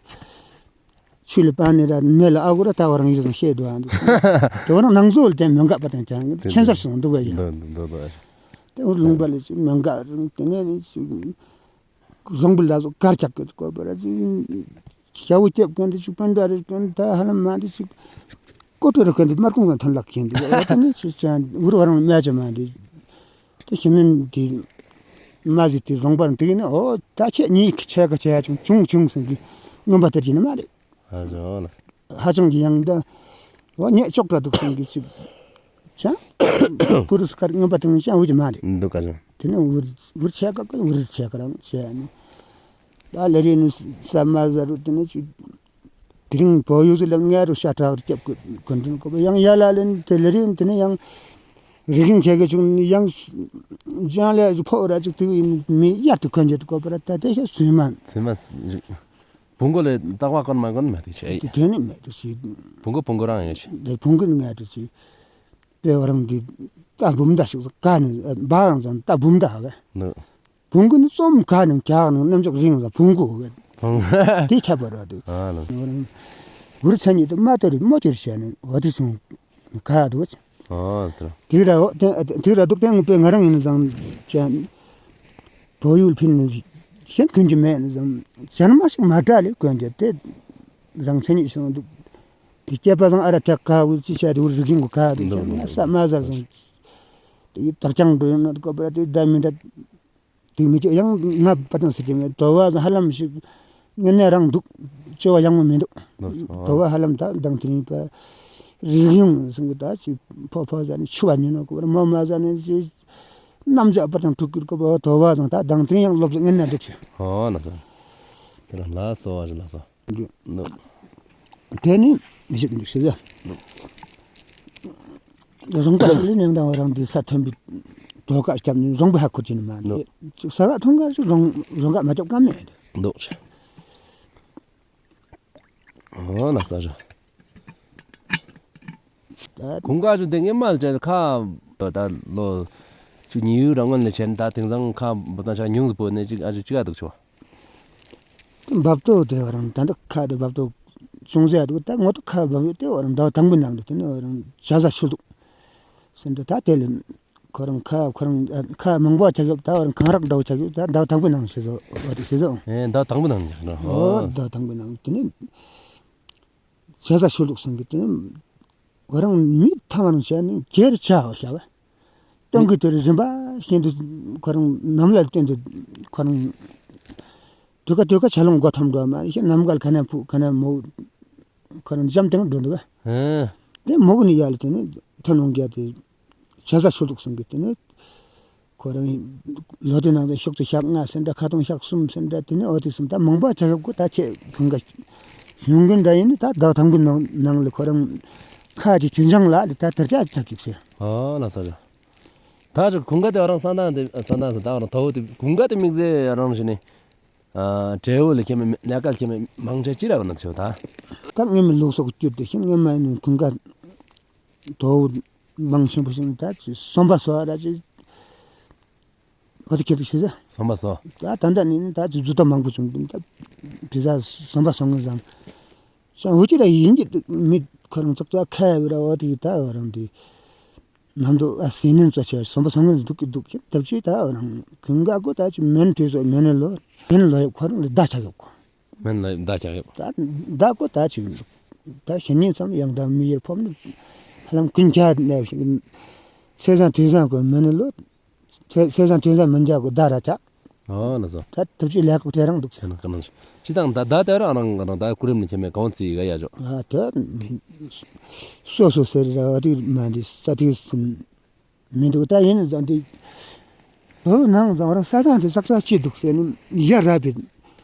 ཆུ་ལས་སྤང་ནི་ར་མེ་ལ་ཨ་གུ་ར་ད་བ་རང་ཡུལ་ཟུང་ཤེས་འདུག་ཨ་འདུག། དེ་བ་རང་ནང་ཟོལ་དེ་མེ་འགག་པ་དང་ཅང་ཁྱད་མཚར་སོང་འདུག་ག་ཡ། འདུག་འདུག་འདུག་འདུག། དེ་འུར་ལུང་པ་ལ་ཅིག་མེ་འགག་རུང་དེ་ནས་ནི་ཅིག་རྫོང་བུ་ལ་སོགས་གར་ཆག་གི་དགོས་པ་ར་ཅིག་ཤ་བོ་སྐྱེབ་མཁན་དེ་ཅིག་སྤུན་ཟླ་རེ་མཁན་ད་ཧ་ལམ་མ་དེ་ཅིག་ཀོ་ཏོ་རེ་མཁན་དེ་དམར་ཁུང་ང་ཐོན་ལག་མཁན་དེ་ཨ་དེ་ནི་ཅིག་ཅང་འུར་བ་རང་མེད་ཅང་མ་དེ། དེ་ཤི་མིན་དེ་མ་ཟི་དེ་རོང་པར་དེ་ནི་ཨོ་ད་ཁྱེད་གཉིས་ཁྱེད་ཀ་ཁྱེད་ཅུང་ཅུང་ཅུང་ཟིན་གི་རྔོན་པ་དེར་གྱི་ནི་མ་རེད། ཨ་ཟོ་ན། ཧ་ཅང་གི་ཡང་ད་འོ་ཉེ་ཅོག་ར་འདུག་ཟིན་གི་ཅིག་ཅང་པུ་རུ་སི་ཀར་རྔོན་པ་དེ་ནི་ཅང་འུ་ཅི་མ་རེད། འདུག་ག་ཅང་། དེ་ནི་འུར་འུར་ཁྱེད་ཀ་ཀ་འུར་ཁྱེད་ཀ་རང་བྱས་ནི། ད་ལེ་རི་ནི་ས་མ་ཟ་རུ་དེ་ནི་ཅིག་དེ་རིང་བོད་ཡུལ་ལ་ང་རུ་ཤ་ཁྲག་རྒྱབ་ཀུན་དྲིན་གོ་བ་ཡང་ཡ་ལ་ལེན་དེ་ལེ་རིན་དེ་ནི་ཡང་རིག་གིན་ཁྱེད་ཀྱི་བྱུང་ནི་ཡང་ལྗང་ལས་ཕོ་ར་ཅིག་དེ་མི་ཡར་དུ་གོན་རྒྱུ་གོ་བ་ར་ད་དེ་ཤ་སུན་མ། སུན་མ། བུང་གོ་ལས་རྟག་པ་གོན་མ་གོན་མ་དེ་ཆེ། དེ་དེ་ནི་མེད་དུ་ཆེ། བུང་གོ་བུང་གོ་རང་ཡོད་ཆེ། དེ་བུང་གོ་ནི་ང་དུ་ཆེ། དེ་བ་རང་དེ་ད་འབུམ་ད་ཞིག་ག་ནི་བ་རང་ཚང་ད་འབུམ་ད་ག་ནི། བུང་གོ་ནི་རྩོམ་ག་ནང་གྱག་ནང་རྣམ་ཅོག་རིང་ལ་བུང་གོ་ག། བུང་། དེ་ཁྱད་པར་བ་དུ། ཨ་ལ། འུར་ཚན་ཉིད་དུ་མ་དེ་རི་མོ་དེར་བྱས་ནས་འོ་དེ་སོང་ག་དུ། ཨ་ལ། དེ་ར་འོ་དེ་དེ་ར་འདུག་སྟེང་དཔེ་ང་རང་ཡིན་ཙང་ཅན་བོད་ཡུལ་ཕིན་ནས་གཞན་ཀུན་གྱི་མེད་ནས་ཙང་ཅན་མ་ཞིག་མ་དྲག་ལས་ཀུན་གྱི་དེ་རང་ཚན་ཉིད་སོང་འདུག། དེ་སྐྱེས་པ་ཙང་ཨ་ར་ཐེག་ཁ་བུ་ཅི་བྱས་དེ་འུར་རིག་གིན་གོ་ཁ་དུ་ཅན་མ་ས་མ་ཟ་ཙང་དེ་དར་ཅང་འགྲོ་ཡོང་ན་དུ་ཀ་པ་ར་དེ་འདྲ་མི་འདྲ། དེ་མི་ཅི་ཡང་ང་པ་དང་སི་ཏི་མེད་དོ་བ་ཧ་ལམ་ཞིག་ངན་ནས་རང་འདུག་ཅེས་པ་ཡང་མི་འདུག། དོ་བ་ཧ་ལམ་ད་དང་དེ་རིང་པ་རིག་ཡོང་སང་གི་ད་ཅི་ཕོ་ཕོ་ཟ་ནི་ཆུ་བ་ཉིན་ནོ་གོ་བར་མོ་མ་ཟ་ནི་ཅི་རྣམ་ཅོ་པ་དང་ཐུག་གི་གོ་བ་དོ་བ་ཟང་ད་དང་དེ་རིང་ཡང་ལོབ་ཟ་ངན་ནས་འདུག་ཅེས། ཨོ་ལ་སོ། དེ་རང་ལ་སོ་བ་ཞིག་ལ་སོ། དེ་ནི་མི་ཞིག་འདུག་ཟེར། རྫོང་ཁ་ལས་ནང་དང་རང་དེ་ས་མཐོན་པོའི་དོ་ཁ་རྐྱབ་ནས་རྫོང་དཔོན་ཧ་ཁུར་གྱིན་མ་ནི་ས་ཁ་ཐོང་ཁ་རྫོང་རྫོང་ཁ་མ་རྐྱབ་ཀ་མེད་འདུག། ཨོ་ན་ས་ར། ཁོང་ཁ་ཞུ་དེ་ངས་མལ་ཅན་ཁ་ད་ལོ་ཅིག་ཉི་ཡུ་རང་ངོས་ལས་ཆེན་ད་དེང་སང་ཁ་བུ་ད་ཆ་ཉུང་པོ་ནས་ཅིག་ཨ་ཅིག་ཅིག་ཨ་འདུག་ཆོ། འབབ་ཏོ་དེ་རང་ད་འདི་ཁ་དེ་འབབ་ཏོ་ཅུང་ཟད་འདུག། ད་ངོ་ཏོ་ཁ་འབབ་ཡོད་དེ་རང་ཟླ་བ་དང་པོའི་ནང་དུ་དེ་ནི་རང་བྱ་ས་ཆུ་འདུག་སེམས་དུ་ད་དེ་ལས་ཁོ་རང་ཁ་ཁོ་རང་ཁ་མང་པོ་ཆགས་ཡོད། ད་རང་གང་རག་འདྲ་བོ་ཆགས་ཡོད། ད་ཟླ་བ་དང་པོའི་ནང་ཤེས་སོ་བ་དེ་ཤེས་སོ། ཨེ་ཟླ་བ་དང་པོའི་ནང་ཆགས་འདྲ། ཨོ་ཨོ་ཟླ་བ་དང་པོའི་ནང་དེ་ནི་བྱ་ས་ཆུ་འདུག་སེམས་ཀྱི་དེ་ནི་ཁོ་རང་མི་ཐ་མར་བྱས་ནས་གྱེར་ཆ་བ་བྱ་བ། སྟོན་གྱི་དེར་རིམ་པ་བཞིན་དུ་ཁོ་རང་ནམ་ལ་བརྟེན་ཏེ་ཁོ་རང་དུས་ཁ་དུས་ཁ་ཆ་ལོང་སྒོ་ཐོམ་འགྲོ་མ་ཤེས། ནམ་མཁའ་ལ་ཁ་ནས་འཕུར་ཁ་ནས་མོ་ཁོ་རང་འཇམ་ཐིང་འགྲོ་འདུག་ག། ཨེ། དེ་མོ་གི་ནི་ཡ་ལ་དེ་ནི་ཐོན་ལོང་གྱ་དེ་བྱ་ས་ཆུ་འདུག་སེམས་ཀྱི་དེ་ནི་ཁོ་རང་ལོ་དེ་ནང་དུ་ཤོག་ཚོད་ཞག་ལྔ་ཟེར་འདྲ་ཁ་ཐོང་ཞག་གསུམ་ཟེར་འདྲ་དེ་ནི་འོ་དེ་གསུམ་ད་མང་པོ་ཆ་ཡོད་གོ། ད་ཁྱེད་ཁོང་ག་ཞུང་གིན་འདྲ་ཡིན་ནི་ད་ཟླ་བ་དང་པོའི་ནང་ནང་ལ་ཁོ་རང་ཁ་གྱི་ཅུན་ཅང་ལ་ལི་ད་དར་ཆ་ཆགས་ཀྱི་ཟེར། ཨོ་ལ་ས་ར། ད་ཅིག་ཁོང་ག་དེ་རང་ས་ནང་དེ་ས་ནང་ས་ད་རང་ཐོ་བོ་དེ་ཁོང་ག་དེ་དམིགས་བསལ་རང་བཞིན་ནི། ཨ་འབྲས་བུ་ལ་ཁྱད་མེད་ལས་ཀ་ལ་ཁྱད་མེད་མང་ཆེ་ཅི་ར་བ་ན་ཚེ་བ་ད། ད་ངེད་མི་ལུགས་སྲོལ་གྱི་སྐྱོད་དེ་ཤིང་ངེད་མ་ཡིན་ནི་ཁོང་ག་ཐོ་བོ་མང་ཆེན་པོ་ཞིག་ད་ཅི་སོམ་པ་སོ་ར་ཅི། འོ་དེ་ཁྱེད་དུ་ཤེས་ཟེར། སོམ་པ་སོ། ད་ད་ད་ནི་ད་ཅི་ཟུར་ད་མང་པོ་བྱུང་དུས་ད་བི་ཟ་སོམ་པ་སོ་ངེས་ཟང་། ཤང་འུ་ཅི་ར་ཡིན་གྱི་མི་ཁོ་རང་ཙག་ཙག་ཁ་བི་ར་འོ་དེ་ད་འོ་རང་དེ། ནམ་དུ་ཨ་སེ་ནིན་ཙོ་ཆེ་སོམ་པ་སོ་ངེས་འདུག་གི་འདུག་ཁྱེད་ད་ཅི་ད་འོ་རང་ཁོང་ག་གོ་ད་ཅི་མེན་དུས་སོ་མེན་ལོ་མེན་ལོ་ཡོད་ཁོ་རང་ལ་ད་ཆ་ཡོད་གོ། མེན་ལ་ད་ཆ་ཡོད། ད་ད་གོ་ད་ཅི་ད་ཤེས་ཉིན་ཙམ་ཡང་ད་མི་ཡེར་ཕོམ་ནི་ཧ་ལམ་ཀུན་ཁྱད་ནས་ཤིང་། སེ་ཟང་དུས་ཟང་གོ་མེན་ལོ། སེ་སེ་ཟང་དུས་ཟང་མེན་ཇ་གོ་ད་ར་ཆ། ཨོ་ལ་སོ། ད་ཐུབ་ཅི་ལས་ཁུག་དེ་རང་འདུག་ཟེར་ན་ག་ནང་ཞིག་ཅི་དང་ད་ད་དེ་རང་རང་རང་ད་ཀུ་རིམ་ནི་ཆེ་མེད་གང་ཚིག་ག་ཡ་ཇོ། ཨ་དེ་སོ་སོ་ཟེར་ར་དེ་མ་འདི་ས་དེ་སིན། མི་འདུག་ད་ཡིན་ཙང་དེ། ལོ་ནང་ཙང་རང་ས་ཐང་དེ་ཙག་ཙག་ཅི་འདུག་ཟེར་ནི་ཡ་ར་བི།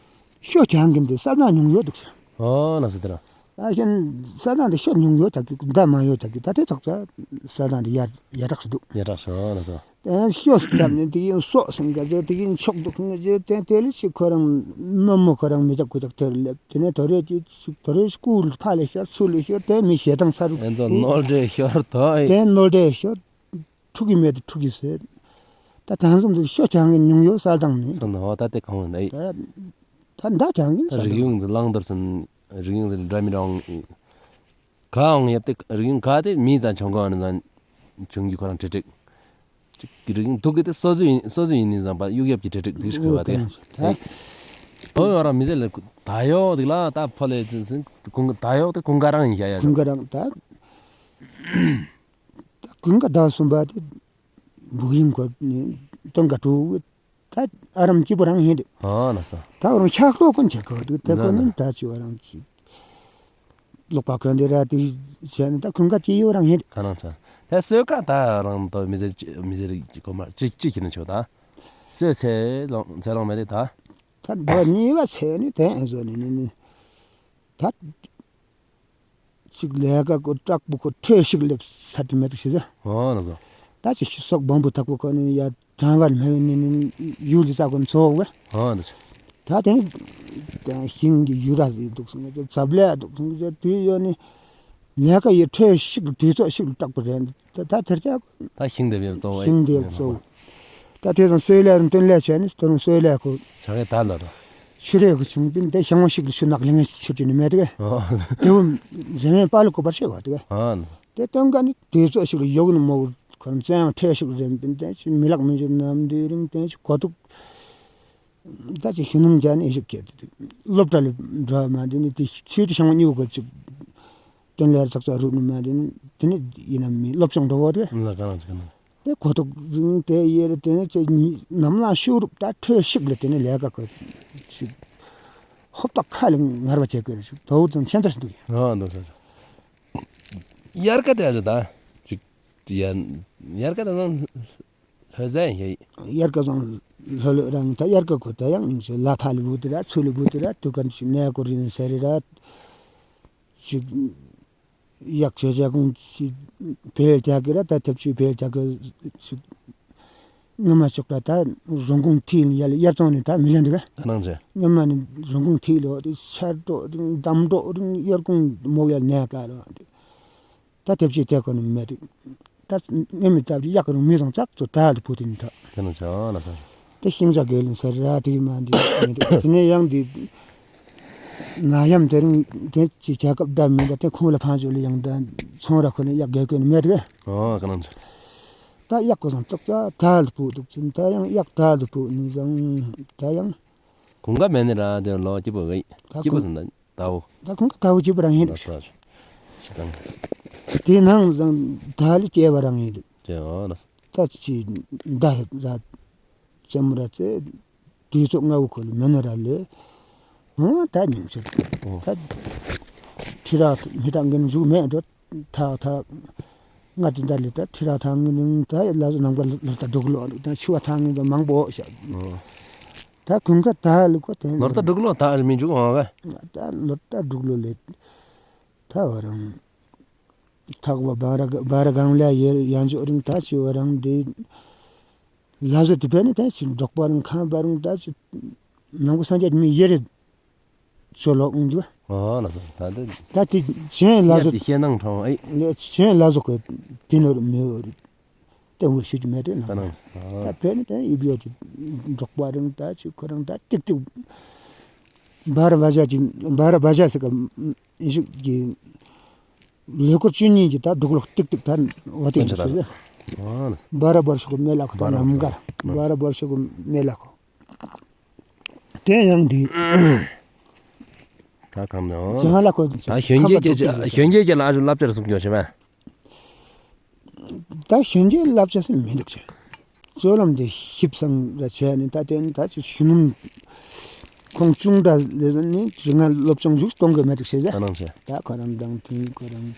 ཤོ་ཆང་གིན་དེ་ས་ཐང་ཉུང་ཡོད་འདུག་ཟེར། ཨོ་ན་ཟེར་དེ་ར། ད་ཤན་ས་ཐང་དེ་ཤོ་ཉུང་ཡོད་ཐག་གི་ད་མ་ཡོད་ཐག་གི་ད་དེ་ཙག་ཙག་ས་ཐང་དེ་ཡ་ཡ་རག་སུ་འདུག་ཡ་རག་ཤོ་ན་ཟེར། ཨེ་ཤོ་སི་ཙམ་ནི་དེ་ཡིན་སོ་སང་ག་ཟེར་དེ་ཡིན་ཆོག་འདུག་ཟེར་དེ་དེ་ལས་ཅི་ཁོ་རང་མི་མོ་ཁོ་རང་མི་ཅག་ཁོ་ཅག་དེར་སླེབས་དེ་ནས་དོ་རེ་ཅི་དོ་རེ་སྐུལ་ཕ་ལས་ཤོར་ཚུ་ལས་ཤོར་དེ་མི་ཞེ་སྡང་ཚ་རུ་ཨེ་ཚོ་ནོར་འདྲེ་ཤོར་དོ་ཨེ། དེ་ནོར་འདྲེ་ཤོར། ཕྲུ་གུ་མེད་དུ་ཕྲུ་གུ་ཟེར། ད་ད་ཚོམ་དུ་ཤོ་ཆང་གི་ཉུང་ཡོད་ས་དང་ནི། སོང་ན་ཧོ་ད་དེ་གང་ཡིན་ཨེ། ད་ད་མདའ་ཆང་གི་ས་རིག་དང་། ཡོང་ཟི་ལང་དར་སོན། རིགས་ཡོངས་ཟེར་འདྲ་མི་འདྲ་འོང་། ག་འོང་ཡབ་དེ་རིགས་ཡོངས་ག་དེ་མི་ཙང་ཆུང་ཀུ་ཨ་ནི་ཙང་བྱུང་རྒྱུ་ཁོ་རང་ཁྲིག་ཁྲིག། ཅིག་རིགས་ཡོངས་དུག་གི་དེ་སོ་སོ་ཡིན་སོ་སོ་ཡིན་ནི་ཙང་པ་གཡུག་ཡབ་ཀྱི་ཁྲིག་ཁྲིག་དེ་ཤི་ཁོ་བ་དེ། ཨོ་ཡོ་རང་མི་ཟེར་ལ་ད་ཡོག་དེ་ལ་ད་ཕོ་ལེ་ཀུན་ད་ཡོག་དེ་ཀུན་དགའ་རང་ཡིན་ཤ་ཡ། ཀུན་དགའ་རང་ད་ཀུན་དགའ་ཟླ་གསུམ་པ་དེ་བུ་ཡིན་ཁོ་ནི་སྟོན་ཁ་དྲུག་ད་ཨ་རམ་སྐྱིད་པོ་རང་ཡིན་དེ། ཨ་ན་ས། ད་རང་ཤག་ལོ་ཀུན་ཆེ་ཁོ་དེ་དེ་ཁོ་ནི་ད་ཅི་བ་རང་ཅི། ལོག་པ་ཀུན་དེ་ར་དེ་བྱས་ནས་ད་ཀུན་དགའ་སྐྱིད་ཡོ་རང་ཡིན་དེ། ཁ་ནང་ཚ། ད་སོས་ཀ་ད་རང་ད་མི་ཟེར་མི་ཟེར་གོ་མ་ཅི་ཅི་ཁྱེར་ནས་ཆོག་ད། སོས་ཚེ་ལོང་ཚེ་ལོང་མེད་དེ་ད། ད་ད་ནི་བ་ཚེ་ནི་དེ་ཨེ་ཟོ་ནི་ནི་ནི། ད། ཅིག་ལས་ཀ་ཁོ་དྲག་པོ་ཁོ་ཁྲེལ་ཞིག་ལེབ་ས་དེ་མེད་དུ་ཤི་ཟེར། ཨོ་ན་ཟོ། ད་ཅིག་ཤི་སོག་བམ་བུ་ཐག་པོ་ཁོ་ནི་ཡ་གྲང་བ་མེད་ནི་ནི་ཡུལ་ལི་ས་ཁོ་ཚོ་བ། ཨོ་ན་ཟོ། ད་དེ་ནི་ད་ཤིང་གི་ཡུ་ར་ཟིག་འདུག་སོང་ཟེར་ཛབ་ལེ་འདུག་སོང་ཟེར་དུས་ཡོད་ནི་ལས་ཀ་ཡི་ཁྲེལ་ཞིག་དུས་ཚོད་ཞིག་དྲག་པོ་རེད། ད་ད་དེར་ཀྱང་ད་ཤིང་དེ་བས་གཙོ་བོ་ཤིང་དེ་གཙོ་བོ། ད་དེ་ཙང་སོས་ལས་རུང་སྟོན་ལས་བྱས་ནས་དེ་རུང་སོས་ལས་ཁོ། ཆ་གེ་ད་ལ་ར། ཆུ་རེ་གི་ཆུང་པིན་དེ་ཤང་བ་ཞིག་ལ་ཆུ་ནག་ལིང་ཆུ་ཏི་ནི་མེད་དེ། ཨོ། དེ་བུ་ཟེ་མེད་པ་ལ་ཀོ་པར་ཤེས་བ་དེ། ཨོ། དེ་སྟོན་ཀ་ནི་དུས་ཚོད་ཞིག་ལ་ཡོག་ནི་མོ་ཁོ་རང་བཙན་ཡང་ཁྲེལ་ཞིག་རེམ་པིན་དེ་ཅི་མི་ལག་མི་འཇུ་ནམ་དུས་རིང་དེ་ཅི་གོ་ཐུག་ད་ཅི་ཤི་ནུམ་རྒྱ་ནི་ཞིག་སྐྱེ་དེ་སློབ་གྲྭ་ལ་འགྲོ་མ་དེ་ནི་དེ་ཆུ་དེ་ཤང་བ་ཉུ་གོ་ཅིག་སྟོན་ལས་ཚག་ཚག་རུ་ནི་མ་དེ་ནི་དེ་ནི་ཡིན་ན་མི་སློབ་སྦྱོང་འགྲོ་བ་དེ། ལ་ག་རང་ཅི་ག་ན། དེ་གོ་ཐོག་རིང་དེ་ཡེར་དེ་ནས་ཅི་ཉི་ནམ་ལངས་ཤུགས་རུབ་ད་ཁྲོད་ཤིག་ལས་དེ་ནས་ལས་ཀ་གོ་ཅི་ཧོབ་ཏ་ཁ་ལས་ངར་བ་བྱེད་དགོས་རེད་ཞུ་དོ་ཙང་ཁྱེད་ཚོ་ཞུ་འདུག་ཡ། ཨ་འདུག་ས་ས། དབྱར་ཁ་དེ་ཨ་ཅོ་ད་ཅིག་དབྱར་དབྱར་ཁ་དེ་ཚང་ལྷོད་ཟེར་ཡིན་ཤེས། དབྱར་ཁ་ཚང་ལྷོད་ལྷོད་རང་ད་དབྱར་ཁ་གོ་ད་ཡང་ལ་ཕ་ལི་བུ་དེ་ར་ཚུ་ལི་བུ་དེ་ར་དུ་ཀན་ཞིག་གནས་སྐོར་ཡིན་ཟེར་ར་ཅིག་གཡག་ཆེ་ཆེ་ཁོང་ཅིག་བལ་རྒྱག་གི་ར་ད་ཐེབས་ཅིག་བལ་རྒྱག་གི་ཅིག་སྔ་མ་ཅོག་ར་ད་རོང་ཁོང་ཐིལ་ཡལ་དབྱར་ཚང་ནི་ད་མི་ལེན་འདུག་ག་ཨ་ནང་ཆེ། སྔ་མ་ནི་རོང་ཁོང་ཐིལ་ལོ་དེ་ཆར་འགྲོ་རིང་འདམ་འགྲོ་རིང་དབྱར་ཁོང་མོ་ཡལ་ནས་ཀ་ལོ་དེ་ད་ཐེབས་ཅིག་དེ་ཁོ་ནི་མེད་དེ། ད་ངེད་མི་ལྟ་བུ་གཡག་རུང་མི་རུང་ཙག་ཙོ་ད་ལ་བུ་དེ་ནི་ད། དེ་ནི་ཆ་ལ་ས། དེ་ཤིང་ཆ་གེ་ལིན་ས་ར་དེ་མ་འདི་མི་འདུག་དེ་ནས་ཡང་འདི་ན་ཡམ་དེ་རིང་དེ་ཅི་རྒྱལ་ཁབ་འདྲ་མི་འདྲ་དེ་ཁོང་ལ་ཕང་ཞོ་ལ་ཡང་ད་ཚོང་ར་ཁོ་ལ་གཡག་གེ་གོ་ནི་མེད་གི་ཨོ་ག་ནང་ཆ། ད་གཡག་ཁོ་སང་ཙག་ཙ་ད་ལ་བུ་འདུག་ཅིན་ད་ཡང་གཡག་ད་ལ་བུ་ནི་ཟང་ད་ཡང་། གུང་ག་མེད་ནི་ར་དེ་ལོ་སྐྱིད་པོ་གི་ད་སྐྱིད་པོ་གུང་ཟིན་ད། ད་འོ། ད་ཁོང་གི་ད་འོ་གཅིག་པ་རང་ཡིན། ལགས་སོ། ཞེ་སྡང་། དེ་ནང་བཟང་ད་ལི་སྐྱེ་བ་རང་ཡིན། ཀྱེ་འོ་ལགས་སོ། ད་ཅི་ད་ར་ཙེ་མོ་ར་ཙེ་དུས་ཚོད་ང་བོ་ཁོ་ལ་མེད་ན་ར་ལེ། འོ་ད་ཉིན་ཤར། འོ། ད་ཁྲི་ར་མི་ད་འགན་ཞུགས་མེད་འགྲོ། ཐག་ཐག་ང་དེ་འདྲ་ལས་ད་ཁྲི་ར་ཐང་ངི་ནང་ད་ལ་ཟུ་ནང་པ་ལོ་ལོ་ད་འབྲུག་ལོ་ལོ་ད་ཆུ་བ་ཐང་ངི་ད་མང་པོ་ཤ། ཨོ། ད་ཁུང་ཁ་ད་ལུ་ཀོ་དེ་ལོ་ད་འབྲུག་ལོ་ད་མི་འཇུག་ཨོ་ག་ད་ལོ་ད་འབྲུག་ལོ་ལས་ད་བ་རང་ཐག་བ་བ་ར་བ་ར་གང་ལས་ཡར་ཡང་འཇོག་རིང་ད་ཆུ་བ་རང་དེ། ལ་ཟུ་དེ་བས་ནི་ད་ཆུ་འབྲོག་པ་རང་ཁང་པ་རང་ད་ཆུ་ནང་པ་སངས་རྒྱས་མི་ཡེ་རེད། ཚོ་ལོག་འོང་རྒྱུ། ཨོ་ལགས་སོ། ད་འདི། ད་དེ་ཆེན་ལ་ཟོ། ཡ་དེ་ཤེས་ནང་ཁྲོང་ཨེ། ལས་ཆེན་ལ་ཟོ་གི་དེ་ནོར་མི་འོར། དེ་འོ་ཤུ་ཅི་མེད་དེ་ན། ད་ནང་། ད་བས་ནི་ད་ཡིབ་ཡོད་དེ་འབྲོག་པ་རང་ད་ཆུ་ཁོ་རང་ད་ཏིག་ཏིག་བར་བ་ཇ་ཅི་བར་བ་ཇ་ཟེར་གི་ཨིན་ཤུག་གི་ལས་སྐོར་ཅི་ཉིན་གྱི་ད་འབྲུག་ལོག་ཏིག་ཏིག་ད་འོ་དེ་ཡིན་ཟེར། ཨོ་ལགས་སོ། བར་བར་ཤུག་མེ་ལ་ཁོ་ད་ནམ་ག་བར་བར་ཤུག་མེ་ལ་ཁོ། དེ་ཡང་འདི། ད་གང་ནས་ཨོ། ཅང་ལ་ཁོ་ད་གཞོན་སྐྱེས་ཀྱི་གཞོན་སྐྱེས་ཀྱི་ལ་ཨ་ཞུ་བསླབ་བྱར་གསུང་སྐྱོ་བྱེད་པས། ད་གཞོན་སྐྱེས་བསླབ་བྱ་སེ་མི་འདུག་ཅེ། སྤྱོད་ལམ་འདི་ཞིབ་སང་ར་བྱས་ནི་ད་དེ་ནི་ད་ཅི་ཤུ་ནུམ། ཁོང་ཅུང་འདྲ་ལས་ནི་ཅི་ང་སློབ་སྦྱོང་ཞུགས་གཏོང་གི་མེད་འདུག་ཅེ་ཟེར། ད་ནང་ཆེ། ད་ཁོ་རང་དང་དེ་ཁོ་རང་།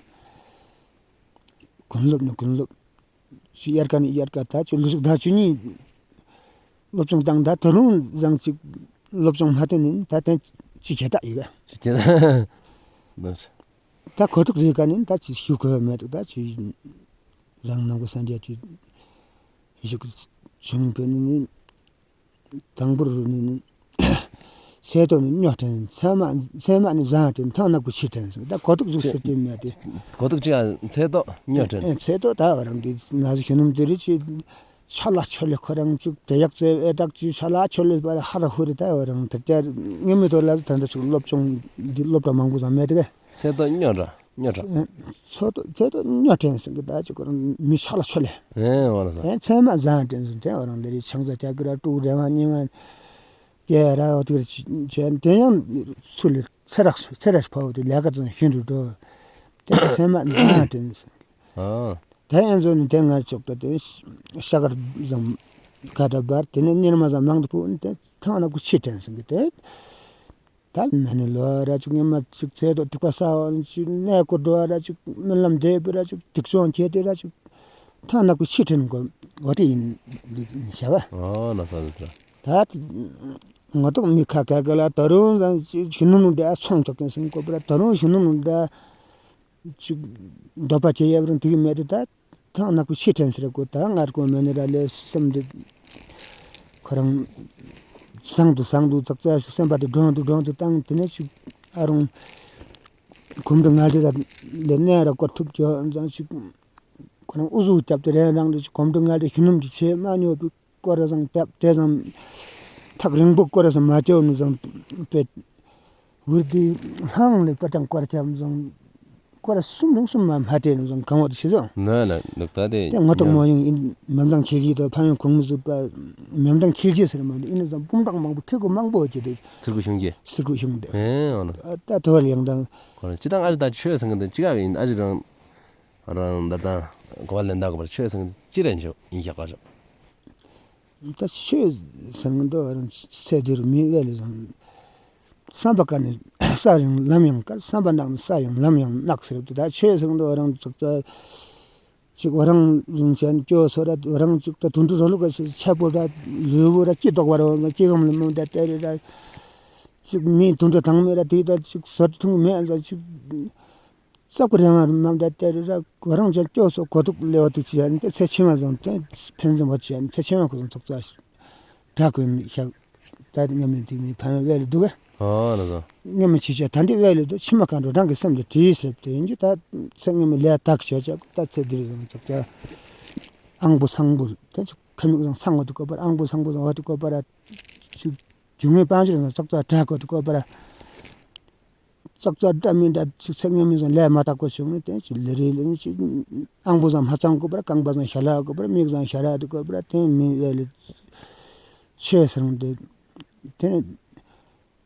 གུན་སློབ་ནི་གུན་སློབ། ཅི་དབྱར་ཁ་ནི་དབྱར་ཁ་ད་ཅི་ལོ་ཞིག་ད་ཅི་ནི་སློབ་སྦྱོང་བཏང་ད་ད་རུང་བཟང་ཅིག་སློབ་སྦྱོང་མ་བཏང་ནི་ད་ཏན་ཅི་བྱེད་ད་ཡོད་ག་ཅི་བྱེད་ད། ད་ཁོ་ཐུག་རེ་ཁ་ནི་ད་ཅི་ཞུ་གི་མེད་ད་ཅི་རང་ནང་གི་སངས་རྒྱས་ཀྱི་ཞུགས་བྱུང་བས་ནི་དང་པོར་ནི་ཚེ་ཏོག་ནི་སྨྱོ་དྲན། ཚེ་མ་ཚེ་མ་ནི་བཟང་དྲན། ཐང་ནག་པོ་ཤི་དྲན་ཟེར། ད་ཁོ་ཐུག་ཟུག་ཟེར་དེ་མེད་དེ། ཁོ་ཐུག་ཅི་ཡང་ཚེ་ཏོག་སྨྱོ་དྲན། ཚེ་ཏོག་ད་རང་དེ་ན་ཟི་ཤི་ནུམ་དེ་རི་ཅི། ཆ་ལ་ཆོ་ལེ་ཁོ་རང་ཅིག་དེ་ཡག་ཙེ་ཨེ་དྲག་ཅིག་ཆ་ལ་ཆོ་ལེ་པ་ཧ་ར་ཧུ་རེ་ད་འོ་རང་ད་ཅར་ངེ་མི་དོ་ལ་ད་འདི་ཅིག་སློབ་སྦྱོང་འདི་སློབ་གྲྭ་མང་པོ་ཙམ་མེད་དེ་གས། ཚེ་ཏོ་སྨྱོ་དྲགས་སྨྱོ་དྲགས། ཚེ་ཏོ་ཚེ་ཏོ་སྨྱོ་དྲན་སེང་གི་ད་ཅིག་ཁོ་རང་མི་ཆ་ལ་ཆོ་ལེ། ཨེ་འོ་ན་ས། ཨེ་ཚེ་མ་བཟང་དྲན་སེང་དེ་འོ་རང་འདི་རི་ཆང་ས་ཅག་གི་ར་ཀྲུག་རེ་བ་ཉི་མ་ཀེ་ར་འོ་དེ་ར་ཅན་དེ་ཡང་ཚུལ་ཚེ་རག་ཚེ་རག་ཕ་བོ་དེ་ལས་ཀ་ཙང་ཤིན་ཏུ་འགྲོ། དེ་ཚེ་མ་བཟང་དྲན་སེང་གི། ཨ། དེ་ཡང་ཚོ་ནི་དེ་ང་ཅོག་ཏུ་དེ་ཤ་གར་ཙམ་ག་ད་བར་དེ་ནི་ཉིན་མ་ཙམ་མང་དུ་པོ་དེ་ཐང་ན་ཀུ་ཆི་དྲན་སེང་གི་དེ། ད་མེ་ནི་ལོ་ར་ཅིག་ཉི་མ་ཅིག་ཚེ་དོ་ཐིག་པ་ས་བ་ཅིག་གནས་སྐོར་འགྲོ་ར་ཅིག་རྨི་ལམ་བདེ་པོ་ར་ཅིག་སྡིག་ཅོང་ཁྱེར་ཏེ་ར་ཅིག་ཐང་ན་ཀུ་ཆི་དྲན་གོ་འོ་དེ་ཡིན་འདི་ཤ་བ། ཨོ་ན་ས་རེད་ད། ད་ང་ཏོག་མི་ཁ་ཁ་ག་ལ་ད་རུང་ཙང་ཅིག་ཤི་ནུ་ནུ་འདྲ་ཚོང་ཆོག་གིན་སེང་གོ་པ་ར་ད་རུང་ཤི་ནུ་ནུ་འདྲ། ཅིག་འདོད་པ་ཅི་ཡབ་རང་དུ་མེད་དེ་ད་ཐང་ནག་པོ་ཤི་དྲན་ཟེར་གོ་ད་ངར་གོ་མེད་ནི་ར་ལས་སེམས་འདི་ཁོ་རང་བཟང་དུ་བཟང་དུ་ཙག་ཙག་ཞིག་སེམས་པ་དེ་འདྲོང་དུ་འདྲོང་དུ་བཏང་དེ་ནས་ཅིག་ཨ་རུང་གོམ་འགྲོ་ངལ་དེ་ར་ལས་གནས་ར་སྐོར་ཐུབ་ཀྱི་ཙང་ཅིག་ཁོ་རང་ཨུ་ཟུག་རྒྱབ་དེ་རེ་རང་དེ་ཅིག་གོམ་འགྲོ་ངལ་དེ་ཤི་ནུམ་གྱི་ཆེ་མ་ཉོ་བུ། སྐོར་ར་བཟང་སྟབས་དེ་ཙམ་ཐག་རིང་པོ་སྐོར་ར་ཙམ་མ་བཅོ་ནི་ཙམ་པེ་འུར་དི་ལྷང་ལེ་པ་ཏང་སྐོར་ཅམ་ཙམ་སྐོར་ར་གསུམ་རིང་གསུམ་མ་མ་སྟེ་ནི་ཙམ་གང་བ་དུ་ཤི་ཙང་ན་ན་ལུག་ད་དེ་དེ་ང་ཏོག་མོ་ཡིན་མེམ་དང་ཁྱེར་གྱི་དང་ཕ་ཡུལ་གོང་མི་ཟུར་པ་མེམ་དང་ཁྱེར་གྱི་ཟེར་མ་ལེ་ཨིན་ཙམ་སྤུམ་དང་མང་པོ་ཁྲི་གུ་མང་པོ་ཅི་དེ་ཚིར་གུ་ཤུང་གྱི་ཚིར་གུ་ཤུང་དེ་ཨེ་འོ་ན་ད་དོལ་ཡང་དང་ཁོ་ན་ཅི་དང་ཨ་ཞི་ད་ཆོས་ཟེར་མཁན་དེ་ཅི་ག་ཡིན་ཨ་ཞི་རང་རང་ད་ད་གོ་བ་ལེན་ད་གོ་བར་ཆོས་ཟེར་མཁན་དེ་ཅི་རེད་འཇོག་ཡིན་ཤག་ག་ཅོག་ད་ཆོས་ཟེར་མཁན་དེ་རང་ཚེ་འདིར་མི་དབེ་ལེ་ཟང་བསམ་པ་ཀ་ནས་ས་ཡང་ལམ་ཡང་ཀ་བསམ་པ་ནག་ནས་ས་ཡང་ལམ་ཡང་ནག་ཟེར་དུ་ད་ཆོས་ཟེར་མཁན་དེ་རང་ཚོགས་ད་ཅིག་བ་རང་རིང་ཅན་སྐྱོ་སོ་ར་བ་རང་ཅིག་ད་དུང་དུ་རོ་ལུག་ག་ཆེ་པོ་ར་ལུས་པོ་ར་ཅི་དོག་བ་ར་བ་ཅི་གམ་ལ་མོ་ད་ཏེ་རེ་ར་ཅིག་མི་དུང་དུ་དང་མེ་ར་དེ་ད་ཅིག་སོ་ཐུང་མེ་ཨ་ཅིག་ས་ཀུ་རེ་མ་རུ་མ་འདྲ་ཏེ་རུ་ར་གོ་རང་ཅན་སྐྱོ་སོ་གོ་ཐུག་ལེ་བ་ཐུག་ཅི་ཡ་ནི་ཚེ་ཕྱི་མ་བཟང་སྟེ་ཕན་ཚུན་བ་ཅི་ཡ་ནི་ཚེ་ཕྱི་མ་ཁོ་རང་ཚོགས་ཚ་དྲག་གོ་ནི་ཤག་ད་དེ་ངམ་ནི་དེ་མི་ཕན་བེ་ལེ་འདུག་ག་ཨོ་ན་ཟོ། ངམ་ནི་ཕྱི་ཆ་ད་འདི་བེ་ལེ་འདུག་ཕྱི་མ་གང་རུ་རང་གི་སེམས་དེ་དྲིས་ཟེར་ཏེ་ཡིན་གྱི་ད་ཚེ་ངམ་ནི་ལས་དག་བྱས་ཅག་ད་ཚེ་འདིར་བཟང་ཚོགས་ཚ་ཨང་པོ་སང་པོ་ད་ཅིག་ཁ་མིག་བཟང་སང་བ་དུ་གོ་པར་ཨང་པོ་སང་པོ་བཟང་བ་དུ་གོ་པར་ཅིག་རྒྱུ་དངོས་དཔལ་འབྱོར་ཚོགས་ཚ་དྲག་གོ་དུ་གོ་པར། ཙག་ཙག་འདྲ་མི་འདྲ་ཚིག་ཚིག་ངན་མི་ཚང་ལས་མ་དག་པ་བྱུང་ནས་དེ་ཚོ་ལས་རེ་ལས་ནས་ཅིག་ཨང་པོ་བཟང་མ་ཚང་དགོས་པར་རྐང་པ་བཟང་ཤ་ལ་དགོས་པར་མིག་བཟང་ཤ་ལ་དགོས་པར་དེ་མི་ཡ་ལས་ཆོས་ཟེར་འདི་དེ་ནས་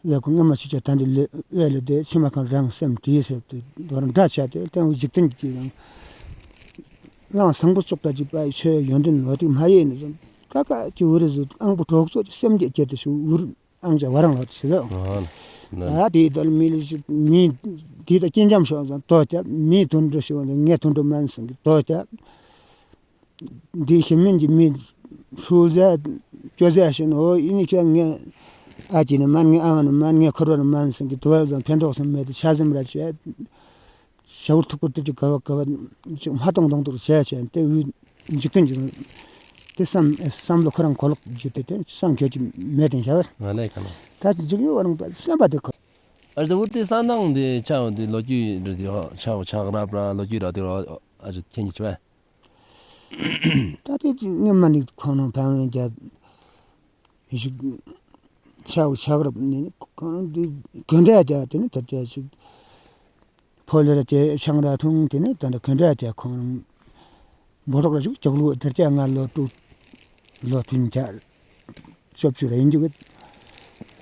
ཡ་ཁོ་ངན་མ་ཤི་ཆ་ད་འདི་ལས་ཡ་ལས་དེ་ཕྱི་མ་གང་རང་སེམས་དེ་ཟེར་དེ་དོ་རང་འདྲ་ཆ་དེ་དེ་འཇིག་རྟེན་གྱི་ཡང་རང་བཟང་པོ་ཙོགས་ད་ཅིག་པ་ཆོས་ཡོན་ཏན་འོ་དེ་མ་ཡེ་ནས་ཀ་ཀ་ཅིག་འུ་རེ་ཟུ་ཨང་པོ་གྲོགས་ཚོ་སེམས་བསྐྱེད་བསྐྱེད་དེ་ཞུ་འུར། ཨང་ཅག་བ་རང་ལོ་ཞེས་ཟེར། ཨ་ད་དེ་ལྟར་མི་ལ་ཞིག་མི་དེ་ད་སྐྱིན་འཇམ་ཤོག་ཙང་ལྟོ་རྒྱབ་མི་དུད་འགྲོ་ཞིག་ངས་དུད་འགྲོ་མན་སོང་གི་ལྟོ་རྒྱབ། འདི་ཤིན་མིན་གྱི་མི་ཧྲུལ་ཟས་སྐྱོ་ཟས་ཤིན་འོ་ཨི་ནི་ཁྱོད་ངས་ཨ་ཅེ་ནི་མན་ངས་ཨ་བ་ནི་མན་ངས་ཁུར་བ་ནི་མན་སོང་གི་དུ་བ་ཙང་ཕན་ཐོགས་སུ་མེད་དེ་ཆ་ཟིམ་ར་བྱས། ཞབས་ཐུག་པར་དེ་ཅིག་ག་བ་ག་བ་ཅིག་མ་གཏོང་གཏོང་དུ་བྱས་བྱས་དེ་འུ་འཇིག་རྟེན་གྱི་དེ་བསམ་བསམ་བློ་ཁོ་རང་གོ་ལོག་བརྒྱུད་དེ་དེ་སང་ཁྱོད་ཀྱི་མེད་དེ་བྱ་བར་ང་ལས་ག་ནོ། ད་ཅི་འཇིག་ཡོད་རང་པ་བསམ་པ་དེ་ཁོ། ཨ་ད་འུ་དེ་ས་ནང་དེ་ཆ་བ་དེ་ལོ་རྒྱུས་རེད་དེ་ཧོ་ཆ་བ་ཆག་རབ་ར་ལོ་རྒྱུས་ར་དེ་ར་ཨ་ཅི་ཁྱེད་ཀྱི་ཆ་བ། ད་དེ་ཅི་ངས་མ་ནི་ཁོ་ནང་ཕན་ཡོན་རྒྱ། ཞིག་ཆག་ཆག་རབས་ནི་ཁོང་དེ་གན་འདྲ་རྒྱ་དེ་ནི་ད་རྒྱ་ཞིག་ཕོ་ལེ་ར་དེ་ཆང་ར་འཐུང་དེ་ནི་ད་འདྲ་གན་འདྲ་རྒྱ་ཁོང་འབོ་རོག་ར་ཞིག་ཅོག་ལུ་དེ་རྒྱ་ང་ལོ་དྲུག་ལོ་བདུན་བརྒྱ་བཅོ་བཅུ་ར་ཡིན་རྒྱུ་གི་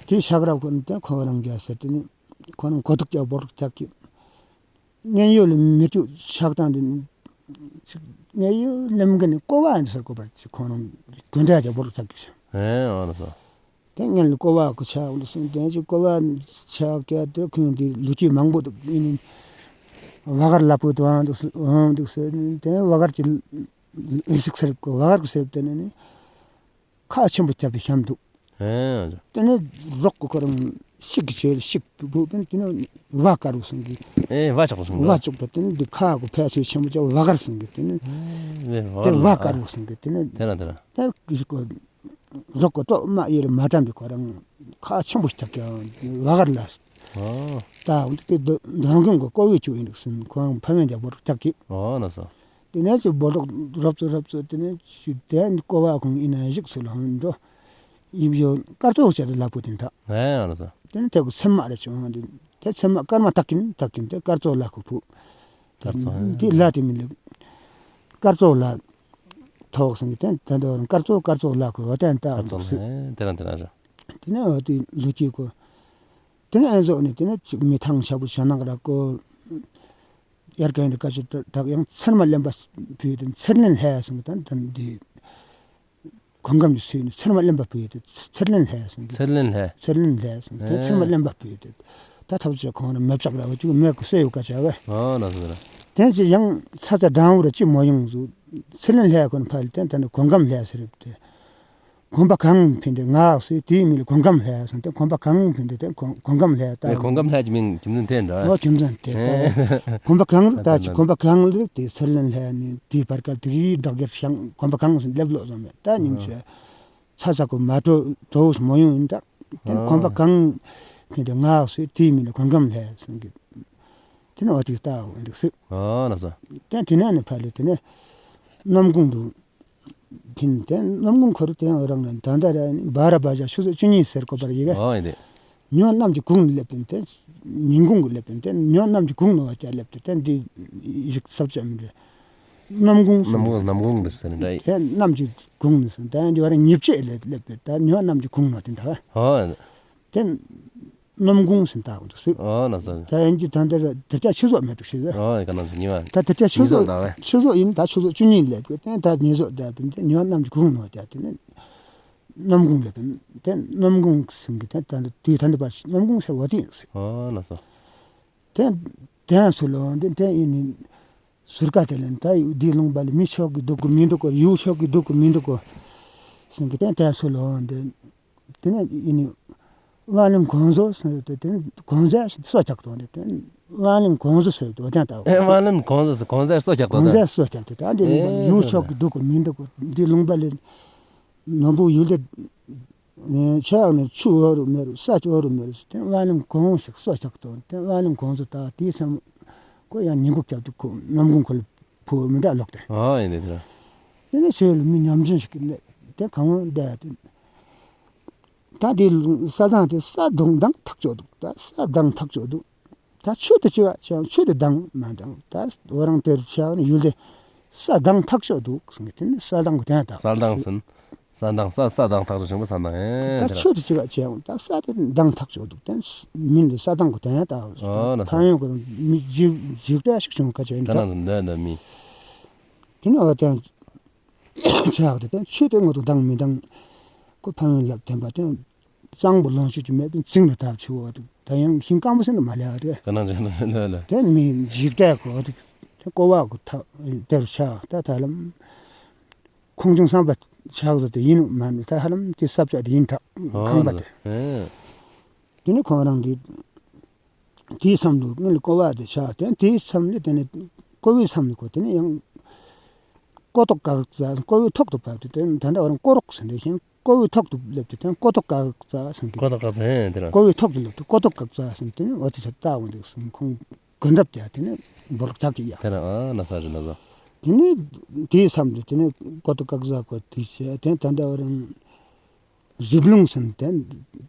དེ་ཆག་རབས་ཁོང་དེ་ཁོང་རང་རྒྱ་ཟེར་དེ་ནི་ཁོང་གོ་ཐུག་རྒྱ་འབོ་རོག་ཐག་གི། ངན་གཡོ་ལ་མི་བཅུག་ཆགས་སྡང་འདི་ནི། ངན་གཡོ་ལམ་གི་ནི་ཀོ་བ་འདི་ཟེར་ཀོ་བ་ཅིག་ཁོང་རང་གོན་འདྲ་རྒྱ་བོར་ཆགས་ཀྱི་ཤིང་། ཨེ་ཨ་ན་ས། དེ་ངན་ལ་ཀོ་བ་ཀོ་ཆགས་འོ་ལ་སོང་དེ་ཅིག་ཀོ་བ་ཆགས་ཀྱ་དེ་ཁོང་འདི་ལུ་ཅི་མང་པོ་འདུག་ཡིན་ནི། བ་གར་ལ་པོ་དུ་ཨང་འདུག་ཨང་འདུག་ཟེར་ནི་དེ་བ་གར་གྱི་ཨེ་ཤིག་ཟེར་ཀོ་བ་གར་ཀོ་ཟེར་དེ་ནི་ནི། ཁ་ཆེན་པོ་རྒྱབ་སྟེ་བཤམས་འདུག་ཨེ། དེ་ནས་རོགས་ཀྱི་ཁོ་རང་ཤིག་གི་ཆེ་ཤིག་བུ་བུ་དེ་ནས་བ་དཀར་བོ་སོང་གི། ཨེ་བ་ཆགས་སོང་གི། བ་ཆགས་པ་དེ་ནས་འདི་ཁ་གོ་ཕལ་ཆེར་ཆེན་པོ་ཅག་བ་དཀར་སོང་གི་དེ་ནས། ཨེ་དེ་བ་དཀར་བོ་སོང་གི་དེ་ནས། དེ་ན་དེ་ན། དེ་གི་ཞིག་གོ་རོགས་ཀྱི་ཏོག་མ་ཡེ་རེ་མ་དྲན་པའི་ཁོ་རང་ཁ་ཆེན་པོ་རྒྱབ་ཀྱང་བ་དཀར་ལ། ཨོ། ད་འོན་ཏེ་འདོན་མཁན་གོ་ཀོ་བའི་ཆུ་ཡིན་ཟིན་ཁོ་རང་ཕ་མེས་རྒྱ་བོར་ཆགས་ཀྱི། ཨོ་ན་ས། དེ་ནས་ཅིག་སྦོ་ལོགས་རོབ་ཙོ་རོབ་ཙོ་དེ་ནས་ཅིག་དེ་ཀོ་བ་ཁོང་ཨིན་ན་ཞིག་སུ་ལ་ཧོན་འགྲོ། ཡིབ་ཡོ་སྐར་ཚོགས་བྱས་ཏེ་ལ་ཕུ་དེ་འདྲ། ཨེ་ཨ་ལ་ས། དེ་ནས་དེ་གུ་ཚེར་མ་རེ་བྱུང་དེ། དེ་ཚེར་མ་སྐར་མ་བཏགས་ཀྱིན་བཏགས་ཀྱིན་དེ་སྐར་ཚོགས་ལ་ཁུ་ཕུ། སྐར་ཚོགས། འདི་ལ་དེ་མིན་ལེ། སྐར་ཚོགས་ལ་ཐོག་སང་གི་དེ་དེ་འདྲ་སྐར་ཚོགས་སྐར་ཚོགས་ལ་ཁུ་བ་དེ་འདྲ། སྐར་ཚོགས་ལ་དེ་རང་དེ་རང་ཞོ། དེ་ནས་འོ་དེ་ལུ་ཅིག་གོ། དེ་ནས་ཨེ་ཟོ་ནི་དེ་ནས་ཅིག་མི་ཐང་ཤ་བུ་ཤ་ནག་ར་གོ། དབྱར་ཁའི་འདི་ཀ་ཅིག་དྲག་ཡང་ཚེར་མ་གླེན་པ་ཕུལ་ཏེ་ཚེར་ལེན་ལྷ་གསུངས་ཏེ་ད་འདི་གོན་སྒམ་ནི་སུས་ནི་ཚེར་མ་གླེན་པ་ཕུལ་ཏེ་ཚེར་ལེན་ལྷ་གསུངས་ཏེ། ཚེར་ལེན་ལྷ། ཚེར་ལེན་ལྷ་གསུངས་ཏེ། ཨེ། ཚེར་མ་གླེན་པ་ཕུལ་ཏེ་ད་ཐབས་ཅིག་ཁོང་ར་མེ་ལྕགས་ར་བ་ཅིག་མེ་གི་སོ་ཡོད་ཀ་ཅག་བས། ཨ་ན་སོ་ར། དེ་ཅིག་ཡང་ཚ་ཚ་འགྲང་བུ་ར་ཅིག་མ་ཡོང་ཟུག་ཚེར་ལེན་ལྷ་ཁོ་ནི་ཕ་ལི་དེ་ད་ནི་གོན་སྒམ་ལྷ་ཟེར་རེད་དེ། གོན་པ་གང་ཕན་ཏེ་ང་སུས་དེའི་མིང་ལ་གོན་སྒམ་ལྷ་ཟེར་ཏེ། གོན་པ་གང་ཕན་ཏེ་དེ་གོན་གོན་སྒམ་ལྷ་ད། ཨེ་གོན་སྒམ་ལྷ་གི་མིང་རྒྱུ་མཚན་དེ་འདྲ། ཨོ་རྒྱུ་མཚན་དེ་ད། ཨེ། གོན་པ་གང་རིགས་ད་ཅི་གོན་པ་གང་རིགས་དེ་ཚེར་ལེན་ལྷ་ནི་དེའི་བར་སྐབས་དེ་གི་བདག་གིར་ཤང་གོན་པ་གང་ཟེར་ལེབ་ལོག་བཟོ་མེད་ད་སྙིང་ཆེ། ཚ་ཚ་གོ་མ་འགྲོ་འགྲོ་མ་ཡོང་ཡིན་ད། དེ་ནི་གོན་པ་གང་ཕན་ཏེ་ང་སུས་དེའི་མིང་ལ་གོན་སྒམ་ལྷ་ཟེར་གི། དེ་ནི་འོ་དེ་ལྟ་བུ་འདུག་སྲིད། ཨ་ན་ས། དེ་དེ་ནས་ནི་ཕ་ལུ་དེ་ནི་ནམ་གུང་དུ། དེ་ནི་དེ་ནམ་གུང་ཁོ་རུ་དེ་རང་ནི་ད་ལྟ་ར་ནི་བ་ར་བ་ཞ་ཆུ་ཚོད་བཅུ་གཉིས་ཟེར་གོ་བར་ཡི་གེ། ཨ་ཡིན་དེ། ཉི་མ་གནམ་གྱི་གུང་ནས་སླེབས་པིན་དེ། ཉིན་གུང་གི་སླེབས་པིན་དེ་ཉི་མ་གནམ་གྱི་གུང་ནས་བ་ཅ་སླེབས་ཏེ་དེ་འདི་ཞིག་ས་བཅད་མི་འདྲ། ནམ་གུང་ཟེར། ནམ་གུང་ནམ་གུང་རེད་ཟེར་འདྲ་ཡི། དེ་གནམ་གྱི་གུང་ནས་ཟེར་དེ་འདི་བ་ར་ཉིབ་ཅེས་ལས་སླེབས་པས་ད་ཉི་མ་གནམ་གྱི་གུང་ནས་དེ་འདྲ། ཨ། དེ། ནམ་གུང་ཟེར་ད་འོང་དུ་སྲིད། ཨོ་ན་ས། ད་ཡིན་གྱི་ད་འདིར་དེ་ལྟར་ཆུ་ཚོད་མེད་དུ་ཤེས། ཨོ་ཡིན་ག་ནམ་ཟེར་ཉི་མ། ད་དེ་ལྟར་ཆུ་ཚོད་ཉི་ཚོད་ད་བས། ཆུ་ཚོད་ཡིན་ད་ཆུ་ཚོད་བཅུ་གཉིས་སླེབས་གི་དེ་ད་ཉི་ཚོད་ད་པིན་དེ་ཉི་མ་གནམ་གྱི་གུང་ནོ་ད་དེ་ནི་ནམ་གུང་སླེབས་པིན་དེ་ནམ་གུང་ཟེར་གི་དེ་ད་འདི་དུས་ད་འདི་པ་ནམ་གུང་ཟེར་བ་དེ་ཡིན་སྲིད། ཨོ་ན་ས། དེ་དེ་སུ་ལོ་འདི་དེ་ཡིན་ནི། ཟུར་ཀ་དེ་ལན་ད་འདི་ལུང་པ་ལ་མི་ཆོག་གི་འདུག་གི་མི་འདུག་གོ་ཡུལ་ཆོག་གི་འདུག་གི་མི་འདུག་གོ་ཟེར་གི་དེ་དེ་སུ་ལོ་འདི། དེ་ནས་ཡིན་ནི། ཝང་ལིང་གོང་བཟོ་ཟེར་ཏེ་དེ་ནས་གོང་ཟས་སོ་ཆག་ཏོ་འདི་དེ་ནས་ཝང་ལིང་གོང་བཟོ་ཟེར་ཏེ་འོ་དེ་ད། ཨེ་ཝང་ལིང་གོང་བཟོ་ཟེར་གོང་ཟས་སོ་ཆག་ཏོ་གོང་ད། ཟས་སོ་ཆག་ཏོ་ད་འདི་ལུང་པ་ཨེ་ཡུལ་ཆོག་གི་འདུག་གི་མི་འདུག་གོ་འདི་ལུང་པ་ལ་ནོར་བུ་ཡུལ་ལས་ནས་ཆག་ནས་ཆུ་འོ་རུ་མེ་རུ་ས་ཆུ་འོ་རུ་མེ་རུ་ཟེར་དེ་ཝང་ལིང་གོང་ཟས་སོ་ཆག་ཏོ་དེ་ཝང་ལིང་གོང་བཟོ་ད་དེའི་མཚམས་ཁོ་ཡང་ཉིན་གུང་སྐྱབས་ཏེ་ཁོ་ནམ་གུང་ཁོ་ལ་ཕུ་མི་འདྲ་ལོག་སྟེ། ཨ་ཡིན་དེ་དེ་ར། དེ་ནས་ཆོས་ལུགས་མི་ཉམ་ཆུང་ཞིག་གིས་ལས་དེ་གང་བདེ་དེ། ད་དེ་ས་དང་དེ་ས་དང་དང་ཐག་ཆོད་འདུག་ད་ས་དང་ཐག་ཆོད་འདུག་ད་ཆོས་དེ་ཅི་བ་ཅང་ཆོས་དེ་དང་མ་དང་ད་འོ་རང་དེར་ཆགས་ནས་ཡུལ་དེ་ས་དང་ཐག་ཆོད་འདུག་གསུང་གི་དེ་ནི་ས་དང་གི་དོན་དག་ས་དང་ཟིན། ས་དང་ས་ས་དང་ཐག་ཆོད་ཞིང་པོ་ས་དང་ཨེ་ད་དེ་ར། ཆོས་དེ་ཅི་བ་ཅང་ད་ས་དེ་དང་ཐག་ཆོད་འདུག་དེ་མིན་ལས་ས་དང་གི་དོན་དག་ཨོ་ན་ས། ཕན་ཡོན་གི་མི་འཇིགས་འཇིགས་བྲལ་ཞིག་བྱུང་ཁ་ཆོད་ཡིན་ད་ད། ནང་དུ་འདོད་འདོད་མི། དེ་ནི་འོ་དེ། ཆགས་ཏེ་དེ་ཆོས་དེ་ངོ་ཐོག་དང་མི་དང་། ཁོ་ཕན་ཡོན་ལབ་བསྟན་པ་དེ། གཙང་པོ་ལོངས་སྤྱོད་ཀྱི་མེད་པའི་ཚིག་ནི་ཐབས་ཆེ་བོ་འདུག་ད་ཡང་ཤིང་སྐམ་པོ་ཟེར་ནི་མ་ལས་བ་དེ། ག་ནང་ཅན་ལ་ལ་ལ། དེ་མི་འཇིགས་བྲལ་གོ་དེ། དེ་ཀོ་བ་གོ་ཐ་དེར་ཆགས་ད་ད་ལམ། ཁོང་ཆུང་བསམ་པ་ཆགས་ཟེར་དེ་ཡིན་ནོ་མ་ནི་ད་ཧ་ལམ་དེ་ས་བཅད་དེ་ཡིན་ད་ཨོ་ཁང་པ་ན་དེ། ཨེ། དེ་ནི་ཁོང་རང་གི་དེའི་མཚམས་ལུ་ངེད་ལ་ཀོ་བ་དེ་ཆགས་དེ་དེའི་མཚམས་ལས་དེ་ནི་ཀོ་བའི་མཚམས་ལུ་ཁོ་དེ་ནི་ཡང་ཀོ་ཐོག་ཀག་ཙ་ཀོ་བའི་ཐོག་ཏུ་བབས་ཏེ་དེ་ནི་ད་ལྟ་བར་ཀོ་རོག་ཟེར་འདི་ཤིང་ཀོ་བའི་ཐོག་ཏུ་སླེབས་ཏེ་དེ་ནི་ཀོ་ཐོག་ཀག་ཙ་ཟེར་གི། ཀོ་ཐོག་ཀག་ཙ་ཨེ་དེ་ར། ཀོ་བའི་ཐོག་ཏུ་སླེབས་ཏེ་ཀོ་ཐོག་ཀག་ཙ་ཟེར་དེ་ནི་འོ་དེ་ཆ་ལྟ་འོང་དེ་ཟེར་ཁོང་གོ་འདྲབ་དེ་དེ་ནི་འབོ་ལོག་ཆགས་ཀྱི་ཡ། དེ་ར་ཨ་ན་ས་ཞིག་ན་ས། དེ་ནི་དེའི་མཚམས་ལུ་དེ་ནི་ཀོ་ཐོག་ཀག་ཙ་ཀོ་དེ་ཆ་དེ་ནི་ད་ལྟ་བར་རིབ་ལུང་ཟེར་དེ་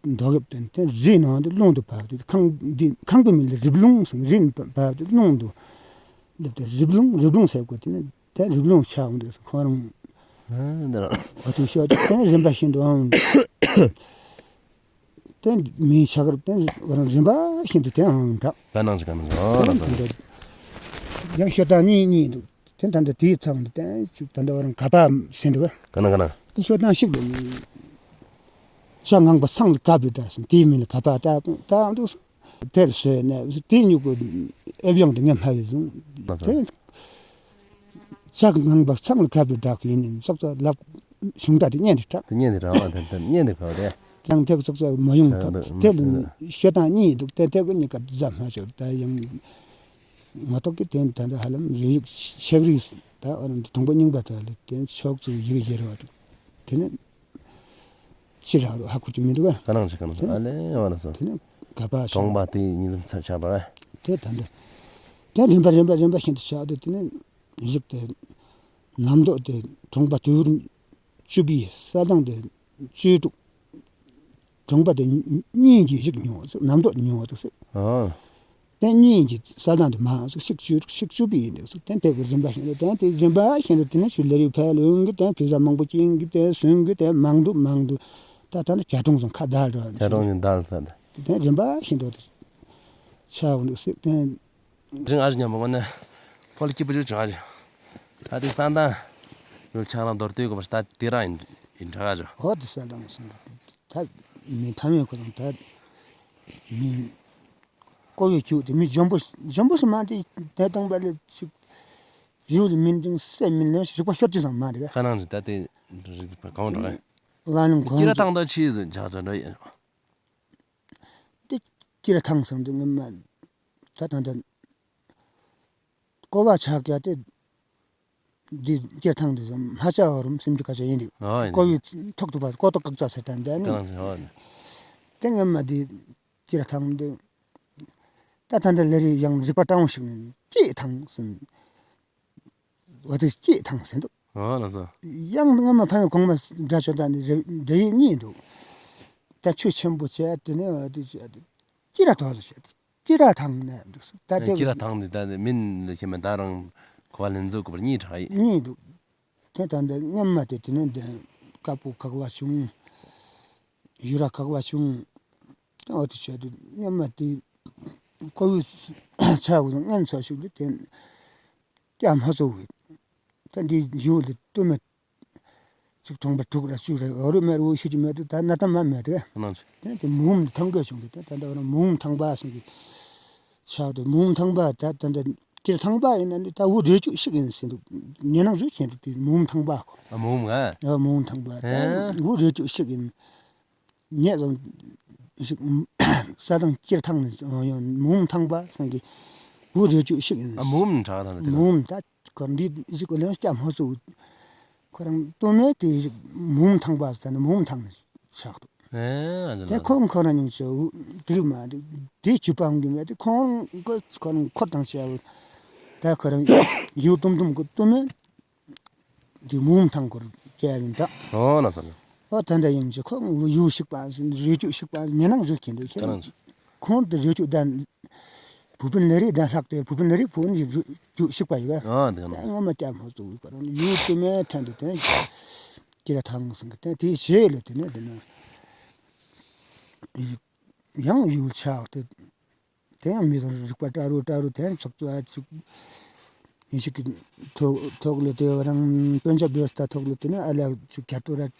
མདོ་རྒྱབ་དེ་དེ་རི་ནང་དུ་ལུང་དུ་བབས་ཏེ་ཁང་འདི་ཁང་གི་མིང་ལ་རིབ་ལུང་ཟེར་རི་བབས་ཏེ་ལུང་དུ་སླེབས་ཏེ་རིབ་ལུང་རིབ་ལུང་ཟེར་གོ་དེ་ནི་དེ་རིབ་ལུང་ཆགས་འོང་དེ་ཁོ་རང་ཨ་འདི་ར་འོ་དེ་ཤོད་དེ་རིམ་པ་བཞིན་དུ་འོང་དེ་མི་ཆགས་རབས་དེ་རིམ་པ་བཞིན་དུ་དེ་འོང་དྲག་ག་ནང་ཞིག་ག་ནང་ཞིག་ཨ་ལ་ས། ཡང་ཤོད་དང་གཉིས་གཉིས་འདུག་དེ་ད་ལྟ་དེའི་མཚམས་དེ་ཅིག་ད་ལྟ་བར་ག་པ་ཟེར་འདུག་ག་ག་ན་ག་ན། དེ་ཤོད་དང་ཞིག་ལ་ཇ་ངང་པ་ཚང་ལ་ག་པའི་སྒྲ་ཟེར་དེའི་མིང་ལ་ག་པ་ད་ད་འདུག་ཟེར། དེར་སོང་ནས་དེ་མྱུ་གུ་ཨེབ་ཡོང་དེ་ངས་སྨྲ་བའི་བཟུང་། ལ་ས། དེ་ཇ་ངང་པ་ཚང་ལ་ག་པའི་སྒྲ་གི་ཡིན་ནི་ཙག་ཙག་ལབ་གཞུང་སྒྲ་དེ་སྙན་དེ་གྲགས། དེ་སྙན་དེ་གྲགས་ཨ་དེ་དེ་སྙན་དེ་གྲགས་དེ། ཡང་དེ་ཙག་ཙག་མ་ཡོང་ད་དེ་ལ་ཤོད་དང་གཉིས་འདུག་དེ་དེ་གི་གཉིས་ཀ་རྫ་མ་ཤོར་ད་ཡང་། ང་ཐོག་གི་དེ་ད་ལྟ་ཧ་ལམ་རིགས་ཡིག་ཆེ་རིགས་ད་ཨ་རམ་དུང་པ་རྙིང་པ་ད་ལ་དེ་ཕྱོགས་ཚུར་ཡི་གེ་ཡེར་བ་དེ་ནི་ཕྱི་ར་རུ་ཧ་གོ་གི་མི་འདུག་ག་ག་ནང་ཞིག་ག་ནང་ཞིག་ཨ་ལེ་ཨ་ལ་ས། དེ་ནི་ག་པ་ཤ་དུང་པ་དེ་གཉིས་ཙམ་ཆགས་ཆགས་པ་དེ་ད་ལྟ་དེ་རིམ་པ་རིམ་པ་རིམ་པ་བཞིན་དུ་ཆགས་དེ་དེ་ནི་ གཞི་དེ་རྣམ་རྟོག་དེ་གྲོང་པ་དུས་རིམ་བཅུ་པའི་ས་དང་དེ་བཅུ་དྲུག་གྲོང་པ་དེ་གཉིས་ཀྱི་གཞི་ཉོ་ཟེར། རྣམ་རྟོག་ཉོ་དེ་ཟེར། ཨ། དེ་གཉིས་ཀྱི་ས་དང་དེ་མ་ཟེར། གཞི་བཅུ་དྲུག་གཞི་བཅུ་པའི་ཡིན་དེ་ཟེར། དེ་དེ་གི་རིམ་པ་བཞིན་དུ་དེ་དེ་རིམ་པ་བཞིན་དུ་དེ་ནས་ཞུ་ལས་རིགས་ཕལ་ཡོང་གི་དེ་ཕི་ཟ་མང་པོ་ཅིག་གི་དེ་སོང་གི་དེ་མང་དུ་མང་དུ་ད་ད་ནི་བྱ་གྲོང་ཚང་ཁ་བརྡལ་འགྲོ། བྱ་གྲོང་ཚང་བརྡལ་ཚར་དེ། དེ་རིམ་པ་བཞིན་དུ་དེ་ཆགས་འདུག་ཟེར། དེ་དེ་རིང་ཨ་ཞེ་མཉམ་པོ་ངོ་ནས་ཕོ་ལ་སྐྱིད་པོ་ཅིག་བྱུང་ཨ་ཞེ། ད་དེ་ས་དང་ཡུལ་ཆགས་ལ་མདོར་བསྡུས་དགོས་པ་ད་དེ་རང་ཡིན་ཡིན་དྲག་ཨ་ཞེ། ཧོ་དེ་ས་དང་ས་ད་མི་ཕ་མེས་ཁོ་དང་ད་མི་ཀོ་བའི་ཁྱུ་དེ་མི་འཇོན་པོ་འཇོན་པོ་སུ་མ་དེ་དེ་དང་པ་ལས་ཅིག་ཡུལ་མིན་ཅིང་སེམས་མིན་ལས་རིག་པ་ཤོར་ཅིག་ཙམ་མ་དེ་ག་ཁ་ནང་ཅིག་ད་དེ་རིག་པ་གང་འགྲོ་ག་ལ་ནི་ཁོང་སྐྱིད་ར་ཐང་ད་ཆི་ཟིག་ཇག་ཇག་འགྲོ་ཡིན། དེ་སྐྱིད་ར་ཐང་སོང་དུས་ངོ་མ་ད་ད་ད་ཀོ་བ་ཆགས་ཀྱང་དེ་འདི་སྐྱིད་ཐང་དེ་ཟམ་ཧ་ཅང་བ་རུམ་སེམས་ཀྱི་ཁ་ཆ་ཡིན་དེ། ཨོ་ཡིན། ཀོ་བའི་ཐོག་ཏུ་བ་ཀོ་ཏོ་ཀག་ཅག་ཟེར་ད་འདི་ནི། ཀ་ནང་ཟེར་ཨོ་ནི། དེ་ངོ་མ་དེ་སྐྱིད་ཐང་དེ་ད་ད་ད་ལས་རིགས་ཡང་རིག་པ་སྤྲང་བོ་ཞིག་ནི་སྐྱིད་ཐང་སོང་། འོ་དེ་སྐྱིད་ཐང་ཟེར་འདུག་ཨ་ལགས་སོ། ཡང་ངོ་མ་ཕ་མའི་གོང་མ་འདྲ་ཆོ་ད་ནི་རེ་འདྲ་ཡིན་གཉིས་འདུག་ད་ཆུ་ཆེན་པོ་བྱས་དེ་ནས་འོ་དེ་བྱས་དེ་སྐྱིད་ར་དོ་ཟེར་བྱས་དེ་སྐྱིད་ར་ཐང་ནས་འདུག་ད་དེ་སྐྱིད་ར་ཐང་དེ་ད་ནི་མིན་ལ་ཁྱེད་མ་ད་རང་གོ་བ་ལེན་འཛུགས་དགོས་པར་གཉིས་དྲག་ཡིན། གཉིས་འདུག་དེ་ད་འདི་ངོ་མ་དེ་དེ་ནས་འདི་དཀར་པོ་ཁག་པ་བྱུང་། ཡུ་ར་ཁག་པ་བྱུང་། ད་འོ་དེ་བྱས་དེ་ངོ་མ་དེ་ཀོ་བའི་ཆ་བོ་ངན་ཚོ་ཞིག་དེ་དེ། ཀྱ་མ་ཚོ་བས། ད་འདི་ཡུལ་འདི་སྟོད་སྨད་ཅིག་གྲོང་པ་དྲུག་ར་བཅུ་ར་འོ་རུ་མེད་རུ་ཤི་ཅི་མེད་དུ་ད་ན་ད་མ་མེད་དུ། ནང་ཆུ། ད་དེ་མུམ་ཐང་ག་བྱུང་གི་ད་ད་ད་ར་མུམ་ཐང་པ་སོང་གི་ཆགས་དུ་མུམ་ཐང་པ་ད་ད་ད་ཀྱི་ཐང་པ་ཡིན་ན་ནི་ད་འུ་རེ་ཅུ་ཞིག་ཡིན་ཟེར་འདུག་ཉེ་ནང་བཟོས་ཁྱེད་དུ་དེ་མུམ་ཐང་པ་ཁོ། ཨ་མུམ་ང་། ཨ་མུམ་ཐང་པ་ད་ཨེ། འུ་རེ་ཅུ་ཞིག་ཡིན། ངེད་ཚོ་ཞིག་ས་དང་སྐྱེར་ཐང་ནས་ཡོང་མུམ་ཐང་པ་སང་གི་འུ་རེ་ཅུ་ཞིག་ཡིན། ཨ་མུམ་ནི་གྲགས་དང་དེ་ལ། མུམ་ད་ཁོ་འདི་ཞིག་གོ་ལེན་སྐྱ་མོ་སུ་ཁོ་རང་སྟོད་སྨད་དེ་ཞིག་མུམ་ཐང་པ་ཟེར་ནས་མུམ་ཐང་ནས་ཆགས་འདུག་ཨེ་ཨ་ཅེ་དེ་ལ། ཁོང་ཁོ་རང་ཉིད་ཚོ་དེ་མ་དེ་དེ་ཅི་སྤང་གི་མེད་དེ་ཁོང་ཁོ་ཁོ་རང་ཁོ་དང་བྱས་ད་ཁོ་རང་ཡུལ་དུམ་དུམ་གི་སྟོད་སྨད། དེ་མུམ་ཐང་སྐོར་བྱས་ཡིན་ད། ཨོ་ན་ས་ན། ཨོ་ད་ད་ཡིན་ཅི་ཁོང་ཡུལ་ཞིག་པ་རེ་ཅུ་ཞིག་པ་ཉེ་ནང་བཟོས་ཁྱེད་འདུག་ཁྱེད། ཀ་ནང་། ཁོང་དེ་རེ་ཅུ་ད་བུ་སྤུན་ལས་རིགས་ད་ལྷག་སྟེ་བུ་སྤུན་ལས་རིགས་བུ་ནི་ཡུལ་ཞིག་པ་ཡོད། ཨོ་དེ་ཀ་ནང་། ང་མ་ཀྱ་མ་བཟོ་བུ་པ་རང་ཡུལ་དུ་མེད་ཐན་དུ་ཐན་ཀྱི་ར་ཐང་སང་གི་ཐན་དེ་བྱས་ལས་དེ་ནས་དེ་ན་ཡང་ཡུལ་ཆགས་ཏེ། དེ་ཡང་མི་ཚང་རིག་པ་བཀྲ་རུ་བཀྲ་རུ་དེ་ཚོགས་གཙོ་ཨ་ཅིག་ཡིན་ཞིག་གི་ཐོག་ཐོག་ལས་དེ་རང་དཔོན་ཆ་བེས་ད་ཐོག་ལས་དེ་ནས་ཨ་ལ་ཅིག་བརྒྱ་དྲུག་ར་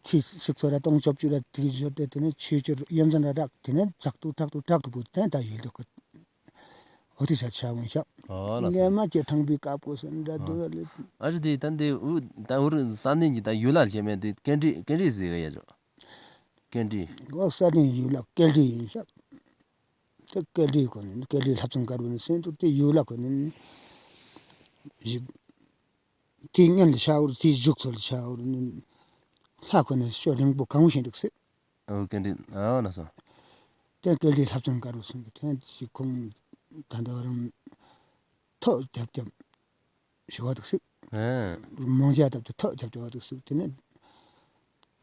ཁྲི་ཞིག་ཚོ་ར་སྟོང་བཅོ་བཅུ་ར་དེ་བཞོ་དེ་དེ་ནས་ཆོས་ཕྱིར་ཡོན་ཚན་ར་རག་དེ་ནས་དྲག་ཏུ་དྲག་ཏུ་དྲག་ཏུ་བུ་དེ་ད་ཡོད་དོ་ག་འོ་དེ་ཆ་ཆ་འོང་ཤག་ཨོ་ལ་ས། ངས་མ་ཀྱི་ཐང་པའི་སྐབས་གོ་སོན་འདྲ་འདུག་ལེ། ཨ་ཅེ་དེ་ད་འདི་འུ་ད་འུ་རུ་ས་གནས་ཀྱི་ད་ཡུལ་ལ་བྱེད་མེད་དེ་ཀན་ཏྲི་ཀན་ཏྲི་ཟེར་ག་ཡ་ཅོ། ཀན་ཏྲི། འོ་ས་གནས་ཡུལ་ལ་ཀན་ཏྲི་ཡིན་ཤག་དེ་ཀན་ཏྲི་གོ་ནི་ཀན་ཏྲི་ལྷ་བཙུན་དཀར་པོ་ནི་སེང་ཏོ་དེ་ཡུལ་ལ་གོ་ནི་ཞིག་དེ་སྔོན་ལ་ཤ་འུར་དེ་མཇུག་ཚོ་ལ་ཤ་འུར་ནི་ལྷ་གོ་ནི་ཤོ་རིང་པོ་གང་བཞིན་འདུག་སེ། ཨོ་ཀན་ཏྲི་ཨོ་ན་ས། དེ་ཀན་ཏྲི་ལྷ་བཙུན་དཀར་པོ་སེང་གི་དེ་ཞིག་ཁོང་ད་འདི་བ་རང་ཐོག་རྒྱབ་རྒྱབ། ཞུ་བ་འདུག་སེ། ཨེ། རྨོངས་ཅན་བཏབ་སྟེ་ཐག་རྒྱབ་སྟེ་བ་འདུག་སེ། དེ་ནས་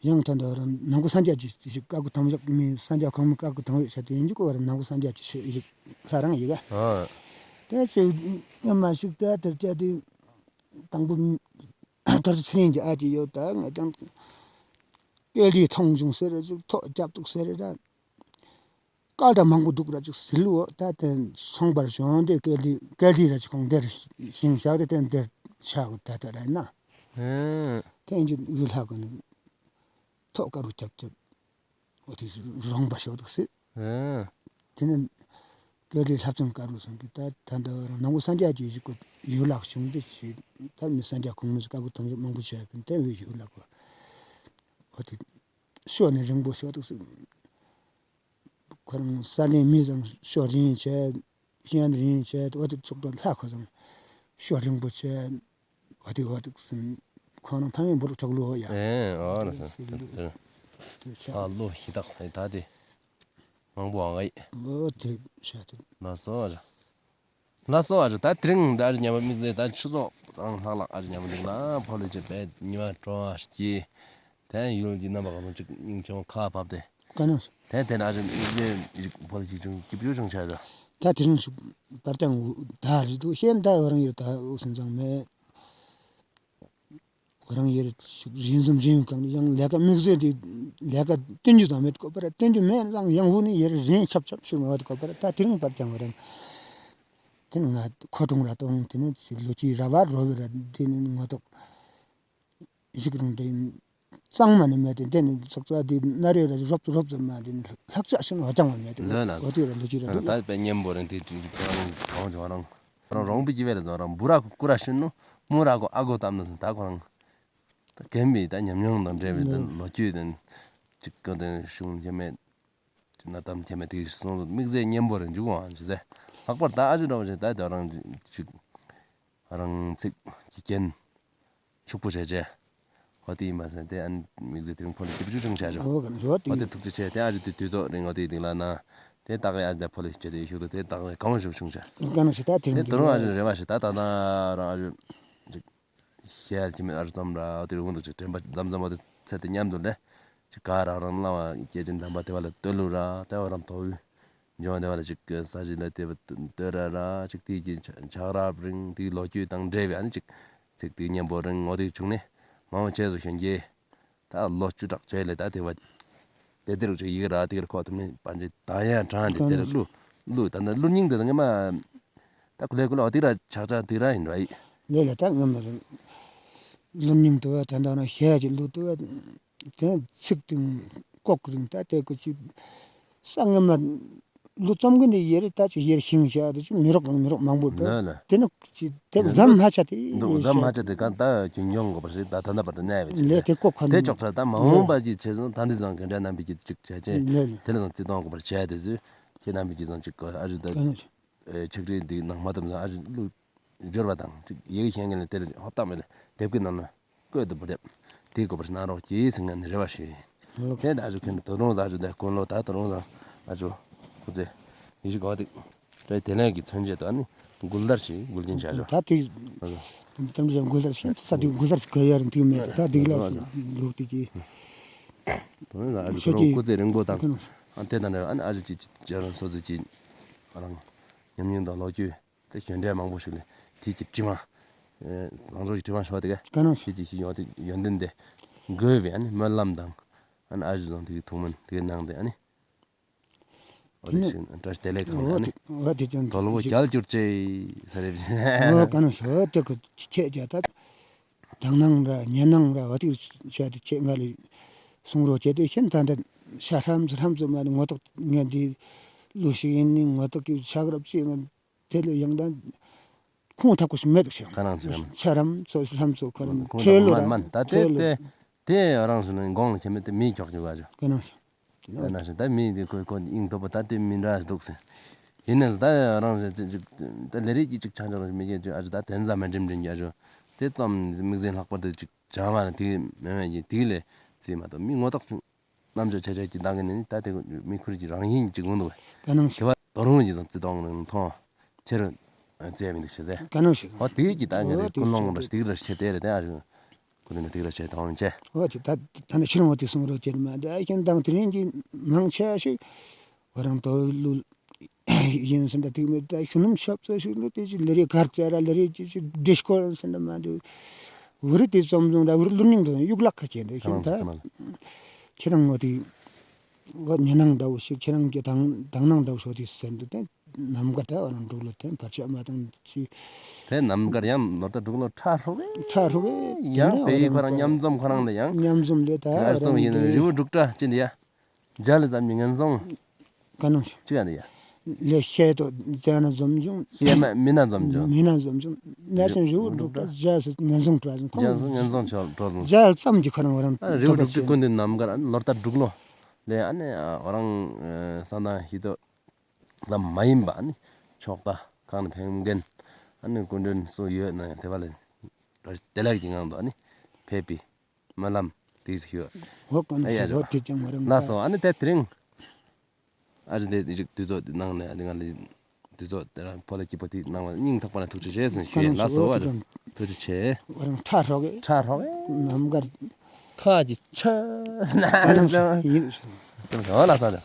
ཡང་ད་ལྟ་རང་ནང་ཁུལ་སངས་རྒྱས་ཀྱི་ཞིག་བཀའ་བསྒོ་དམ་བཞག་མི་སངས་རྒྱས་གོང་མའི་བཀའ་བསྒོ་དམ་བཞག་བྱས་ཏེ་ཡིན་གྱི་ཁོ་རང་ནང་ཁུལ་སངས་རྒྱས་ཀྱི་ཞིག་ཞིག་ལྷ་རང་ཡི་ག་ཨ། དེ་ཚེ་སྔ་མ་ཞིག་ད་དེར་བྱས་ཏེ་དང་པོ་ཐར་ཚེ་རིང་གི་ཨ་ཅེ་ཡོད་ད་ང་ཀྱང་སྐད་འདི་མཐོང་བྱུང་ཟེར་རེ་ཅིག་ཐག་རྒྱབ་འདུག་ཟེར་རེ་ར། སྐད་གྲགས་མང་པོ་འདུག་ར་ཅིག་ཟིལ་བོ་ད་དེ་སོང་པར་བྱོན་ཏེ་སྐད་འདི་སྐད་འདི་ར་ཅིག་ཁོང་དེར་ཞིང་བཞག་སྟེ་དེ་དེར་ཆགས་ད་ལྟ་ར་ན། ཨེ། དེ་ཡིན་གྱི་ཡུལ་ལྷ་གོ་ནི་ཐོག་དཀར་རུ་རྒྱབ་རྒྱབ་འོ་དེ་རོང་པ་ཞོག་འདུག་སེ། ཨེ། དེ་ནི་སྐད་འདི་ལྷ་བཙུན་དཀར་རུ་སོང་གི་ད་ད་ད་རང་ནང་ཁུལ་སངས་རྒྱས་ཀྱི་ཡུལ་གོ་ཡུལ་ལྷ་བྱུང་སྟེ་ཅི་ད་མི་སངས་རྒྱས་གོང་མའི་བཀའ་བསྒོ་དམ་བཞག་མང་པོ་བྱས་པས་དེ་བས་ཡུལ་ལྷ་གོ་འོ་དེ་ཤོ་ནི་རིང་པོ་ཞོག་འདུག་སེ། ཁོ་རང་ས་གནས་མི་ཚང་ཤོ་རིང་བྱས། ཤན་རིང་བྱས། འོ་དེ་ཚོགས་དང་ལྷ་ཁོ་ཚང་ཤོ་རིང་པོ་བྱས། འོ་དེ་འོ་དེ་ཟིན་ཁོ་རང་ཕ་མེས་འབུར་གྲོགས་ལོ་ཡ། ཨེ་འོ་ན་ས་དེ་དེ་དེ་ཆ་ཨ་ལོ་ཤི་དག་ས་ད་དེ་མང་པོ་ཨང་ཨི། འོ་དེ་བྱས་དེ་ན་སོ་ར། ལགས་སོ། ཨ་ཅོ་ད་དེ་རིང་ད་ཨ་ཅོ་ཉམས་པ་དམིགས་བསལ་ད་ཆུ་ཚོད་རང་ལྷག་ལྷག་ཨ་ཅོ་ཉམས་པ་འདི་ལ་ཕོ་ལི་ཅི་པེ་ཉི་མ་དྲོ་བ་སྐྱིད། དེ་ཡུལ་གྱི་རྣམ་པ་གང་བྱུང་ཅིག་སྙིང་རྗེ་མོ་ཁ་བབས་ཏེ། ག་ནས། དེ་དེ་ན་ཨ་ཅོ་དམིགས་བསལ་ཕོ་ལི་ཅི་ཅུང་སྐྱིད་པོ་བྱུང་ཆ་ད། ད་དེ་རིང་ཞུ་པར་ཀྱང་ད་རེད་འདུག་ཤེས་ད་ཨོ་རང་ཡུལ་ད་ཨོ་སུན་ཙང་མེད། ཁོ་རང་ཡར་ཞིག་རིང་ཟུམ་རིང་གང་ཡང་ལས་ཀ་དམིགས་བསལ་དེ་ལས་ཀ་སྟོན་རྒྱུ་ཙམ་མེད་ཀོ་པར་སྟོན་རྒྱུ་མེད་ལང་ཡང་འུ་ནི་ཡར་རིང་ཆབ་ཆབ་ཞིག་མ་བ་ཀོ་པར་ད་དེ་རིང་པར་ཀྱང་ཁོ་རང་དེ་ནི་ང་ཁོ་ཀྲུང་ར་གཏོང་དེ་ནི་ལོ་གཅིག་ར་བ་རོ་བི་ར་དེ་ནི་ངོ་ཐོག་ཞིག་རང་དེ་གཙང་མ་ནི་མེད་དེ་དེ་ནི་ཚོགས་ས་དེ་ན་རེ་ར་རོབ་རོབ་ཙམ་མ་དེ་ལྷག་ཆ་ཞིག་ང་ཅང་མ་མེད་དེ་ལོ་ལ་ལོ་གཅིག་ར་ལོ་གཅིག་ར་ད་དཔེ་སྙན་པོ་རེད་དེ་དེ་གང་བྱུང་རང་རང་རོང་པི་ཀྱི་བེ་ར་ཛོ་རང་བུ་ར་ཀུ་ར་ཤུན་ནུ་མུ་ར་ཀོ་ཨ་གོ་ཏམ་ནུ་སུན་ད་ཁོ་རང་ད་རྒན་པའི་ད་ཉམས་མྱོང་དང་འབྲེལ་བའི་ད་ལོ་རྒྱུས་དང་ཅིག་ག་དེ་གཞུང་ཆེ་མེད་ཅིག་ན་གཏམ་ཆེ་མེད་དེ་སོང་དམིགས་བསལ་སྙན་པོ་རེད་འཇུག་འོང་ཅི་ཟེ། ལྷག་པར་ད་ཨ་ཅོ་འདྲ་བ་ཞིག་ད་དེ་རང་ཅིག་རང་ཚིག་གི་རྒྱན་ཕྱུག་པོ་བྱས་བྱས། ཧོ་དེ་ཡིན་པ་ཟེར་དེ་ཨ་ནི་དམིགས་བསལ་དེ་རིང་ཕོ་ལི་སྐྱིད་པོ་ཅུང་བྱས་ཆོག་ཨོ་ག་ནས་ཧོ་དེ་ཐུགས་རྗེ་ཆེ། དེ་ཨ་ཅོ་དེ་དུས་ཚོད་རིང་ངོ་དེ་དེ་ལ་ན་དེ་ད་ག་ཨ་ཅོ་དེ་ཕོ་ལི་སྐྱིད་དེ་ཤུགས་དེ་ད་ག་གང་བྱུང་བྱུང་བྱས། ག་ནས་ཞིག་ད་དེ་རིང་དེ་དུ་རུང་ཨ་ཅོ་རེ་བ་ཞིག་ད་ད་ད་རང་ཨ་ཅོ་ཅིག་ཤེལ་ཅི་མེད་ཨར་ཙམ་ར་དེ་རུང་དུ་ཅིག་དྲན་པ་ཙམ་ཙམ་བ་དེ་ཚེ་དེ་མཉམ་དུ་ལས་ཅིག་ག་ར་རང་བླ་མ་སྐྱེས་ཆེན་དམ་པ་དེ་བ་ལ་བསྟོད་གླུ་ར་དེ་བ་རང་དོ་ཡུ་འཇོན་དེ་བ་ལ་ཅིག་ས་གཞི་ལ་དེ་བ་བསྟོད་ར་ར་ཅིག་དེ་གི་ཆགས་རབས་རིང་དེ་ལོ་རྒྱུས་དང་འབྲེལ་བའི་ཨ་ནི་ཅིག་ཚིག་དེ་སྙན་པོ་རིང་ངོ་དེ་བྱུང་ནས་མང་ཆེ་སུ་གཞོན་སྐྱེས། ད་ལོ་བཅུ་ཕྲག་བྱས་ལས་ད་དེ་བ་དེ་དེ་རུ་ཅིག་ཡི་གེ་ར་དེ་གར་ཁོ་དུ་མི་པན་ཅི་ད་ཡ་དྲང་དེ་དེ་རུ་གླུ་གླུ་ད་ནི་གླུ་རྙིང་དེ་ངེ་མ་ད་ཀུ་ལེ་ཀུ་ལེ་འོ་དེ་ར་ཆག་ཆག་དེ་ར་ཡིན་ར་ཡི། ལེ་ལེ་ད་ངེ་མ་རུ་གླུ་རྙིང་དུ་བ་ད་ད་ན་ཤེས་ཀྱི་གླུ་དུ་བ་དེ་ཚིག་དང་ལྐོག་རིང་ད་དེ་ཀུ་ཅི་ས་ངེ་མ། ལོ་ཙམ་གྱི་ནི་ཡེ་རེ་ད་ཅིག་ཡེ་རེ་ཤིང་བྱ་དེ་ཅིག་མི་རོགས་རང་མི་རོགས་མང་པོ་འདུག་ལ་ལ། དེ་ནི་ཅིག་དེ་ལ་ཟམ་ཧ་ཆ་དེ་འདུག་ཟམ་ཧ་ཆ་དེ་ག་ད་ཁྱོད་མྱོང་དགོས་པར་ཞིག་ད་ད་ད་བར་དུ་གནས་པའི་ཅིག་ལས་དེ་ཀོ་ཁ་དེ་ནི་ཅོག་ཁྲ་ད་མ་འོངས་པ་ཅིག་བྱས་སོང་ད་འདི་ཙང་གན་འདྲ་རྣམ་པའི་ཅིག་ཅིག་བྱས་ཅེས་ལས་ལ། དེ་ལ་ཙང་རྩིས་གཏོང་དགོས་པར་བྱས་དེ་ཚོས་ཁྱེད་རྣམ་པའི་ཅིག་ཙང་ཅིག་གོ་ཨ་ཞུ་ད། ག་ནི་ཅིག་ཆིག་སྒྲིལ་འདི་ནང་མ་བཏབ་ན་ཨ་ཅོ་གླུ་སྦྱོར་བ་དང་ཅིག་ཡི་གེ་ཤེས་མཁན་ལ་དེར་ཧོབ་ཏམ་མེད་ལ་དེབ་ཀྱི་ནང་ན་བཀོད་དུ་བུ་དེབ་དེ་དགོས་པར་གནང་རོགས་གྱིས་ཟེར་མཁན་རེ་བ་ཞུ་ཡིན། ལོ་དེ་ད་ཨ་ཅོ་མཁན་དོ་རུང་ཨ་ཅོ་དེ་དཀོན་ལོ་ད་དོ་རུང་ཨ་ཅོ་ཁོ་ཚེ་ཡི་ཞིག་གོ་དེ་དེ་དེ་ལས་ཀྱི་མཚོན་བྱེད་དུ་ཨ་ནི་འགུལ་དར་ཞིག་འགུལ་ཅན་བྱ་ཆོག་ད་དེ་དམ་བཅའ་འགུལ་དར་ཞིག་ས་དེ་འགུལ་དར་ཞིག་ག་ཡར་འདུག་མེད་ད་དེ་ལ་ལོག་དེ་གྱིས་དོ་རུང་ཨ་ཅོ་དོ་རུང་ཁོ་ཚེ་རིང་པོ་དང་ཨ་དེ་དང་ཨ་ཅོ་ཅིག་ཅིག་ཅ་རང་སོ་སོ་ཅིག་ཨ་རང་ཉམས་མྱོང་དང་ལོ་རྒྱུས། དེ་གཞན་འདྲ་མང་པོ་ཞིག་ལས་དེ་གི་དྲི་མ། བཟང་ཕྱོགས་ཀྱི་དྲི་མ་ཞོག་དེ་ག་ག་ནང་ཞིག་དེ་གི་ཡོང་དེ་ཡོན་ཏན་དེ་དགོས་པའི་ཨ་ནི་སྨོན་ལམ་དང་ཨ་ནི་ཨ་ཞུ་བཟང་དེ་གི་ཐུགས་སྨོན་དེ་གི་ནང་དེ་ཨ་ནི་འོ་དེ་ཞིག་བཀྲ་ཤིས་བདེ་ལེགས་གང་ལས་ཨ་ནི་དོལ་པོ་རྒྱལ་གྱུར་ཅིག་ས་རེ་བཞིན་འོ་ག་ནང་ཞིག་འོ་དེ་གི་ཁྱེད་ཀྱ་ད་དང་སྣང་ར་ཉེ་སྣང་ར་འོ་དེ་བྱས་ཏེ་ཁྱེད་ང་ལས་གསུང་རོགས་བྱས་ཏེ་ཤིན་ད་ད་ཤ་ཧྲམ་ཙི་ཧྲམ་ཙི་མ་ནི་ངོ་ཐོག་ངས་འདི་ལུས་ཤིག་ཡིན་ནི་ངོ་ཐོག་གི་ཆགས་རབས་ཅིག་ང་དེ་ལས་ཡང་ད་ཁུངས་ཐག་པོ་ཞིག་མེད་ཟེར། ཁ་ནང་ཚུད་རམ། ཆ་རམ་ཚོ་ལྷམ་ཚོ་ཁ་རམ་ཁུངས་ཐག་ཐལ་ལོ་མན་ར་མན་ད་དེ་ཐལ་ལོ་དེ་ར། དེ་རང་སུ་ནི་དགོངས་ལ་ཁྱེད་མེད་དེ་མི་ཁྱོག་ཁྱོག་ག་ཅོ། ཁ་ནང་ཚུད། ད་ན་ཞིག་ད་མི་དེ་ཁོ་ཁོ་ཨིང་ཐོབ་པོ་ད་དེ་མི་འདྲ་འདུག་ཟེར། ཡིན་ནས་ད་རང་ཞིག་ཅིག་ཅིག་ད་ལས་རིགས་ཀྱི་ཅིག་ཆ་འཇོག་རང་ཞིག་མི་སྐྱེ་ཅིག་ཨ་ཅོ་ད་དེ་ཟ་མེད་འགྲིམ་འགྲིམ་གྱི་ཨ་ཅོ། དེ་ཙམ་དམིགས་བསལ་ལྷག་པར་དུ་ཅིག་བྱ་བ་ནི་དེ་མེད་མེད་ཀྱི་དེ་ལས་ཚིག་མ་གཏོགས་མི་ངོ་ཐོག་ཆུང་། རྣམ་དཔྱོད་ཆེ་ཆེ་གི་བདག་གི་ནི་ད་དེ་མི་ཁུར་གྱི་རང་བཞིན་གྱི་འོང་འདུག་ག་ནང་ཞིག་དེ་བ་དོ་རུང་གྱི་བཟང་བརྩི་མཐོང་རིང་མཐོང་ཆེ་རུ་བརྩི་ཡ་མི་འདུག་ཤེས་ཟེར། ག་ནང་ཞིག་ཧོ་དེ་གྱི་ད་ངས་དེ་ཀུན་སློང་འདྲ་ཞིག་ར་ཆེ་དེ་རེད་དེ་ཨ་རུ་ཀུན་ནི་དེ་ར་ཆེ་དང་ཆེ། ཧོ་དེ་ད་ད་ནི་ཕྱིར་འོ་དེ་གསུང་རོགས་བྱེད་མ་ད་ཨ་ཁྱེད་དང་དེ་རིང་གི་མང་ཆེ་ཞིག་བ་རང་དོ་ལུ་ཡིན་ཟིན་ད་དེ་མི་ད་ཤུ་ནུམ་ཤོབ་ཚོ་ཞིག་ལུ་དེ་ཅི་ལེ་རེ་གར་ཙེ་ར་ལེ་རེ་ཅི་ཅི་ཌིཤ་ཀོ་ཟིན་ད་མ་དུ་འུ་རི་དེ་ཙམ་ཙམ་ར་འུ་རི་ལུ་ནིང་དུ་ཡུག་ལག་ཁ་ཁྱེད་དེ་ཁྱེད་ད་ཁྱེད་རང་འོ་དེ། ཉེ་སྣང་འདྲ་བོ་ཞིག་ཁྱེད་རང་གི་དང་དང་སྣང་འདྲ་བོ་ཞིག་དེ་ཟེར་འདུག་དེ་ནམ་མཁའ་འདྲ་བ་རང་འབྲུག་ལོ་དེ་བར་ཆད་མ་དང་ཅི། དེ་ནམ་མཁར་ཡང་ལོ་ད་འབྲུག་ལོ་ཁྲ་ཧྲུག་གེ། ཁྲ་ཧྲུག་གེ། ཡང་དེ་ཁོ་རང་མཉམ་འཛོམས་ཁོ་རང་ལ་ཡང་མཉམ་འཛོམས་ལས་ད་དེ་ག་རང་སོང་ཡིན་རི་བོ་འབྲུག་སྒྲ་ཅི་འདི་ཡ། འཇའ་ལ་ཙམ་གྱི་ངན་སོང་། ག་ནང་ཅི་ཡང་འདི་ཡ། ལས་ཤེས་དོ་ཙ་ན་འཛོམས་བྱུང་། ཤེས་མ་མི་ན་འཛོམས་བྱུང་། མི་ན་འཛོམས་བྱུང་། ན་ཅན་རི་བོ་འབྲུག་སྒྲ་འཇའ་སུ་ངན་སོང་འགྲོ་བྱུང་། འཇའ་སུ་ངན་སོང་འགྲོ་བྱུང་། འཇའ་ཙམ་གྱི་ཁོ་རང་བ་རང་རི་བོ་འབྲུག་སྒྲ་ཀུན་ཏུ་ནམ་མཁར་ལོ་ད་འབྲུག་ལོ། ལས་ཨ་ནི་ཨོ་རང་ས་ན་ཧི་ཏོ་ཙམ་མ་ཡིན་པ་ཨ་ནི་ཕྱོགས་མཐའ་གང་ནས་ཕེབས་མཁན་ཨ་ནི་སྐུ་མགྲོན་སུ་ཡོད་ན་ཡང་དེ་བ་ལས་བཀྲ་ཤིས་བདེ་ལེགས་ཀྱི་ངང་དུ་ཨ་ནི་ཕེབས་པའི་སྨོན་ལམ་དེ་ཞིག་ཡོད། འོ་ག་ནས་ཨ་ཡ་ཞོ་འོ་དེ་ཅང་མ་རང་ལགས་སོ། ཨ་ནི་དེ་དེ་རིང་ཨ་ཅི་དེ་ཅིག་དུས་ཚོད་འདི་ནང་ནས་ཨ་ནི་ང་ལ་ དེ་ཚོ་དེ་རང་ཕོ་ལ་སྐྱིད་པོ་དེ་གནང་བ་སྙིང་ཐག་པ་ནས་ཐུགས་རྗེ་ཆེ་ཟེར་ཞུ་ཡས་ལགས་སོ། ཐུགས་རྗེ་ཆེ། ཁྲ་ཧྲོག་གེ། ཁྲ་ཧྲོག་གེ། ནམ་མཁའ། ཁ་ཅིག་ཆ། ཡིན། ལགས་སོ།